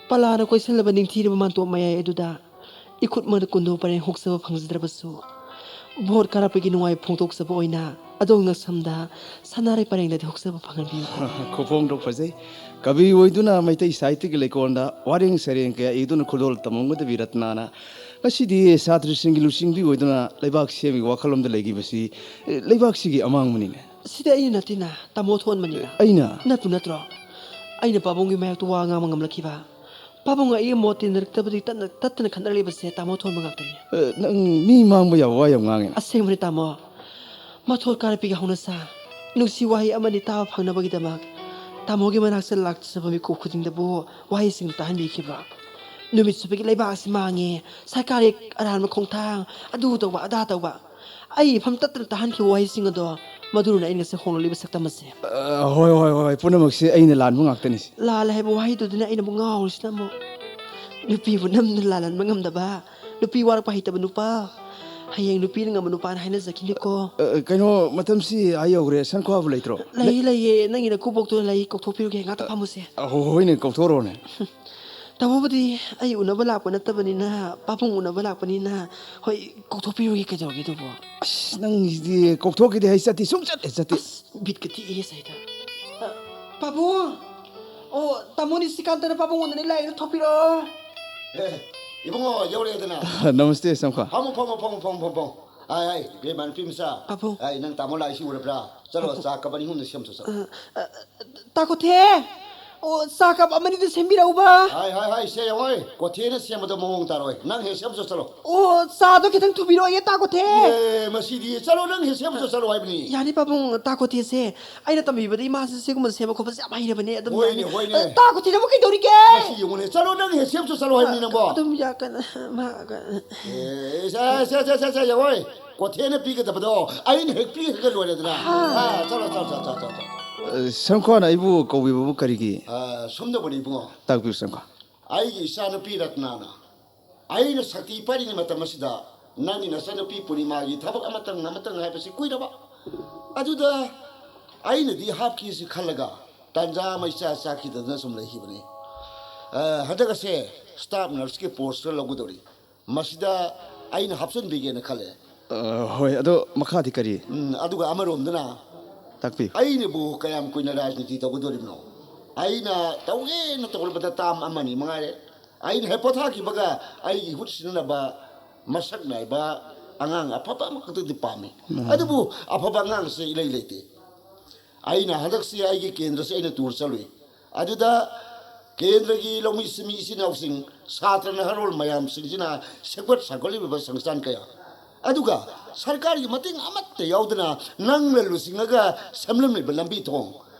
ꯄꯂꯥꯅ ꯀꯣꯏꯁꯤꯜꯂꯕ ꯅꯤꯡꯊꯤꯔꯕ ꯃꯥꯟꯇꯣꯞ ꯃꯌꯥꯏ ꯑꯗꯨꯗ ꯏꯈꯨꯠ ꯃꯗ ꯀꯨꯟꯗꯣ ꯄꯔꯦꯡ ꯍꯨꯛꯆꯕ ꯐꯪꯖꯗ꯭ꯔꯕꯁꯨ, ꯚꯣꯠ ꯀꯥꯔꯛꯄꯒꯤ ꯅꯨꯡꯉꯥꯏ ꯐꯣꯡꯗꯣꯛꯆꯕ ꯑꯣꯏꯅ ꯑꯗꯣꯝꯒꯤ ꯉꯛꯁꯝꯗ ꯁꯅꯥꯔꯩ ꯄꯔꯦꯡꯗꯗꯤ ꯍꯨꯛꯆꯕ ꯐꯪꯍꯟꯕꯤꯌꯨ꯫ ꯈꯨꯐꯣꯡꯗꯣ ꯐꯖꯩ꯫ ꯀꯕꯤ ꯑꯣꯏꯗꯨꯅ ꯃꯩꯇꯩ ꯁꯥꯍꯤꯇ꯭ꯌꯒꯤ ꯂꯩꯀꯣꯜꯗ ꯋꯥꯔꯦꯡ ꯁꯩꯔꯦꯡ ꯀꯌꯥ ꯏꯗꯨꯅ ꯈꯨꯗꯣꯜ ꯇꯝꯃꯝꯒꯗꯕꯤ ꯔꯠꯅꯥꯅ ꯉꯁꯤꯗꯤ ꯁꯥꯇ꯭ꯔꯁꯤꯡꯒꯤ ꯂꯨꯆꯤꯡꯕꯤ ꯑꯣꯏꯗꯨꯅ ꯂꯩꯕꯥꯛ ꯁꯦꯝꯕꯒꯤ ꯋꯥꯈꯜꯂꯣꯝꯗ ꯂꯩꯈꯤꯕꯁꯤ, ꯑꯦ, ꯂꯩꯕꯥꯛꯁꯤꯒꯤ ꯑꯃꯥꯡꯕꯅꯤꯅꯦ꯫ ꯁꯤꯗꯤ ꯑꯩꯅ ꯅꯠꯇꯦꯅ, ꯇꯥꯃꯣ ꯊꯣꯟꯕꯅꯤꯅ꯫ ꯑꯩꯅ? ꯅꯠꯇꯨ ꯅꯠꯇ꯭ꯔꯣ? ꯑꯩꯅ ꯄꯥꯕꯨꯡꯒꯤ ꯃꯥꯌꯣꯛꯇ ꯋꯥ ꯉꯥꯡꯕ ꯉꯝꯂꯛꯈꯤꯕ? ꯄꯥꯕꯨꯡ ꯑꯩꯒ ꯃꯣꯠ ꯇꯤꯟꯅꯔꯛꯇꯕꯗꯤ ꯇꯠꯅ, ꯇꯠꯇꯅ ꯈꯠꯅꯔꯛꯂꯤꯕꯁꯦ ꯇꯥꯃꯣ ꯊꯣꯟꯕ ꯉꯥꯛꯇꯅꯤ꯫ ꯑꯦ, ꯅꯪ ꯃꯤ ꯃꯥꯡꯕ ꯌꯥꯕ ꯋꯥ ꯌꯥꯝ ꯉꯥꯡꯉꯦ꯫ ꯑꯁꯦꯡꯕꯅꯤ ꯇꯥꯃꯣ꯫ ꯃꯊꯣꯜ ꯀꯥꯔꯛꯄꯤꯒꯤ ꯍꯧꯅꯁꯥ, ꯅꯨꯡꯁꯤ ꯋꯥꯍꯩ ꯑꯃꯅꯤ ꯇꯥꯕ ꯐꯪꯅꯕꯒꯤꯗꯃꯛ ꯇꯥꯃꯣꯒꯤ ꯃꯅꯥꯛꯇ ꯂꯥꯛꯆꯕ ꯃꯤꯀꯨꯞ ꯈꯨꯗꯤꯡꯗꯕꯨ ꯋꯥꯍꯩꯁꯤꯡ ꯇꯥꯍꯟꯕꯤꯈꯤꯕ꯭ꯔꯣ? ꯅꯨꯃꯤꯠ ꯆꯨꯞꯄꯒꯤ ꯂꯩꯕꯥꯛ ꯑꯁꯤ ꯃꯥꯡꯉꯦ, ꯁꯔꯀꯥꯔꯒꯤ ꯑꯔꯥꯟꯕ ꯈꯣꯡꯊꯥꯡ, ꯑꯗꯨ ꯇꯧꯕ, ꯑꯗꯥ ꯇꯧꯕ꯫ ꯑꯩ ꯏꯐꯝ ꯇꯠꯇꯅ ꯇꯥꯍꯟꯈꯤꯕ ꯋꯥꯍꯩꯁꯤꯡ ꯑꯗꯣ ꯃꯗꯨꯅ ꯑꯩꯅ ꯉꯁꯤ ꯍꯣꯡꯂꯛꯂꯤꯕ ꯁꯛꯇꯝ ꯑꯁꯦ꯫ ꯑ, ꯍꯣꯏ, ꯍꯣꯏ, ꯍꯣꯏ, ꯄꯨꯝꯅꯃꯛꯁꯦ ꯑꯩꯅ ꯂꯥꯟꯕ ꯉꯥꯛꯇꯅꯤ꯫ ꯂꯥꯜꯂꯦ ꯍꯥꯏꯕ ꯋꯥꯍꯩꯗꯨꯗꯅ ꯑꯩꯅ ꯑꯃꯨꯛ ꯉꯥꯎꯔꯤꯁꯤꯅ ꯑꯃꯨꯛ꯫ ꯅꯨꯄꯤꯕꯨ ꯅꯝꯅ ꯂꯥꯜꯍꯟꯕ ꯉꯝꯗꯕ, ꯅꯨꯄꯤ ꯋꯥꯔꯛꯄ ꯍꯩꯇꯕ ꯅꯨꯄꯥ, ꯍꯌꯦꯡ ꯅꯨꯄꯤꯅ ꯉꯝꯕ ꯅꯨꯄꯥꯅ ꯍꯥꯏꯅꯖꯈꯤꯅꯤꯀꯣ꯫ ꯑ, ꯀꯩꯅꯣ, ꯃꯇꯝꯁꯤ ꯑꯥ ꯌꯧꯈ꯭ꯔꯦ, ꯁꯟꯈ꯭ꯋꯥꯕꯨ ꯂꯩꯇ꯭ꯔꯣ? ꯂꯩ, ꯂꯩꯌꯦ, ꯅꯪꯒꯤ ꯅꯀꯨꯕꯣꯛꯇꯣ ꯂꯩ, ꯀꯧꯊꯣꯛꯄꯤꯔꯨꯒꯦ, ꯉꯥꯛꯇ ꯐꯝꯃꯨꯁꯦ꯫ ꯑ, ꯍꯣ-, ꯍꯣꯏꯅꯦ, ꯀꯧꯊꯣꯔꯛꯑꯣꯅꯦ꯫ ꯇꯥꯃꯣꯕꯨꯗꯤ ꯑꯩ ꯎꯅꯕ ꯂꯥꯛꯄ ꯅꯠꯇꯕꯅꯤꯅ, ꯄꯥꯕꯨꯡ ꯎꯅꯕ ꯂꯥꯛꯄꯅꯤꯅ, ꯍꯣꯏ, ꯀꯧꯊꯣꯛꯄꯤꯔꯨꯒꯦ, ꯀꯩꯗꯧꯔꯒꯦ ꯑꯗꯨꯕꯣ? ꯑꯁ, ꯅꯪꯒꯤꯗꯤ ꯀꯧꯊꯣꯛꯈꯤꯗꯦ ꯍꯥꯏ ꯆꯠꯇꯦ, ꯁꯨꯡꯆꯠ ꯍꯦꯛ ꯆꯠꯇꯦ꯫ ꯑꯁ, ꯕꯤꯠꯀ ꯇꯦꯛꯏꯍꯦ ꯁꯤꯗ꯫ ꯑ, ꯄꯥꯕꯨꯡ! ꯑꯣ, ꯇꯥꯃꯣ ꯅꯤꯁꯤꯀꯥꯟꯇꯅ ꯄꯥꯕꯨꯡ ꯎꯅꯅꯤ ꯂꯥꯛꯑꯦꯅ ꯊꯣꯛꯄꯤꯔꯛꯑꯣ꯫ ꯑꯦ, ꯏꯕꯨꯡꯉꯣ, ꯌꯧꯔꯛꯑꯦꯗꯅ꯫ ꯅꯃꯁꯇꯦ, ꯁꯝꯈ꯭ꯋꯥ꯫ ꯐꯝꯃꯣ, ꯐꯝꯃꯣ, ꯐꯝꯃꯣ, ꯐꯝꯃꯣ, ꯐꯝꯃꯣ꯫ ꯑꯥꯏ, ꯑꯥꯏ, ꯏꯕꯦꯝꯃ, ꯅꯨꯄꯤ ꯃꯆꯥ꯫ ꯄꯥꯕꯨꯡ꯫ ꯑꯥꯏ, ꯅꯪ ꯇꯥꯃꯣ ꯂꯥꯛꯏꯁꯤ ꯎꯔꯕ꯭ꯔꯥ? ꯆꯠꯂꯣ, ꯄꯥꯕꯨꯡ꯫ ꯆꯥ ꯀꯞ ꯑꯅꯤ ꯑꯍꯨꯝꯗ ꯁꯦꯝ ꯆꯠꯂꯣ꯫ ꯑ, ꯑ, ꯇꯥ ꯀꯣꯊꯦ! ꯑꯣ, ꯆꯥ ꯀꯞ ꯑꯃꯅꯤꯗ ꯁꯦꯝꯕꯤꯔꯛꯎꯕ꯫ ꯍꯥꯏ, ꯍꯥꯏ, ꯍꯥꯏ, ꯁꯦ ꯌꯦꯡꯉꯣꯏ, ꯀꯣꯊꯦꯅ ꯁꯦꯝꯕꯗꯣ ꯃꯑꯣꯡ ꯇꯥꯔꯣꯏ꯫ ꯅꯪ ꯍꯦꯛ ꯁꯦꯝ ꯆꯠꯂꯣ꯫ ꯑꯣ, ꯆꯥꯗꯣ ꯈꯤꯇꯪ ꯊꯨꯕꯤꯔꯛꯑꯣꯌꯦ, ꯇꯥ ꯀꯣꯊꯦ꯫ ꯑꯦ, ꯃꯁꯤꯗꯤ ꯆꯠꯂꯣ, ꯅꯪ ꯍꯦꯛ ꯁꯦꯝ ꯆꯠꯂꯣ ꯍꯥꯏꯕꯅꯤ꯫ ꯌꯥꯅꯤ ꯄꯥꯕꯨꯡ, ꯇꯥ ꯀꯣꯊꯦꯁꯦ ꯑꯩꯅ ꯇꯝꯕꯤꯕꯗ ꯏꯃꯥꯁꯦ ꯁꯤꯒꯨꯝꯕ ꯁꯦꯝꯕ ꯈꯣꯠꯄꯁꯦ ꯌꯥꯝ ꯍꯩꯔꯕꯅꯦ꯫ ꯑꯗꯨꯝ ꯍꯣꯏꯅꯦ, ꯌꯥꯅꯤ꯫ ꯍꯣꯏꯅꯦ꯫ ꯑ, ꯇꯥ ꯀꯣꯊꯦꯅꯕꯨ ꯀꯩꯗꯧꯔꯤꯒꯦ? ꯃꯁꯤ ꯌꯦꯡꯉꯨꯅꯦ, ꯆꯠꯂꯣ, ꯅꯪ ꯍꯦꯛ ꯁꯦꯝ ꯆꯠꯂꯣ ꯍꯥꯏꯕꯅꯤ ꯅꯪꯕꯣ꯫ ꯑꯗꯨꯝ ꯌꯥ-, ꯀꯩꯅꯣ, ꯃꯥ, ꯀꯩꯅꯣ꯫ ꯑꯦ, ꯁꯦ, ꯁꯦ, ꯁꯦ, ꯁꯦ, ꯁꯦ, ꯌꯦꯡꯉꯣꯏ꯫ ꯀꯣꯊꯦꯅ ꯄꯤꯒꯗꯕꯗꯣ ꯑꯩꯅ ꯍꯦꯛ ꯄꯤꯈ꯭ꯔꯒ ꯂꯣꯏꯔꯦꯗꯅ꯫ ꯑꯥ, ꯆꯠꯂꯣ, ꯆꯠꯂꯣ, ꯆꯠꯂꯣ, ꯆꯠꯂꯣ, ꯆꯠꯂꯣ꯫ ꯑ, ꯁꯝꯈ꯭ꯋꯥꯅ ꯑꯩꯕꯨ ꯀꯧꯕꯤꯕꯕꯨ ꯀꯔꯤꯒꯤ? ꯑ, ꯁꯣꯝꯗꯕꯨꯅꯤ ꯏꯕꯨꯡꯉꯣ꯫ ꯇꯥꯛꯄꯤꯌꯨ, ꯁꯝꯈ꯭ꯋꯥ꯫ ꯑꯩꯒꯤ ꯏꯆꯥꯅꯨꯄꯤ ꯔꯠꯅꯥꯅ ꯑꯩꯅ ꯁꯛꯇꯤ ꯄꯥꯏꯔꯤꯉꯩ ꯃꯇꯝ ꯑꯁꯤꯗ ꯅꯪꯒꯤ ꯅꯆꯥꯅꯨꯄꯤ ꯄꯨꯔꯅꯤꯃꯥꯒꯤ ꯊꯕꯛ ꯑꯃꯇꯪ ꯑꯃꯇꯪ ꯍꯥꯏꯕꯁꯤ ꯀꯨꯏꯔꯕ꯫ ꯑꯗꯨꯗ ꯑꯩꯅꯗꯤ ꯍꯥꯞꯈꯤꯁꯤ ꯈꯜꯂꯒ ꯇꯥꯟꯖꯥ ꯑꯃ ꯏꯆꯥ ꯆꯥꯈꯤꯗꯗꯅ ꯁꯨꯝ ꯂꯩꯈꯤꯕꯅꯤ꯫ ꯑ, ꯍꯟꯗꯛ ꯑꯁꯦ staff nurseꯀꯤ post ꯈꯔ ꯂꯧꯒꯗꯧꯔꯤ꯫ ꯃꯁꯤꯗ ꯑꯩꯅ ꯍꯥꯞꯆꯤꯟꯕꯤꯒꯦꯅ ꯈꯜꯂꯦ꯫ ꯑ, ꯍꯣꯏ, ꯑꯗꯣ ꯃꯈꯥꯗꯤ ꯀꯔꯤ? ꯎꯝ, ꯑꯗꯨꯒ ꯑꯃꯔꯣꯝꯗꯅ ꯇꯥꯛꯄꯤꯌꯨ꯫ ꯑꯩꯅꯕꯨ ꯀꯌꯥꯝ ꯀꯨꯏꯅ ꯔꯥꯖꯅꯤꯇꯤ ꯇꯧꯒꯗꯧꯔꯤꯕꯅꯣ? ꯑꯩꯅ ꯇꯧꯒꯦꯅ ꯇꯧꯔꯕꯗ term ꯑꯃꯅꯤ ꯃꯉꯥꯏꯔꯦ꯫ ꯑꯩꯅ ꯍꯦꯛ ꯄꯣꯊꯥꯈꯤꯕꯒ ꯑꯩꯒꯤ ꯏꯍꯨꯠ ꯁꯤꯟꯅꯅꯕ ꯃꯁꯛ ꯅꯥꯏꯕ ꯑꯉꯥꯡ ꯑꯐꯕ ꯑꯃꯈꯛꯇꯗꯤ ꯄꯥꯝꯃꯤ꯫ ꯎꯝ꯫ ꯑꯗꯨꯕꯨ ꯑꯐꯕ ꯑꯉꯥꯡꯁꯦ ꯏꯂꯩ ꯂꯩꯇꯦ꯫ ꯑꯩꯅ ꯍꯟꯗꯛꯁꯤ ꯑꯩꯒꯤ ꯀꯦꯟꯗ꯭ꯔꯁꯤ ꯑꯩꯅ tour ꯆꯠꯂꯨꯏ꯫ ꯑꯗꯨꯗ ꯀꯦꯟꯗ꯭ꯔꯒꯤ ꯂꯧꯃꯤ ꯁꯤꯟꯃꯤ ꯏꯆꯤꯟ ꯏꯅꯥꯎꯁꯤꯡ, ꯁꯥꯇ꯭ꯔ ꯅꯍꯥꯔꯣꯜ ꯃꯌꯥꯝꯁꯤꯡꯁꯤꯅ ꯁꯦꯝꯒꯠ ꯁꯥꯒꯠꯂꯤꯕ ꯁꯪꯁꯊꯥꯟ ꯀꯌꯥ, ꯑꯗꯨꯒ ꯁꯔꯀꯥꯔꯒꯤ ꯃꯇꯦꯡ ꯑꯃꯠꯇ ꯌꯥꯎꯗꯅ ꯅꯪꯅ ꯂꯨꯆꯤꯡꯉꯒ ꯁꯦꯝꯂꯝꯂꯤꯕ ꯂꯝꯕꯤ ꯊꯣꯡ,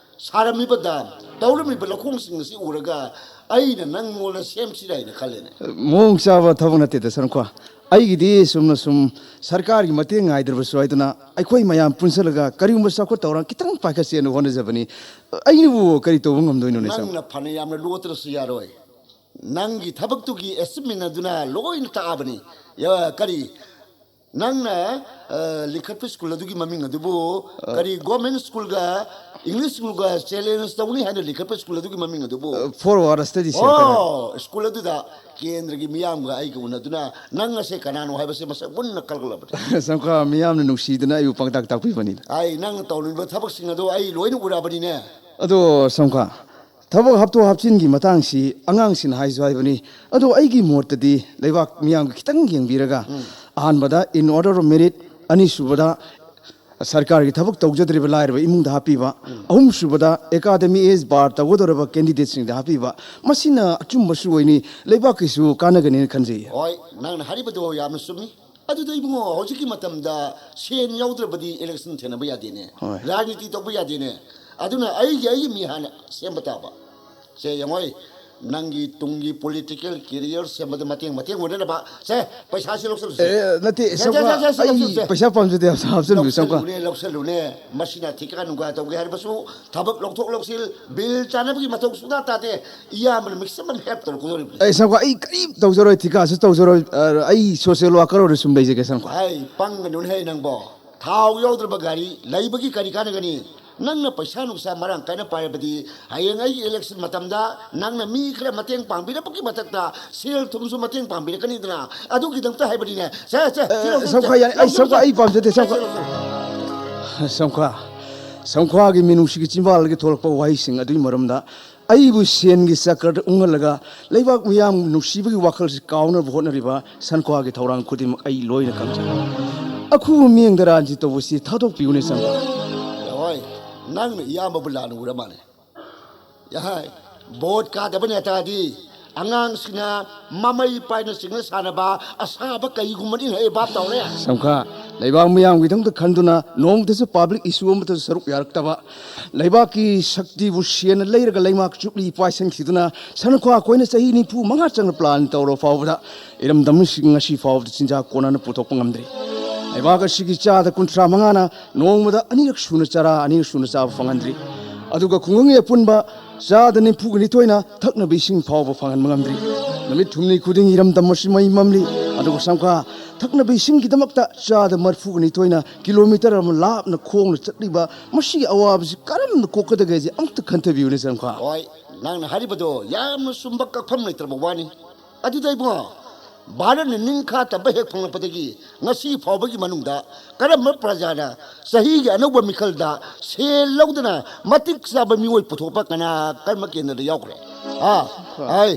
ꯁꯥꯔꯝꯃꯤꯕ dam, ꯇꯧꯔꯝꯃꯤꯕ ꯂꯧꯈꯣꯡꯁꯤꯡ ꯑꯁꯤ ꯎꯔꯒ ꯑꯩꯅ ꯅꯪꯉꯣꯟꯗ ꯁꯦꯝꯁꯤꯔꯥ ꯍꯥꯏꯅ ꯈꯜꯂꯦꯅꯦ꯫ ꯃꯑꯣꯡ ꯆꯥꯕ ꯊꯕꯛ ꯅꯠꯇꯦꯗ, ꯁꯝꯈ꯭ꯋꯥ꯫ ꯑꯩꯒꯤꯗꯤ ꯆꯨꯝꯅ ꯁꯨꯝ ꯁꯔꯀꯥꯔꯒꯤ ꯃꯇꯦꯡ ꯉꯥꯏꯗ꯭ꯔꯕꯁꯨ ꯍꯥꯏꯗꯨꯅ ꯑꯩꯈꯣꯏ ꯃꯌꯥꯝ ꯄꯨꯟꯁꯤꯜꯂꯒ ꯀꯔꯤꯒꯨꯝꯕ ꯆꯥꯎꯈꯠ ꯊꯧꯔꯥꯡ ꯈꯤꯇꯪ ꯄꯥꯏꯈꯠꯁꯦꯅ ꯍꯣꯠꯅꯖꯕꯅꯤ꯫ ꯑꯩꯅꯕꯨ ꯀꯔꯤ ꯇꯧꯕ ꯉꯝꯗꯣꯏꯅꯣꯅꯦ, ꯁꯝ-? ꯅꯪꯅ ꯐꯅ ꯌꯥꯝꯅ ꯂꯣꯠꯇ꯭ꯔꯁꯨ ꯌꯥꯔꯣꯏ꯫ ꯅꯪꯒꯤ ꯊꯕꯛꯇꯨꯒꯤ achievement ꯑꯗꯨꯅ ꯂꯣꯏꯅ ꯇꯥꯛꯑꯕꯅꯤ꯫ ꯌꯥ-, ꯀꯔꯤ? ꯅꯪꯅ ꯑ, ꯂꯤꯡꯈꯠꯄ ꯁ꯭ꯀꯨꯜ ꯑꯗꯨꯒꯤ ꯃꯃꯤꯡ ꯑꯗꯨꯕꯨ ꯀꯔꯤ ꯒꯣꯔꯃꯦꯟ ꯁ꯭ꯀꯨꯜꯒ ꯏꯪꯂꯤꯁ ꯁ꯭ꯀꯨꯜꯒ ꯆꯦꯂꯦꯟꯖ ꯇꯧꯅꯤ ꯍꯥꯏꯅ ꯂꯤꯡꯈꯠꯄ ꯁ꯭ꯀꯨꯜ ꯑꯗꯨꯒꯤ ꯃꯃꯤꯡ ꯑꯗꯨꯕꯨ? Forward study centre. ꯑꯣ, ꯁ꯭ꯀꯨꯜ ꯑꯗꯨꯗ ꯀꯦꯟꯗ꯭ꯔꯒꯤ ꯃꯤꯌꯥꯝꯒ ꯑꯩꯒ ꯎꯅꯗꯨꯅ ꯅꯪ ꯑꯁꯦ ꯀꯅꯥꯅꯣ ꯍꯥꯏꯕꯁꯦ ꯃꯁꯛ ꯃꯨꯟꯅ ꯈꯜꯒꯠꯂꯕꯅꯤ꯫ ꯁꯝꯈꯥ, ꯃꯤꯌꯥꯝꯅ ꯅꯨꯡꯁꯤꯗꯨꯅ ꯑꯩꯕꯨ ꯄꯥꯡꯇꯥꯛ ꯇꯥꯛꯄꯤꯕꯅꯤꯗ꯫ ꯑꯩ ꯅꯪꯅ ꯇꯧꯔꯤꯕ ꯊꯕꯛꯁꯤꯡ ꯑꯗꯨ ꯑꯩ ꯂꯣꯏꯅ ꯎꯔꯛꯑꯕꯅꯤꯅꯦ꯫ ꯑꯗꯣ ꯁꯝꯈꯥ, ꯊꯕꯛ ꯍꯥꯞꯇꯣꯛ ꯍꯥꯞꯆꯤꯟꯒꯤ ꯃꯇꯥꯡꯁꯤ ꯑꯉꯥꯡꯁꯤꯡꯅ ꯍꯥꯏꯁꯨ ꯍꯥꯏꯕꯅꯤ꯫ ꯑꯗꯣ ꯑꯩꯒꯤ ꯃꯣꯠꯇꯗꯤ ꯂꯩꯕꯥꯛ ꯃꯤꯌꯥꯝꯒ ꯈꯤꯇꯪ ꯌꯦꯡꯕꯤꯔꯒ, ꯑꯍꯥꯟꯕꯗ in order of merit, ꯑꯅꯤꯁꯨꯕꯗ ꯁꯔꯀꯥꯔꯒꯤ ꯊꯕꯛ ꯇꯧꯖꯗ꯭ꯔꯤꯕ ꯂꯥꯏꯔꯕ ꯏꯃꯨꯡꯗ ꯍꯥꯞꯄꯤꯕ, ꯑꯍꯨꯝꯁꯨꯕꯗ ꯑꯦꯀꯥꯗꯃꯤ ꯑꯦꯖ ꯕꯥꯔ ꯇꯧꯒꯗꯧꯔꯕ ꯀꯦꯟꯗꯤꯗꯦꯠꯁꯤꯡꯗ ꯍꯥꯞꯄꯤꯕ, ꯃꯁꯤꯅ ꯑꯆꯨꯝꯕꯁꯨ ꯑꯣꯏꯅꯤ, ꯂꯩꯕꯥꯛꯀꯤꯁꯨ ꯀꯥꯟꯅꯒꯅꯤꯅ ꯈꯟꯖꯩ꯫ ꯍꯣꯏ, ꯅꯪꯅ ꯍꯥꯏꯔꯤꯕꯗꯣ ꯌꯥꯝꯅ ꯆꯨꯝꯃꯤ꯫ ꯑꯗꯨꯗ ꯏꯕꯨꯡꯉꯣ, ꯍꯧꯖꯤꯛꯀꯤ ꯃꯇꯝꯗ ꯁꯦꯟ ꯌꯥꯎꯗ꯭ꯔꯕꯗꯤ ꯏꯂꯦꯛꯁꯟ ꯊꯦꯅꯕ ꯌꯥꯗꯦꯅꯦ, ꯍꯣꯏ꯫ ꯔꯥꯖꯅꯤꯇꯤ ꯇꯧꯕ ꯌꯥꯗꯦꯅꯦ꯫ ꯑꯗꯨꯅ ꯑꯩꯒꯤ ꯑꯩꯒꯤ ꯃꯤ ꯍꯥꯟꯅ ꯁꯦꯝꯕ ꯇꯥꯕ꯫ ꯁꯦ ꯌꯦꯡꯉꯣꯏ, ꯅꯪꯒꯤ ꯇꯨꯡꯒꯤ ꯄꯣꯂꯤꯇꯤꯀꯦꯜ ꯀꯦꯔꯤꯌꯔ ꯁꯦꯝꯕꯗ ꯃꯇꯦꯡ ꯃꯇꯦꯡ ꯑꯣꯏꯅꯅꯕ꯫ ꯁꯦ, ꯄꯩꯁꯥꯁꯤ ꯂꯧꯁꯜꯂꯨꯁꯦ꯫ ꯑꯦ, ꯅꯠꯇꯦ, ꯁꯦ, ꯁꯝꯈꯥ, ꯁꯦ, ꯁꯦ, ꯁꯦ, ꯑꯩ ꯂꯧꯁꯜꯂꯨꯁꯦ꯫ ꯄꯩꯁꯥ ꯄꯥꯝꯖꯗꯦ, ꯍꯥꯞꯆ-, ꯍꯥꯞꯆꯤꯟꯕꯤꯌꯨ, ꯁꯝꯈꯥ꯫ ꯂꯧꯁꯜꯂꯨꯅꯦ, ꯂꯧꯁꯜꯂꯨꯅꯦ꯫ ꯃꯁꯤꯅ ꯊꯤꯀꯥ ꯅꯨꯡꯀꯥ ꯇꯧꯒꯦ ꯍꯥꯏꯔꯕꯁꯨ ꯊꯕꯛ ꯂꯧꯊꯣꯛ ꯂꯧꯁꯤꯜ, ꯕꯤꯜ ꯆꯥꯅꯕꯒꯤ ꯃꯊꯧ ꯁꯨꯡꯇꯥ ꯇꯥꯗꯦ꯫ ꯏꯌꯥꯝꯕꯅ ꯃꯤꯛꯁ ꯑꯃ ꯍꯦꯞ ꯇꯧꯔꯛꯀꯗꯧꯔꯤꯕꯅꯤ꯫ ꯑꯩ ꯁꯝꯈꯥ, ꯑꯩ ꯀꯔꯤꯝ ꯇꯧꯖꯔꯣꯏ, ꯊꯤꯀꯥꯁꯨ ꯇꯧꯖꯔꯣꯏ꯫ ꯑ, ꯑꯩ ꯁꯣꯁꯤꯌꯦꯜ ꯋꯥꯀꯔ ꯑꯣꯏꯅ ꯁꯨꯝ ꯂꯩꯖꯒꯦ, ꯁꯝꯈꯥ꯫ ꯑꯩ ꯄꯪꯒꯅꯨꯅꯦ ꯅꯪꯕꯣ꯫ ꯊꯥꯎ ꯌꯥꯎꯗ꯭ꯔꯕ ꯒꯥꯔꯤ ꯂꯩꯕꯒꯤ ꯀꯔꯤ ꯀꯥꯟꯅꯒꯅꯤ? ꯅꯪꯅ ꯄꯩꯁꯥ ꯅꯨꯡꯁꯥ ꯃꯔꯥꯡ ꯀꯥꯏꯅ ꯄꯥꯏꯔꯕꯗꯤ ꯍꯌꯦꯡ ꯑꯩꯒꯤ ꯏꯂꯦꯛꯁꯟ ꯃꯇꯝꯗ ꯅꯪꯅ ꯃꯤ ꯈꯔ ꯃꯇꯦꯡ ꯄꯥꯡꯕꯤꯔꯛꯄꯒꯤ ꯃꯊꯛꯇ ꯁꯦꯜ ꯊꯨꯝꯁꯨ ꯃꯇꯦꯡ ꯄꯥꯡꯕꯤꯔꯛꯀꯅꯤꯗꯅ꯫ ꯑꯗꯨꯒꯤꯗꯃꯛꯇ ꯍꯥꯏꯕꯅꯤꯅꯦ꯫ ꯁꯦ, ꯁꯦ, ꯁꯤ ꯑꯦ, ꯂꯧꯁꯤꯜꯂꯨꯁꯦ꯫ ꯁꯝꯈꯥ, ꯌꯥꯅꯤ꯫ ꯑꯩ ꯁꯝꯈꯥ, ꯂꯧꯁꯤꯜꯂꯨꯁꯦ꯫ ꯑꯩ ꯄꯥꯝꯖꯗꯦ, ꯁꯝꯈꯥ꯫ ꯂꯧꯁꯤꯜꯂꯨꯁꯦ꯫ ꯁꯝꯈꯥ, ꯁꯝꯈꯥꯒꯤ ꯃꯤꯅꯨꯡꯁꯤꯒꯤ ꯆꯤꯝꯕꯥꯜꯗꯒꯤ ꯊꯣꯛꯂꯛꯄ ꯋꯥꯍꯩꯁꯤꯡ ꯑꯗꯨꯒꯤ ꯃꯔꯝꯗ ꯑꯩꯕꯨ ꯁꯦꯟꯒꯤ ꯆꯀ꯭ꯔꯗ ꯎꯪꯍꯜꯂꯒ ꯂꯩꯕꯥꯛ ꯃꯤꯌꯥꯝ ꯅꯨꯡꯁꯤꯕꯒꯤ ꯋꯥꯈꯜꯁꯤ ꯀꯥꯎꯅꯕ ꯍꯣꯠꯅꯔꯤꯕ ꯁꯟꯈ꯭ꯋꯥꯒꯤ ꯊꯧꯔꯥꯡ ꯈꯨꯗꯤꯡꯃꯛ ꯑꯩ ꯂꯣꯏꯅ ꯈꯪꯖꯩ꯫ ꯑꯈꯨꯕ ꯃꯤꯠꯌꯦꯡꯗ ꯔꯥꯖꯅꯤꯇꯤ ꯇꯧꯕꯁꯤ ꯊꯥꯗꯣꯛꯄꯤꯌꯨꯅꯦ, ꯁꯟꯈ꯭ꯋꯥ꯫ ꯍꯣꯏ, ꯅꯪꯅ ꯏꯌꯥꯝꯕꯕꯨ ꯂꯥꯟꯅ ꯎꯔ ꯃꯥꯜꯂꯦ꯫ ꯌꯥꯏ, ꯚꯣꯠ ꯀꯥꯗꯕ ꯅꯦꯇꯥꯗꯤ ꯑꯉꯥꯡꯁꯤꯡꯅ ꯃꯃꯩ ꯄꯥꯏꯅ ꯆꯤꯡꯅ ꯁꯥꯟꯅꯕ ꯑꯁꯥꯕ ꯀꯩꯒꯨꯝꯕꯅꯤ ꯍꯦ, ꯚꯥꯞ ꯇꯧꯔꯦ꯫ ꯁꯝꯈꯥ, ꯂꯩꯕꯥꯛ ꯃꯤꯌꯥꯝꯒꯤꯗꯃꯛꯇ ꯈꯟꯗꯨꯅ ꯅꯣꯡꯃꯇꯁꯨ ꯄꯕ꯭ꯂꯤꯛ ꯏꯁꯨ ꯑꯃꯠꯇꯁꯨ ꯁꯔꯨꯛ ꯌꯥꯔꯛꯇꯕ, ꯂꯩꯕꯥꯛꯀꯤ ꯁꯛꯇꯤꯕꯨ ꯁꯦꯟꯅ ꯂꯩꯔꯒ ꯂꯩꯉꯥꯛ ꯆꯨꯞꯂꯤ ꯄꯥꯏꯁꯟꯈꯤꯗꯨꯅ ꯁꯟꯈ꯭ꯋꯥ ꯑꯩꯈꯣꯏꯅ ꯆꯍꯤ ꯅꯤꯐꯨ ꯃꯉꯥ ꯆꯪꯅ ꯄ꯭ꯂꯥꯟ ꯇꯧꯔꯕ ꯐꯥꯎꯕꯗ ꯏꯔꯝꯗꯝ ꯑꯁꯤꯒꯤ ꯉꯁꯤ ꯐꯥꯎꯕꯗ ꯆꯤꯟꯖꯥꯛ ꯀꯣꯟꯅꯅ ꯄꯨꯊꯣꯛꯄ ꯉꯝꯗ꯭ꯔꯤ꯫ ꯂꯩꯕꯥꯛ ꯑꯁꯤꯒꯤ ꯆꯥꯗ ꯀꯨꯟꯊ꯭ꯔꯥ ꯃꯉꯥꯅ ꯅꯣꯡꯃꯗ ꯑꯅꯤꯔꯛ ꯁꯨꯅ ꯆꯔꯥ ꯑꯅꯤꯔꯛ ꯁꯨꯅ ꯆꯥꯕ ꯐꯪꯍꯟꯗ꯭ꯔꯤ꯫ ꯑꯗꯨꯒ ꯈꯨꯡꯒꯪꯒꯤ ꯑꯄꯨꯟꯕ ꯆꯥꯗ ꯅꯤꯐꯨꯒ ꯅꯤꯊꯣꯏꯅ ꯊꯛꯅꯕ ꯏꯁꯤꯡ ꯐꯥꯎꯕ ꯐꯪꯍꯟꯕ ꯉꯝꯗ꯭ꯔꯤ꯫ ꯅꯨꯃꯤꯠ ꯍꯨꯝꯅꯤ ꯈꯨꯗꯤꯡꯒꯤ ꯏꯔꯝꯗꯝ ꯑꯁꯤ ꯃꯩ ꯃꯝꯂꯤ꯫ ꯑꯗꯨꯒ ꯁꯝꯈꯥ, ꯊꯛꯅꯕ ꯏꯁꯤꯡꯒꯤꯗꯃꯛꯇ ꯆꯥꯗ ꯃꯔꯤꯐꯨꯒ ꯅꯤꯊꯣꯏꯅ ꯀꯤꯂꯣꯃꯤꯇꯔ ꯑꯃ ꯂꯥꯞꯅ ꯈꯣꯡꯅ ꯆꯠꯂꯤꯕ ꯃꯁꯤꯒꯤ ꯑꯋꯥꯕꯁꯤ ꯀꯔꯝꯅ ꯀꯣꯛꯀꯗꯒꯦꯁꯦ ꯑꯃꯨꯛꯇ ꯈꯟꯊꯕꯤꯌꯨꯅꯦ, ꯁꯝꯈꯥ꯫ ꯍꯣꯏ, ꯅꯪꯅ ꯍꯥꯏꯔꯤꯕꯗꯣ ꯌꯥꯝꯅ ꯆꯨꯝꯕ, ꯀꯛꯐꯝ ꯂꯩꯇ꯭ꯔꯕ ꯋꯥꯅꯤ꯫ ꯑꯗꯨꯗ ꯏꯕꯨꯡꯉꯣ, ꯚꯥꯔꯠꯅ ꯅꯤꯡꯈꯥ ꯇꯝꯕ ꯍꯦꯛ ꯐꯪꯂꯛꯄꯗꯒꯤ ꯉꯁꯤ ꯐꯥꯎꯕꯒꯤ ꯃꯅꯨꯡꯗ ꯀꯔꯝꯕ ꯄ꯭ꯔꯖꯥꯅ ꯆꯍꯤꯒꯤ ꯑꯅꯧꯕ ꯃꯤꯈꯜꯗ ꯁꯦꯜ ꯂꯧꯗꯅ ꯃꯇꯤꯛ ꯆꯥꯕ ꯃꯤꯑꯣꯏ ꯄꯨꯊꯣꯛꯄ ꯀꯅꯥ ꯀꯔꯝꯕ ꯀꯦꯟꯗ꯭ꯔꯗ ꯌꯥꯎꯈ꯭ꯔꯦ? ꯍꯥ? ꯍꯣꯏ꯫ ꯍꯥꯏ,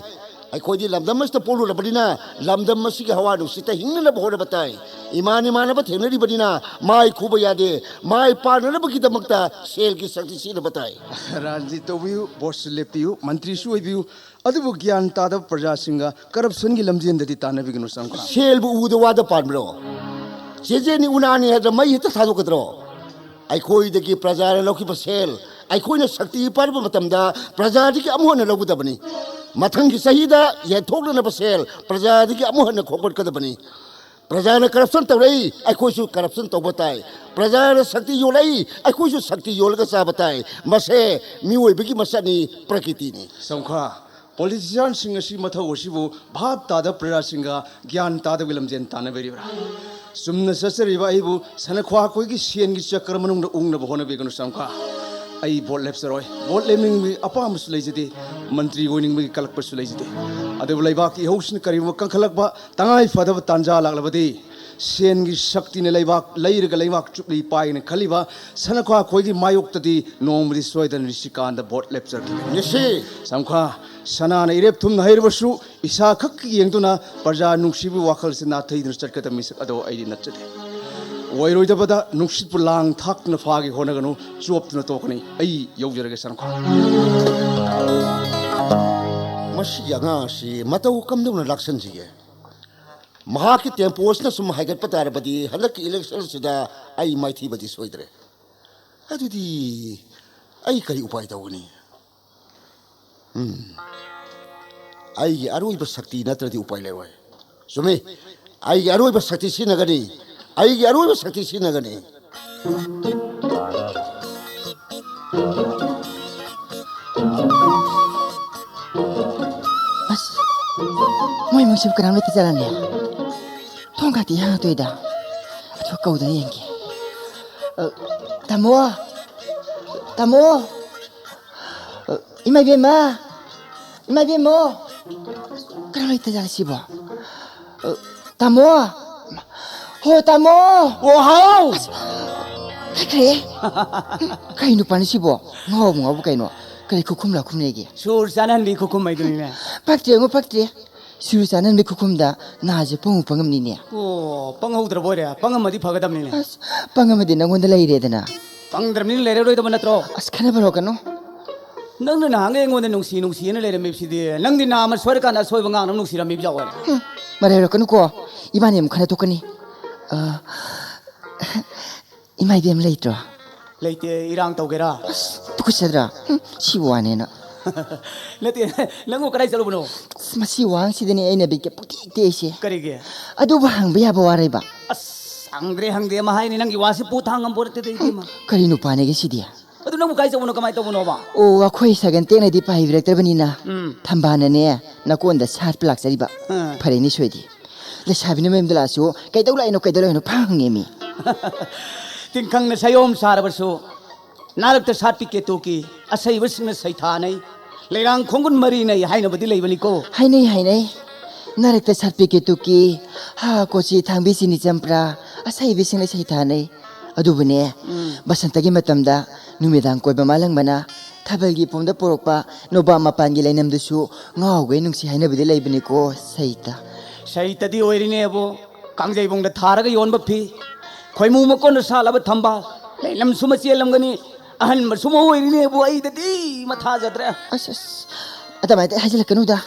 ꯑꯩꯈꯣꯏꯗꯤ ꯂꯝꯗꯝ ꯑꯁꯤꯗ ꯄꯣꯛꯂꯨꯔꯕꯅꯤꯅ ꯂꯝꯗꯝ ꯑꯁꯤꯒꯤ ꯍꯋꯥ ꯅꯨꯡꯁꯤꯠꯇ ꯍꯤꯡꯅꯅꯕ ꯍꯣꯠꯅꯕ ꯇꯥꯏ꯫ ꯏꯃꯥꯟ ꯏꯃꯥꯟꯅꯕ ꯊꯦꯡꯅꯔꯤꯕꯅꯤꯅ ꯃꯥꯏ ꯈꯨꯕ ꯌꯥꯗꯦ꯫ ꯃꯥꯏ ꯄꯥꯟꯅꯅꯕꯒꯤꯗꯃꯛꯇ ꯁꯦꯜꯒꯤ ꯁꯛꯇꯤ ꯁꯤꯖꯤꯟꯅꯕ ꯇꯥꯏ꯫ ꯔꯥꯖꯅꯤꯇꯤ ꯇꯧꯕꯤꯌꯨ, ꯚꯣꯠꯁꯨ ꯂꯦꯞꯄꯤꯌꯨ, ꯃꯟꯇ꯭ꯔꯤꯁꯨ ꯑꯣꯏꯕꯤꯌꯨ, ꯑꯗꯨꯕꯨ ꯒ꯭ꯌꯥꯟ ꯇꯥꯗꯕ ꯄ꯭ꯔꯖꯥꯁꯤꯡꯒ ꯀꯔꯞꯁꯟꯒꯤ ꯂꯝꯖꯦꯟꯗꯗꯤ ꯇꯥꯟꯅꯕꯤꯒꯅꯨ, ꯁꯝꯈꯥ꯫ ꯁꯦꯜꯕꯨ ꯎꯗ ꯋꯥꯗ ꯄꯥꯟꯕ꯭ꯔꯣ? ꯆꯦꯆꯦꯅꯤ ꯎꯅꯥꯅꯤ ꯍꯥꯏꯗꯅ ꯃꯩ ꯍꯦꯛꯇ ꯊꯥꯗꯣꯛꯀꯗ꯭ꯔꯣ? ꯑꯩꯈꯣꯏꯗꯒꯤ ꯄ꯭ꯔꯖꯥꯅ ꯂꯧꯈꯤꯕ ꯁꯦꯜ ꯑꯩꯈꯣꯏꯅ ꯁꯛꯇꯤ ꯄꯥꯏꯔꯕ ꯃꯇꯝꯗ ꯄ꯭ꯔꯖꯥꯗꯒꯤ ꯑꯃꯨꯛ ꯍꯟꯅ ꯂꯧꯒꯗꯕꯅꯤ꯫ ꯃꯊꯪꯒꯤ ꯆꯍꯤꯗ ꯌꯦꯟꯊꯣꯛꯅꯅꯕ ꯁꯦꯜ ꯄ꯭ꯔꯖꯥꯗꯒꯤ ꯑꯃꯨꯛ ꯍꯟꯅ ꯈꯣꯝꯒꯠꯀꯗꯕꯅꯤ꯫ ꯄ꯭ꯔꯖꯥꯅ ꯀꯔꯞꯁꯟ ꯇꯧꯔꯛꯏ, ꯑꯩꯈꯣꯏꯁꯨ ꯀꯔꯞꯁꯟ ꯇꯧꯕ ꯇꯥꯏ꯫ ꯄ꯭ꯔꯖꯥꯅ ꯁꯛꯇꯤ ꯌꯣꯜꯂꯛꯏ, ꯑꯩꯈꯣꯏꯁꯨ ꯁꯛꯇꯤ ꯌꯣꯜꯂꯒ ꯆꯥꯕ ꯇꯥꯏ꯫ ꯃꯁꯦ ꯃꯤꯑꯣꯏꯕꯒꯤ ꯃꯁꯛꯅꯤ, ꯄ꯭ꯔꯀꯤꯇꯤꯅꯤ꯫ ꯁꯝꯈꯥ, ꯄꯣꯂꯤꯇꯤꯁꯤꯌꯥꯟꯁꯤꯡ ꯑꯁꯤ ꯃꯊꯧ ꯑꯁꯤꯕꯨ ꯚꯥꯞ ꯇꯥꯗꯕ ꯄ꯭ꯔꯖꯥꯁꯤꯡꯒ ꯒ꯭ꯌꯥꯟ ꯇꯥꯗꯕꯒꯤ ꯂꯝꯖꯦꯜ ꯇꯥꯟꯅꯕꯤꯔꯤꯕ꯭ꯔꯥ? ꯆꯨꯝꯅ ꯆꯠꯆꯔꯤꯕ ꯑꯩꯕꯨ ꯁꯅꯈ꯭ꯋꯥꯈꯣꯏꯒꯤ ꯁꯦꯟꯒꯤ ꯆꯀ꯭ꯔ ꯃꯅꯨꯡꯗ ꯎꯪꯅꯕ ꯍꯣꯠꯅꯕꯤꯒꯅꯨ, ꯁꯝꯈꯥ꯫ ꯑꯩ ꯚꯣꯠ ꯂꯦꯞꯆꯔꯣꯏ꯫ ꯚꯣꯠ ꯂꯦꯞꯅꯤꯡꯕꯒꯤ ꯑꯄꯥꯝꯕꯁꯨ ꯂꯩꯖꯗꯦ, ꯃꯟꯇ꯭ꯔꯤ ꯑꯣꯏꯅꯤꯡꯕꯒꯤ ꯀꯜꯂꯛꯄꯁꯨ ꯂꯩꯖꯗꯦ꯫ ꯑꯗꯨꯕꯨ ꯂꯩꯕꯥꯛꯀꯤ ꯏꯍꯧꯁꯤꯅ ꯀꯔꯤꯒꯨꯝꯕ ꯀꯟꯈꯠꯂꯛꯄ ꯇꯉꯥꯏ ꯐꯗꯕ ꯇꯥꯟꯖꯥ ꯂꯥꯛꯂꯕꯗꯤ ꯁꯦꯟꯒꯤ ꯁꯛꯇꯤꯅ ꯂꯩꯕꯥꯛ ꯂꯩꯔꯒ ꯂꯩꯕꯥꯛ ꯆꯨꯞꯂꯤ ꯄꯥꯏꯒꯅꯤ ꯈꯜꯂꯤꯕ ꯁꯅꯈ꯭ꯋꯥꯈꯣꯏꯒꯤ ꯃꯥꯌꯣꯛꯇꯗꯤ ꯅꯣꯡꯃꯗꯤ ꯁꯣꯏꯗꯅ ꯅꯤꯁꯤꯀꯥꯟꯗ ꯚꯣꯠ ꯂꯦꯞꯆꯔꯛꯈꯤꯒꯅꯤ꯫ ꯅꯤꯁꯤ! ꯁꯝꯈꯥ, ꯁꯅꯥꯅ ꯏꯔꯦꯞ ꯊꯨꯝꯅ ꯍꯩꯔꯕꯁꯨ ꯏꯁꯥ ꯈꯛꯀꯤ ꯌꯦꯡꯗꯨꯅ ꯄ꯭ꯔꯖꯥ ꯅꯨꯡꯁꯤꯕꯒꯤ ꯋꯥꯈꯜꯁꯤ ꯅꯥꯊꯩꯗꯨꯅ ꯆꯠꯀꯗꯕ ꯃꯤꯁꯛ ꯑꯗꯣ ꯑꯩꯗꯤ ꯅꯠꯆꯗꯦ꯫ ꯑꯣꯏꯔꯣꯏꯗꯕꯗ ꯅꯨꯡꯁꯤꯠꯄꯨ ꯂꯥꯡ ꯊꯥꯛꯇꯨꯅ ꯐꯥꯒꯦ ꯍꯣꯠꯅꯒꯅꯨ, ꯆꯣꯞꯇꯨꯅ ꯇꯣꯛꯀꯅꯤ꯫ ꯑꯩ ꯌꯧꯖꯔꯒꯦ, ꯁꯅꯈ꯭ꯋꯥ꯫ ꯃꯁꯤꯒꯤ ꯑꯉꯥꯡ ꯑꯁꯤ ꯃꯇꯧ ꯀꯝꯗꯧꯅ ꯂꯥꯛꯁꯟꯁꯤꯒꯦ? ꯃꯍꯥꯛꯀꯤ ꯇꯦꯝꯄꯣꯁꯤꯅ ꯁꯨꯝ ꯍꯥꯏꯒꯠꯄ ꯇꯥꯔꯕꯗꯤ ꯍꯟꯗꯛꯀꯤ ꯏꯂꯦꯛꯁꯟꯁꯤꯗ ꯑꯩ ꯃꯥꯏꯊꯤꯕꯗꯤ ꯁꯣꯏꯗ꯭ꯔꯦ꯫ ꯑꯗꯨꯗꯤ ꯑꯩ ꯀꯔꯤ ꯎꯄꯥꯏ ꯇꯧꯒꯅꯤ? ꯎꯝ꯫ ꯑꯩꯒꯤ ꯑꯔꯣꯏꯕ ꯁꯛꯇꯤ ꯅꯠꯇ꯭ꯔꯗꯤ ꯎꯄꯥꯏ ꯂꯩꯔꯣꯏ꯫ ꯆꯨꯝꯃꯤ꯫ ꯑꯩꯒꯤ ꯑꯔꯣꯏꯕ ꯁꯛꯇꯤ ꯁꯤꯖꯤꯟꯅꯒꯅꯤ꯫ ꯑꯩꯒꯤ ꯑꯔꯣꯏꯕ ꯁꯛꯇꯤ ꯁꯤꯖꯤꯟꯅꯒꯅꯤ꯫ ꯑꯁ, ꯃꯣꯏ ꯃꯣꯏꯁꯤꯕꯨ ꯀꯅꯥꯝ ꯂꯩꯇ ꯖꯥꯠꯂꯅꯦ? ꯄꯨꯡ ꯀꯥꯇꯤ ꯍꯥꯡꯉꯛꯇꯣꯏꯗ꯫ ꯑꯗꯨ ꯀꯧꯗꯅ ꯌꯦꯡꯒꯦ꯫ ꯑ, ꯇꯥꯃꯣ! ꯇꯥꯃꯣ! ꯑ, ꯏꯃꯥ ꯏꯕꯦꯝꯃ! ꯏꯃꯥ ꯏꯕꯦꯝꯃꯣ! ꯀꯅꯥ ꯂꯩꯇꯖꯥꯠꯂ ꯁꯤꯕꯣ? ꯑ, ꯇꯥꯃꯣ! ꯍꯣ, ꯇꯥꯃꯣ! ꯑꯣ, ꯍꯥꯎ! ꯑꯁ, ꯆꯠꯈ꯭ꯔꯦ꯫ ꯀꯩ ꯅꯨꯄꯥꯅꯣ ꯁꯤꯕꯣ? ꯉꯥꯎꯕ ꯉꯥꯎꯕ ꯀꯩꯅꯣ? ꯀꯔꯤ ꯈꯨꯈꯨꯝ ꯂꯥꯈꯨꯝ ꯂꯩꯒꯦ? ꯁꯨꯔ ꯆꯥꯅꯍꯟꯕꯤ ꯈꯨꯈꯨꯝ ꯍꯥꯏꯗꯨꯅꯤꯅꯦ꯫ ꯄꯛꯇ꯭ꯔꯦ ꯌꯦꯡꯉꯣ, ꯄꯛꯇ꯭ꯔꯦ꯫ ꯁꯨꯔ ꯆꯥꯅꯍꯟꯕꯤ ꯈꯨꯈꯨꯝꯗ ꯅꯥꯁꯦ ꯄꯪꯉꯨ ꯄꯪꯉꯝꯅꯤꯅꯦ꯫ ꯑꯣ, ꯄꯪꯍꯧꯗ꯭ꯔꯕ ꯑꯣꯏꯔꯦ꯫ ꯄꯪꯉꯝꯃꯗꯤ ꯐꯒꯗꯕꯅꯤꯅꯦ꯫ ꯑꯁ, ꯄꯪꯉꯝꯃꯗꯤ ꯅꯪꯉꯣꯟꯗ ꯂꯩꯔꯦꯗꯅ꯫ ꯄꯪꯗ꯭ꯔꯕꯅꯤꯅ ꯂꯩꯔꯔꯣꯏꯗꯕ ꯅꯠꯇ꯭ꯔꯣ? ꯑꯁ, ꯈꯟꯅꯕ ꯍꯧꯔꯛꯀꯅꯨ꯫ ꯅꯪꯅ ꯅꯍꯥꯟꯒꯩ ꯑꯩꯉꯣꯟꯗ ꯅꯨꯡꯁꯤ ꯅꯨꯡꯁꯤꯅ ꯂꯩꯔꯝꯃꯤꯕꯁꯤꯗꯤ, ꯅꯪꯗꯤ ꯅꯥꯝꯃ ꯁꯣꯏꯔꯀꯥꯟꯗ ꯑꯁꯣꯏꯕ ꯉꯥꯡꯅꯕ ꯅꯨꯡꯁꯤꯔꯝꯃꯤꯕ ꯌꯥꯎꯋꯦ꯫ ꯍꯨꯝ, ꯃꯔꯩ ꯍꯧꯔꯛꯀꯅꯨꯀꯣ꯫ ꯏꯕꯥꯅꯤ ꯑꯃꯨꯛ ꯈꯟꯅ ꯊꯣꯛꯀꯅꯤ꯫ ꯑ, ꯏꯃꯥ ꯏꯕꯦꯟ ꯂꯩꯇ꯭ꯔꯣ? ꯂꯩꯇꯦ, ꯏꯔꯥꯡ ꯇꯧꯒꯦꯔꯥ? ꯑꯁ, ꯇꯨꯀꯠꯆꯗ꯭ꯔꯥ? ꯍꯨꯝ, ꯁꯤꯕꯨ ꯋꯥꯅꯦꯅ꯫ ꯅꯠꯇꯦ, ꯅꯪꯕꯨ ꯀꯗꯥꯏ ꯆꯠꯂꯨꯕꯅꯣ? ꯑꯁ, ꯃꯁꯤ ꯋꯥꯍꯪꯁꯤꯗꯅꯦ ꯑꯩꯅ ꯕꯤꯠꯀ ꯄꯨꯛꯇꯦꯛ ꯇꯦꯛꯏꯁꯦ꯫ ꯀꯔꯤꯒꯤ? ꯑꯗꯨꯕꯨ ꯍꯪꯕ ꯌꯥꯕ ꯋꯥꯔꯩꯕ? ꯑꯁ, ꯍꯪꯗ꯭ꯔꯦ, ꯍꯪꯗꯦ ꯑꯃ ꯍꯥꯏꯅꯤ, ꯅꯪꯒꯤ ꯋꯥꯁꯤ ꯄꯨ ꯊꯥꯡ ꯉꯝꯕ ꯅꯠꯇꯦꯗ, ꯏꯕꯦꯝꯃ꯫ ꯀꯔꯤ ꯅꯨꯄꯥꯅꯦꯒꯦ ꯁꯤꯗꯤ? ꯑꯗꯨ ꯅꯪꯕꯨ ꯀꯥꯏ ꯆꯠꯄꯅꯣ, ꯀꯃꯥꯏ ꯇꯧꯕꯅꯣꯕ? ꯑꯣ, ꯑꯩꯈꯣꯏ ꯁꯥꯏꯀꯜ ꯇꯦꯛꯅꯗꯤ ꯄꯥꯏꯕꯤꯔꯛꯇ꯭ꯔꯕꯅꯤꯅ, ꯎꯝ꯫ ꯊꯝꯕꯥꯜꯅꯅꯦ, ꯅꯀꯣꯟꯗ ꯁꯥꯠꯄ ꯂꯥꯛꯆꯔꯤꯕ꯫ ꯑꯥ꯫ ꯐꯔꯦꯅꯦ ꯁꯣꯏꯗꯤ꯫ ꯂꯩꯁꯥꯕꯤꯅ ꯃꯌꯨꯝꯗ ꯂꯥꯛꯑꯁꯨ, "ꯀꯩꯗꯧ ꯂꯥꯛꯏꯅꯣ, ꯀꯩꯗꯧ ꯂꯥꯛꯏꯅꯣ?" ꯐꯥ ꯍꯪꯉꯦꯃꯤ꯫ ꯇꯤꯡꯈꯪꯅ ꯁꯌꯣꯝ ꯁꯥꯔꯕꯁꯨ, ꯅꯥꯔꯛꯇ ꯁꯥꯠꯄꯤ ꯀꯦꯇꯨꯀꯤ ꯑꯁꯩꯕꯁꯤꯡꯅ ꯁꯩꯊꯥꯅꯩ꯫ ꯂꯩꯔꯥꯡ ꯈꯣꯡꯒꯨꯟ ꯃꯔꯤ ꯅꯩ ꯍꯥꯏꯅꯕꯗꯤ ꯂꯩꯕꯅꯤꯀꯣ꯫ ꯍꯥꯏꯅꯩ, ꯍꯥꯏꯅꯩ꯫ ꯅꯥꯔꯛꯇ ꯁꯥꯠꯄꯤ ꯀꯦꯇꯨꯀꯤ, ꯍꯥ ꯀꯣꯆꯤ ꯊꯥꯡꯕꯤ ꯆꯤꯅꯤ ꯆꯝꯄ꯭ꯔꯥ, ꯑꯁꯩꯕꯁꯤꯡꯅ ꯁꯩꯊꯥꯅꯩ꯫ ꯑꯗꯨꯕꯨꯅꯦ, ꯎꯝ꯫ ꯕꯁꯟꯇꯒꯤ ꯃꯇꯝꯗ ꯅꯨꯃꯤꯗꯥꯡ ꯀꯣꯏꯕ ꯃꯥꯂꯪꯕꯅ ꯊꯥꯕꯜꯒꯤ ꯄꯨꯝꯗ ꯄꯨꯔꯛꯄ ꯅꯣꯕꯥꯞ ꯃꯄꯥꯟꯒꯤ ꯂꯩꯅꯝꯗꯨꯁꯨ ꯉꯥꯎꯒꯩ ꯅꯨꯡꯁꯤ ꯍꯥꯏꯅꯕꯗꯤ ꯂꯩꯕꯅꯤꯀꯣ, ꯁꯩꯇ꯫ ꯁꯩꯇꯗꯤ ꯑꯣꯏꯔꯤꯅꯦꯕꯨ, ꯀꯥꯡꯖꯩꯕꯨꯡꯗ ꯊꯥꯔꯒ ꯌꯣꯟꯕ ꯐꯤ, ꯈꯣꯏꯃꯨ ꯃꯀꯣꯟꯗ ꯁꯥꯠꯂꯕ ꯊꯝꯕꯥꯜ, ꯂꯩꯅꯝꯁꯨ ꯃꯆꯦꯜꯂꯝꯒꯅꯤ, ꯑꯍꯟꯕꯁꯨ ꯑꯃ ꯑꯣꯏꯔꯤꯅꯦꯕꯨ, ꯑꯩꯗꯗꯤ ꯃꯊꯥꯖꯗ꯭ꯔꯦ꯫ ꯑꯁ, ꯑꯁ, ꯑꯗꯨꯃꯥꯏꯅ ꯍꯥꯏꯖꯤꯜꯂꯛꯀꯅꯨꯗ꯫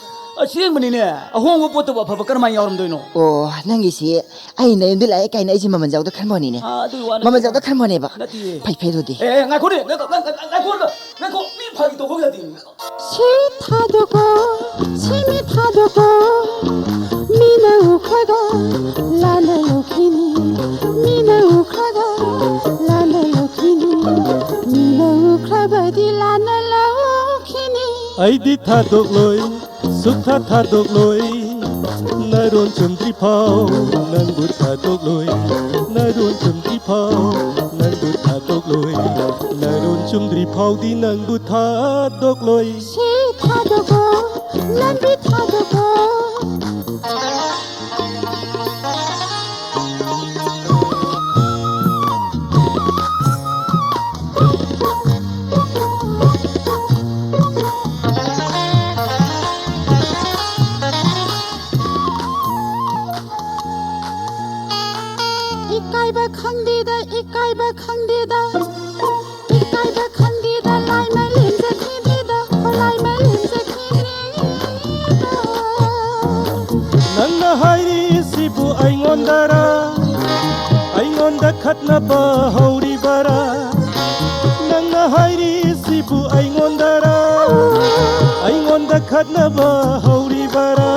ꯑꯁꯦꯡꯕꯅꯤꯅꯦ, ꯑꯍꯣꯡꯕ ꯄꯣꯠꯇꯕꯨ ꯑꯐꯕ ꯀꯔꯝꯍꯥꯏꯅ ꯌꯥꯎꯔꯝꯗꯣꯏꯅꯣ? ꯑꯣ, ꯅꯪꯒꯤꯁꯤ ꯑꯩ ꯅꯌꯨꯝꯗ ꯂꯥꯛꯑꯦ ꯀꯥꯏꯅ ꯑꯩꯁꯦ ꯃꯃꯜ ꯌꯥꯎꯗ ꯈꯟꯕꯅꯤꯅꯦ꯫ ꯑꯥ, ꯑꯗꯨꯒꯤ ꯋꯥ ꯅꯠꯇꯦ꯫ ꯃꯃꯜ ꯌꯥꯎꯗ ꯈꯟꯕꯅꯦꯕ꯫ ꯅꯠꯇꯤꯌꯦ꯫ ꯐꯩ, ꯐꯩ ꯑꯗꯨꯗꯤ꯫ ꯑꯦ, ꯑꯦ, ꯉꯥꯏꯈꯣꯅꯦ, ꯉꯥꯏꯈꯣ, ꯉꯥꯏꯈꯣ, ꯉꯥꯏꯈꯣ, ꯉꯥꯏꯈꯣ, ꯃꯤ ꯐꯥꯒꯤ ꯇꯧꯕ ꯌꯥꯗꯦ꯫ ꯁꯤ ꯊꯥꯗꯣꯛꯀꯣ, ꯁꯤ ꯃꯤ ꯊꯥꯗꯣꯛꯀꯣ, ꯃꯤꯅ ꯎꯈ꯭ꯔꯒ ꯂꯥꯟꯅ ꯂꯧꯈꯤꯅꯤ, ꯃꯤꯅ ꯎꯈ꯭ꯔꯒ ꯂꯥꯟꯅ ꯂꯧꯈꯤꯅꯤ, ꯃꯤꯅ ꯎꯈ꯭ꯔꯕꯗꯤ ꯂꯥꯟꯅ ꯂꯧꯈꯤꯅꯤ꯫ ꯑꯩꯗꯤ ꯊꯥꯗꯣꯛꯂꯣꯏ, ꯁꯨꯛꯊꯥ ꯊꯥꯗꯣꯛꯂꯣꯏ, ꯅ ꯅꯔꯣꯟ ꯆꯨꯝꯗ꯭ꯔꯤ ꯐꯥꯎ ꯅꯪꯕꯨ ꯊꯥꯗꯣꯛꯂꯣꯏ꯫ ꯅꯔꯣꯟ ꯆꯨꯝꯗ꯭ꯔꯤ ꯐꯥꯎ ꯅꯪꯕꯨ ꯊꯥꯗꯣꯛꯂꯣꯏ꯫ ꯅꯔꯣꯟ ꯆꯨꯝꯗ꯭ꯔꯤ ꯐꯥꯎꯗꯤ ꯅꯪꯕꯨ ꯊꯥꯗꯣꯛꯂꯣꯏ꯫ ꯁꯤ ꯊꯥꯗꯣꯛꯑꯣ, ꯂꯝꯕꯤ ꯊꯥꯗꯣꯛꯑꯣ꯫ ꯏꯀꯥꯏꯕ ꯈꯪꯗꯦꯗ, ꯏꯀꯥꯏꯕ ꯈꯪꯗꯦꯗ, ꯏꯀꯥꯏꯕ ꯈꯪꯗꯦꯗ, ꯂꯥꯏ ꯃꯥꯂꯦꯝ ꯆꯠꯈꯤꯅꯤꯗ, ꯂꯥꯏ ꯃꯥꯂꯦꯝ ꯆꯠꯈꯤꯅꯤꯗ꯫ ꯅꯪꯅ ꯍꯥꯏꯔꯤꯁꯤꯕꯨ ꯑꯩꯉꯣꯟꯗꯔ? ꯑꯩꯉꯣꯟꯗ ꯈꯠꯅꯕ ꯍꯧꯔꯤꯕꯔꯥ? ꯅꯪꯅ ꯍꯥꯏꯔꯤꯁꯤꯕꯨ ꯑꯩꯉꯣꯟꯗꯔ? ꯑꯩꯉꯣꯟꯗ ꯈꯠꯅꯕ ꯍꯧꯔꯤꯕꯔꯥ?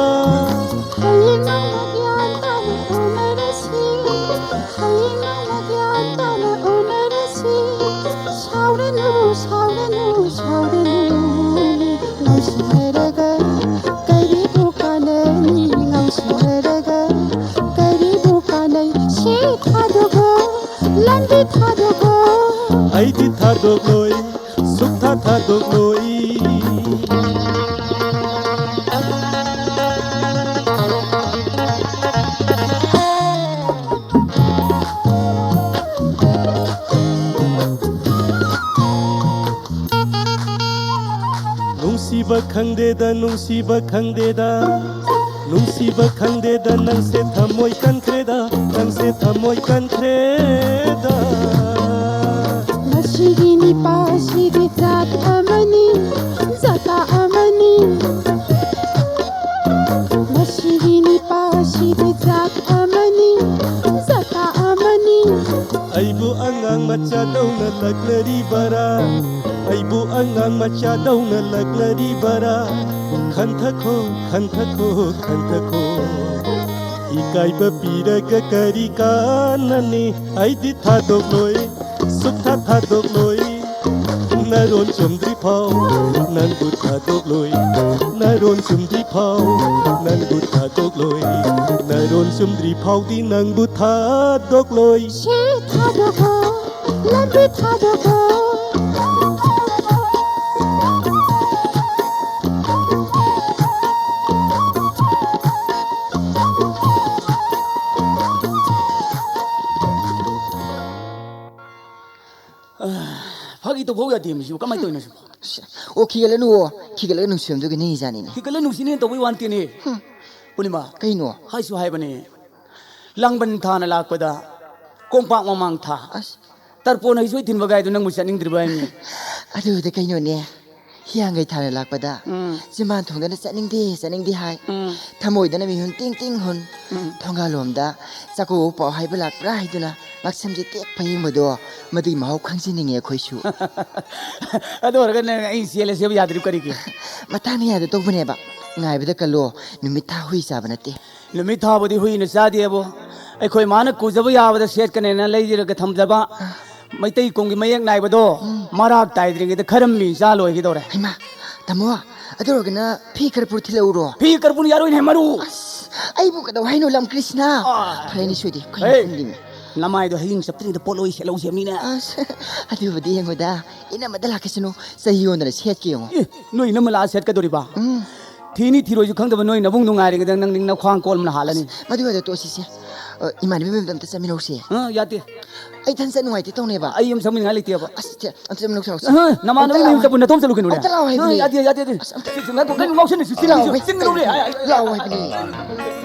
ꯍꯌꯦꯡ ꯅꯣꯡꯃ ꯒ꯭ꯌꯥꯟ ꯇꯥꯅ ꯎꯅꯔꯁꯤ, ꯍꯌꯦꯡ ꯅꯣꯡꯃ ꯒ꯭ꯌꯥꯟ ꯇꯥꯅ ꯎꯅꯔꯁꯤ꯫ ꯁꯥꯎꯔꯅꯨ, ꯁꯥꯎꯔꯅꯨ, ꯁꯥꯎꯔꯅꯨ꯫ ꯉꯥꯎꯁꯤꯟꯅꯔꯒ ꯀꯔꯤꯕꯨ ꯀꯥꯟꯅꯩ? ꯉꯥꯎꯁꯤꯟꯅꯔꯒ ꯀꯔꯤꯕꯨ ꯀꯥꯟꯅꯩ? ꯁꯤ ꯊꯥꯗꯣꯛꯑꯣ, ꯂꯝꯕꯤ ꯊꯥꯗꯣꯛꯑꯣ꯫ ꯑꯩꯗꯤ ꯊꯥꯗꯣꯛꯂꯣꯏ, ꯁꯨꯛꯊꯥ ꯊꯥꯗꯣꯛꯂꯣꯏ꯫ ꯅꯨꯡꯁꯤꯕ ꯈꯪꯗꯦꯗ, ꯅꯨꯡꯁꯤꯕ ꯈꯪꯗꯦꯗ, ꯅꯨꯡꯁꯤꯕ ꯈꯪꯗꯦꯗ, ꯅꯪꯁꯦ ꯊꯃꯣꯏ ꯀꯟꯈ꯭ꯔꯦꯗ, ꯅꯪꯁꯦ ꯊꯃꯣꯏ ꯀꯟꯈ꯭ꯔꯦꯗ꯫ ꯃꯁꯤꯒꯤ ꯅꯤꯄꯥꯁꯤꯗꯤ ꯖꯥꯠ ꯑꯃꯅꯤ, ꯖꯥꯇ ꯑꯃꯅꯤ꯫ ꯃꯁꯤꯒꯤ ꯅꯤꯄꯥꯁꯤꯗꯤ ꯖꯥꯠ ꯑꯃꯅꯤ, ꯖꯥꯇ ꯑꯃꯅꯤ꯫ ꯑꯩꯕꯨ ꯑꯉꯥꯡ ꯃꯆꯥꯗꯧꯅ ꯂꯛꯅꯔꯤꯕꯔꯥ? ꯑꯩꯕꯨ ꯑꯉꯥꯡ ꯃꯆꯥꯗꯧꯅ ꯂꯛꯅꯔꯤꯕꯔꯥ? ꯈꯟꯊꯈꯣ, ꯈꯟꯊꯈꯣ, ꯈꯟꯊꯈꯣ꯫ ꯏꯀꯥꯏꯕ ꯄꯤꯔꯒ ꯀꯔꯤ ꯀꯥꯟꯅꯅꯤ? ꯑꯩꯗꯤ ꯊꯥꯗꯣꯛꯂꯣꯏ, ꯁꯨꯛꯊꯥ ꯊꯥꯗꯣꯛꯂꯣꯏ꯫ ꯅꯔꯣꯟ ꯆꯨꯝꯗ꯭ꯔꯤ ꯐꯥꯎ ꯅꯪꯕꯨ ꯊꯥꯗꯣꯛꯂꯣꯏ꯫ ꯅꯔꯣꯟ ꯆꯨꯝꯗ꯭ꯔꯤ ꯐꯥꯎ ꯅꯪꯕꯨ ꯊꯥꯗꯣꯛꯂꯣꯏ꯫ ꯅꯔꯣꯟ ꯆꯨꯝꯗ꯭ꯔꯤ ꯐꯥꯎꯗꯤ ꯅꯪꯕꯨ ꯊꯥꯗꯣꯛꯂꯣꯏ꯫ ꯁꯤ ꯊꯥꯗꯣꯛꯀꯣ, ꯂꯝꯕꯤ ꯊꯥꯗꯣꯛꯀꯣ꯫ ꯐꯥꯒꯤ ꯇꯧꯕ ꯌꯥꯗꯦ ꯃꯁꯤꯕꯨ꯫ ꯀꯃꯥꯏꯅ ꯇꯧꯔꯤꯅꯣ ꯁꯤꯕꯨ? ꯑꯣ, ꯈꯤꯒꯠꯂꯅꯨ, ꯑꯣ, ꯈꯤꯒꯠꯂꯒ ꯅꯨꯡꯁꯤꯕꯗꯨꯒꯤ ꯅꯤꯡꯖꯥꯅꯤꯅꯦ꯫ ꯈꯤꯒꯠꯂ ꯅꯨꯡꯁꯤꯅꯦꯅ ꯇꯧꯕꯩ ꯋꯥ ꯅꯠꯇꯦꯅꯦ꯫ ꯍꯨꯝ꯫ ꯄꯨꯔꯅꯤꯃꯥ, ꯀꯩꯅꯣ? ꯍꯥꯏꯁꯨ ꯍꯥꯏꯕꯅꯦ, ꯂꯥꯡꯕꯟ ꯊꯥꯅ ꯂꯥꯛꯄꯗ ꯀꯣꯝꯄꯥꯛ ꯃꯃꯥꯡ ꯊꯥ꯫ ꯑꯁ꯫ ꯇꯔꯄꯣꯟ ꯍꯩꯁꯣꯏ ꯊꯤꯟꯕ ꯒꯥꯏꯗꯣ ꯅꯪꯕꯨ ꯆꯠꯅꯤꯡꯗ꯭ꯔꯤꯕ ꯍꯥꯏꯅꯤ꯫ ꯑꯗꯨꯕꯨꯗꯤ ꯀꯩꯅꯣꯅꯦ, ꯍꯤꯌꯥꯡꯒꯩ ꯊꯥꯅ ꯂꯥꯛꯄꯗ ꯎꯝ꯫ ꯆꯤꯝꯕꯥꯟ ꯊꯣꯡꯗꯅ ꯆꯠꯅꯤꯡꯗꯦ, ꯆꯠꯅꯤꯡꯗꯦ ꯍꯥꯏ꯫ ꯎꯝ꯫ ꯊꯃꯣꯏꯗꯅ ꯃꯤꯍꯨꯟ ꯇꯤꯡ ꯇꯤꯡ ꯍꯨꯟ꯫ ꯎꯝ꯫ ꯊꯣꯡꯒꯥꯜꯂꯣꯝꯗ ꯆꯥꯛꯀꯧꯕ ꯄꯥꯎ ꯍꯥꯏꯕ ꯂꯥꯛꯄ꯭ꯔꯥ ꯍꯥꯏꯗꯨꯅ ꯉꯛꯁꯝꯁꯦ ꯇꯦꯛ ꯐꯩ ꯌꯦꯡꯕꯗꯣ, ꯃꯗꯨꯒꯤ ꯃꯍꯥꯎ ꯈꯪꯖꯅꯤꯡꯉꯦ ꯑꯩꯈꯣꯏꯁꯨ꯫ ꯑꯗꯨ ꯑꯣꯏꯔꯒ ꯅꯪ ꯑꯩ ꯆꯦꯜꯂꯁꯦꯕ ꯌꯥꯗ꯭ꯔꯤꯕ ꯀꯔꯤꯒꯤ? ꯃꯇꯥꯡꯅ ꯌꯥꯗ ꯇꯧꯕꯅꯦꯕ꯫ ꯉꯥꯏꯕꯗ ꯀꯜꯂꯣ, ꯅꯨꯃꯤꯠ ꯊꯥ ꯍꯨꯏ ꯆꯥꯕ ꯅꯠꯇꯦ꯫ ꯅꯨꯃꯤꯠ ꯊꯥꯕꯨꯗꯤ ꯍꯨꯏꯅ ꯆꯥꯗꯦꯕꯣ꯫ ꯑꯩꯈꯣꯏ ꯃꯥꯅ ꯀꯨꯖꯕ ꯌꯥꯕꯗ ꯁꯦꯠꯀꯅꯦꯅ ꯂꯩꯔꯒ ꯊꯝꯖꯕ ꯃꯩꯇꯩ ꯀꯣꯝꯒꯤ ꯃꯌꯦꯛ ꯅꯥꯏꯕꯗꯣ ꯎꯝ꯫ ꯃꯔꯥꯛ ꯇꯥꯏꯗ꯭ꯔꯤꯉꯩꯗ ꯈꯔꯝꯕꯤ ꯆꯥ ꯂꯣꯏꯒꯗꯧꯔꯦ꯫ ꯍꯩꯃꯥ, ꯇꯥꯃꯣ, ꯑꯗꯨ ꯑꯣꯏꯔꯒꯅ ꯐꯤ ꯈꯔ ꯄꯨꯔ ꯊꯤꯜꯂꯛꯎꯔꯣ? ꯐꯤ ꯈꯔ ꯄꯨꯔ ꯌꯥꯔꯣꯏꯅꯦ, ꯃꯔꯨ꯫ ꯑꯁ, ꯑꯩꯕꯨ ꯀꯩꯗꯧ ꯍꯥꯏꯅꯣ, ꯂꯝ ꯀ꯭ꯔꯤꯁꯅ? ꯑꯥ꯫ ꯐꯔꯦꯅꯦ, ꯁꯣꯏꯗꯦ꯫ ꯀꯩꯅꯣ ꯍꯦ, ꯈꯪꯗꯦꯅꯦ꯫ ꯅꯃꯥꯏꯗꯣ ꯍꯌꯤꯡ ꯆꯞꯇ꯭ꯔꯤꯉꯩꯗ ꯄꯣꯠꯂꯣꯏ ꯁꯦꯠꯍꯧꯁꯦ ꯃꯤꯅ꯫ ꯑꯁ, ꯑꯗꯨꯕꯨꯗꯤ ꯌꯦꯡꯉꯨꯗ, ꯏꯅꯝꯃꯗ ꯂꯥꯛꯀꯁꯅꯨ, ꯆꯍꯤ ꯑꯣꯟꯗꯅ ꯁꯦꯠꯀꯦ ꯌꯦꯡꯉꯣ꯫ ꯑꯦ, ꯅꯣꯏ ꯏꯅꯝꯃ ꯂꯥꯛꯑ ꯁꯦꯠꯀꯗꯧꯔꯤꯕ? ꯎꯝ꯫ ꯊꯤꯅꯤ ꯊꯤꯔꯣꯏꯁꯨ ꯈꯪꯗꯕ ꯅꯣꯏ ꯅꯕꯨꯡ ꯅꯨꯡꯉꯥꯏꯔꯤꯉꯩꯗ ꯅꯪ ꯅꯈ꯭ꯋꯥꯡ ꯀꯣꯜꯃꯅ ꯍꯥꯜꯂꯅꯤ꯫ ꯃꯗꯨ ꯑꯣꯏꯔ ꯇꯣꯛꯑꯁꯤꯁꯦ꯫ ꯑ, ꯏꯃꯥꯟꯅꯕꯤ ꯃꯌꯥꯝꯗ ꯑꯝꯇ ꯆꯠꯃꯤꯟꯅꯧꯁꯦ꯫ ꯑ, ꯌꯥꯗꯦ꯫ ꯑꯩ ꯏꯊꯟ ꯆꯠ ꯅꯨꯡꯉꯥꯏꯇꯦ ꯇꯧꯅꯦꯕ꯫ ꯑꯩ ꯌꯨꯝ ꯆꯪꯃꯤꯟꯅꯉꯥꯏ ꯂꯩꯇꯦꯕ꯫ ꯑꯁ, ꯏꯆꯦ, ꯑꯝꯇ ꯆꯠꯃꯤꯟꯅꯧꯁꯦ ꯂꯥꯛꯑꯣꯁꯦ꯫ ꯑ, ꯅꯃꯥꯟꯅꯕꯤ ꯑꯝꯇ ꯃꯌꯨꯝ ꯂꯥꯛꯑꯣ ꯆꯠꯄ ꯅꯇꯣꯝ ꯆꯠꯂꯨ ꯀꯩꯅꯣꯅꯦ꯫ ꯑꯝꯇ ꯂꯥꯛꯑꯣ ꯍꯥꯏꯕꯅꯦ꯫ ꯑ, ꯌꯥꯗꯦ, ꯌꯥꯗꯦ, ꯌꯥꯗꯦ꯫ ꯑꯁ, ꯑꯝꯇ ꯁꯤ, ꯁꯤ, ꯉꯥꯏꯈꯣ, ꯀꯩꯅꯣ ꯉꯥꯎꯁꯟꯅꯁꯤ, ꯑꯝꯇ ꯂꯥꯛꯑꯣ ꯆꯤꯡꯉꯨꯁꯤ, ꯍꯥꯏꯕꯅꯦ꯫ ꯆꯤꯡꯉꯨꯁꯤ꯫ ꯂꯥꯛꯑꯣ ꯍꯥꯏꯕꯅꯦ꯫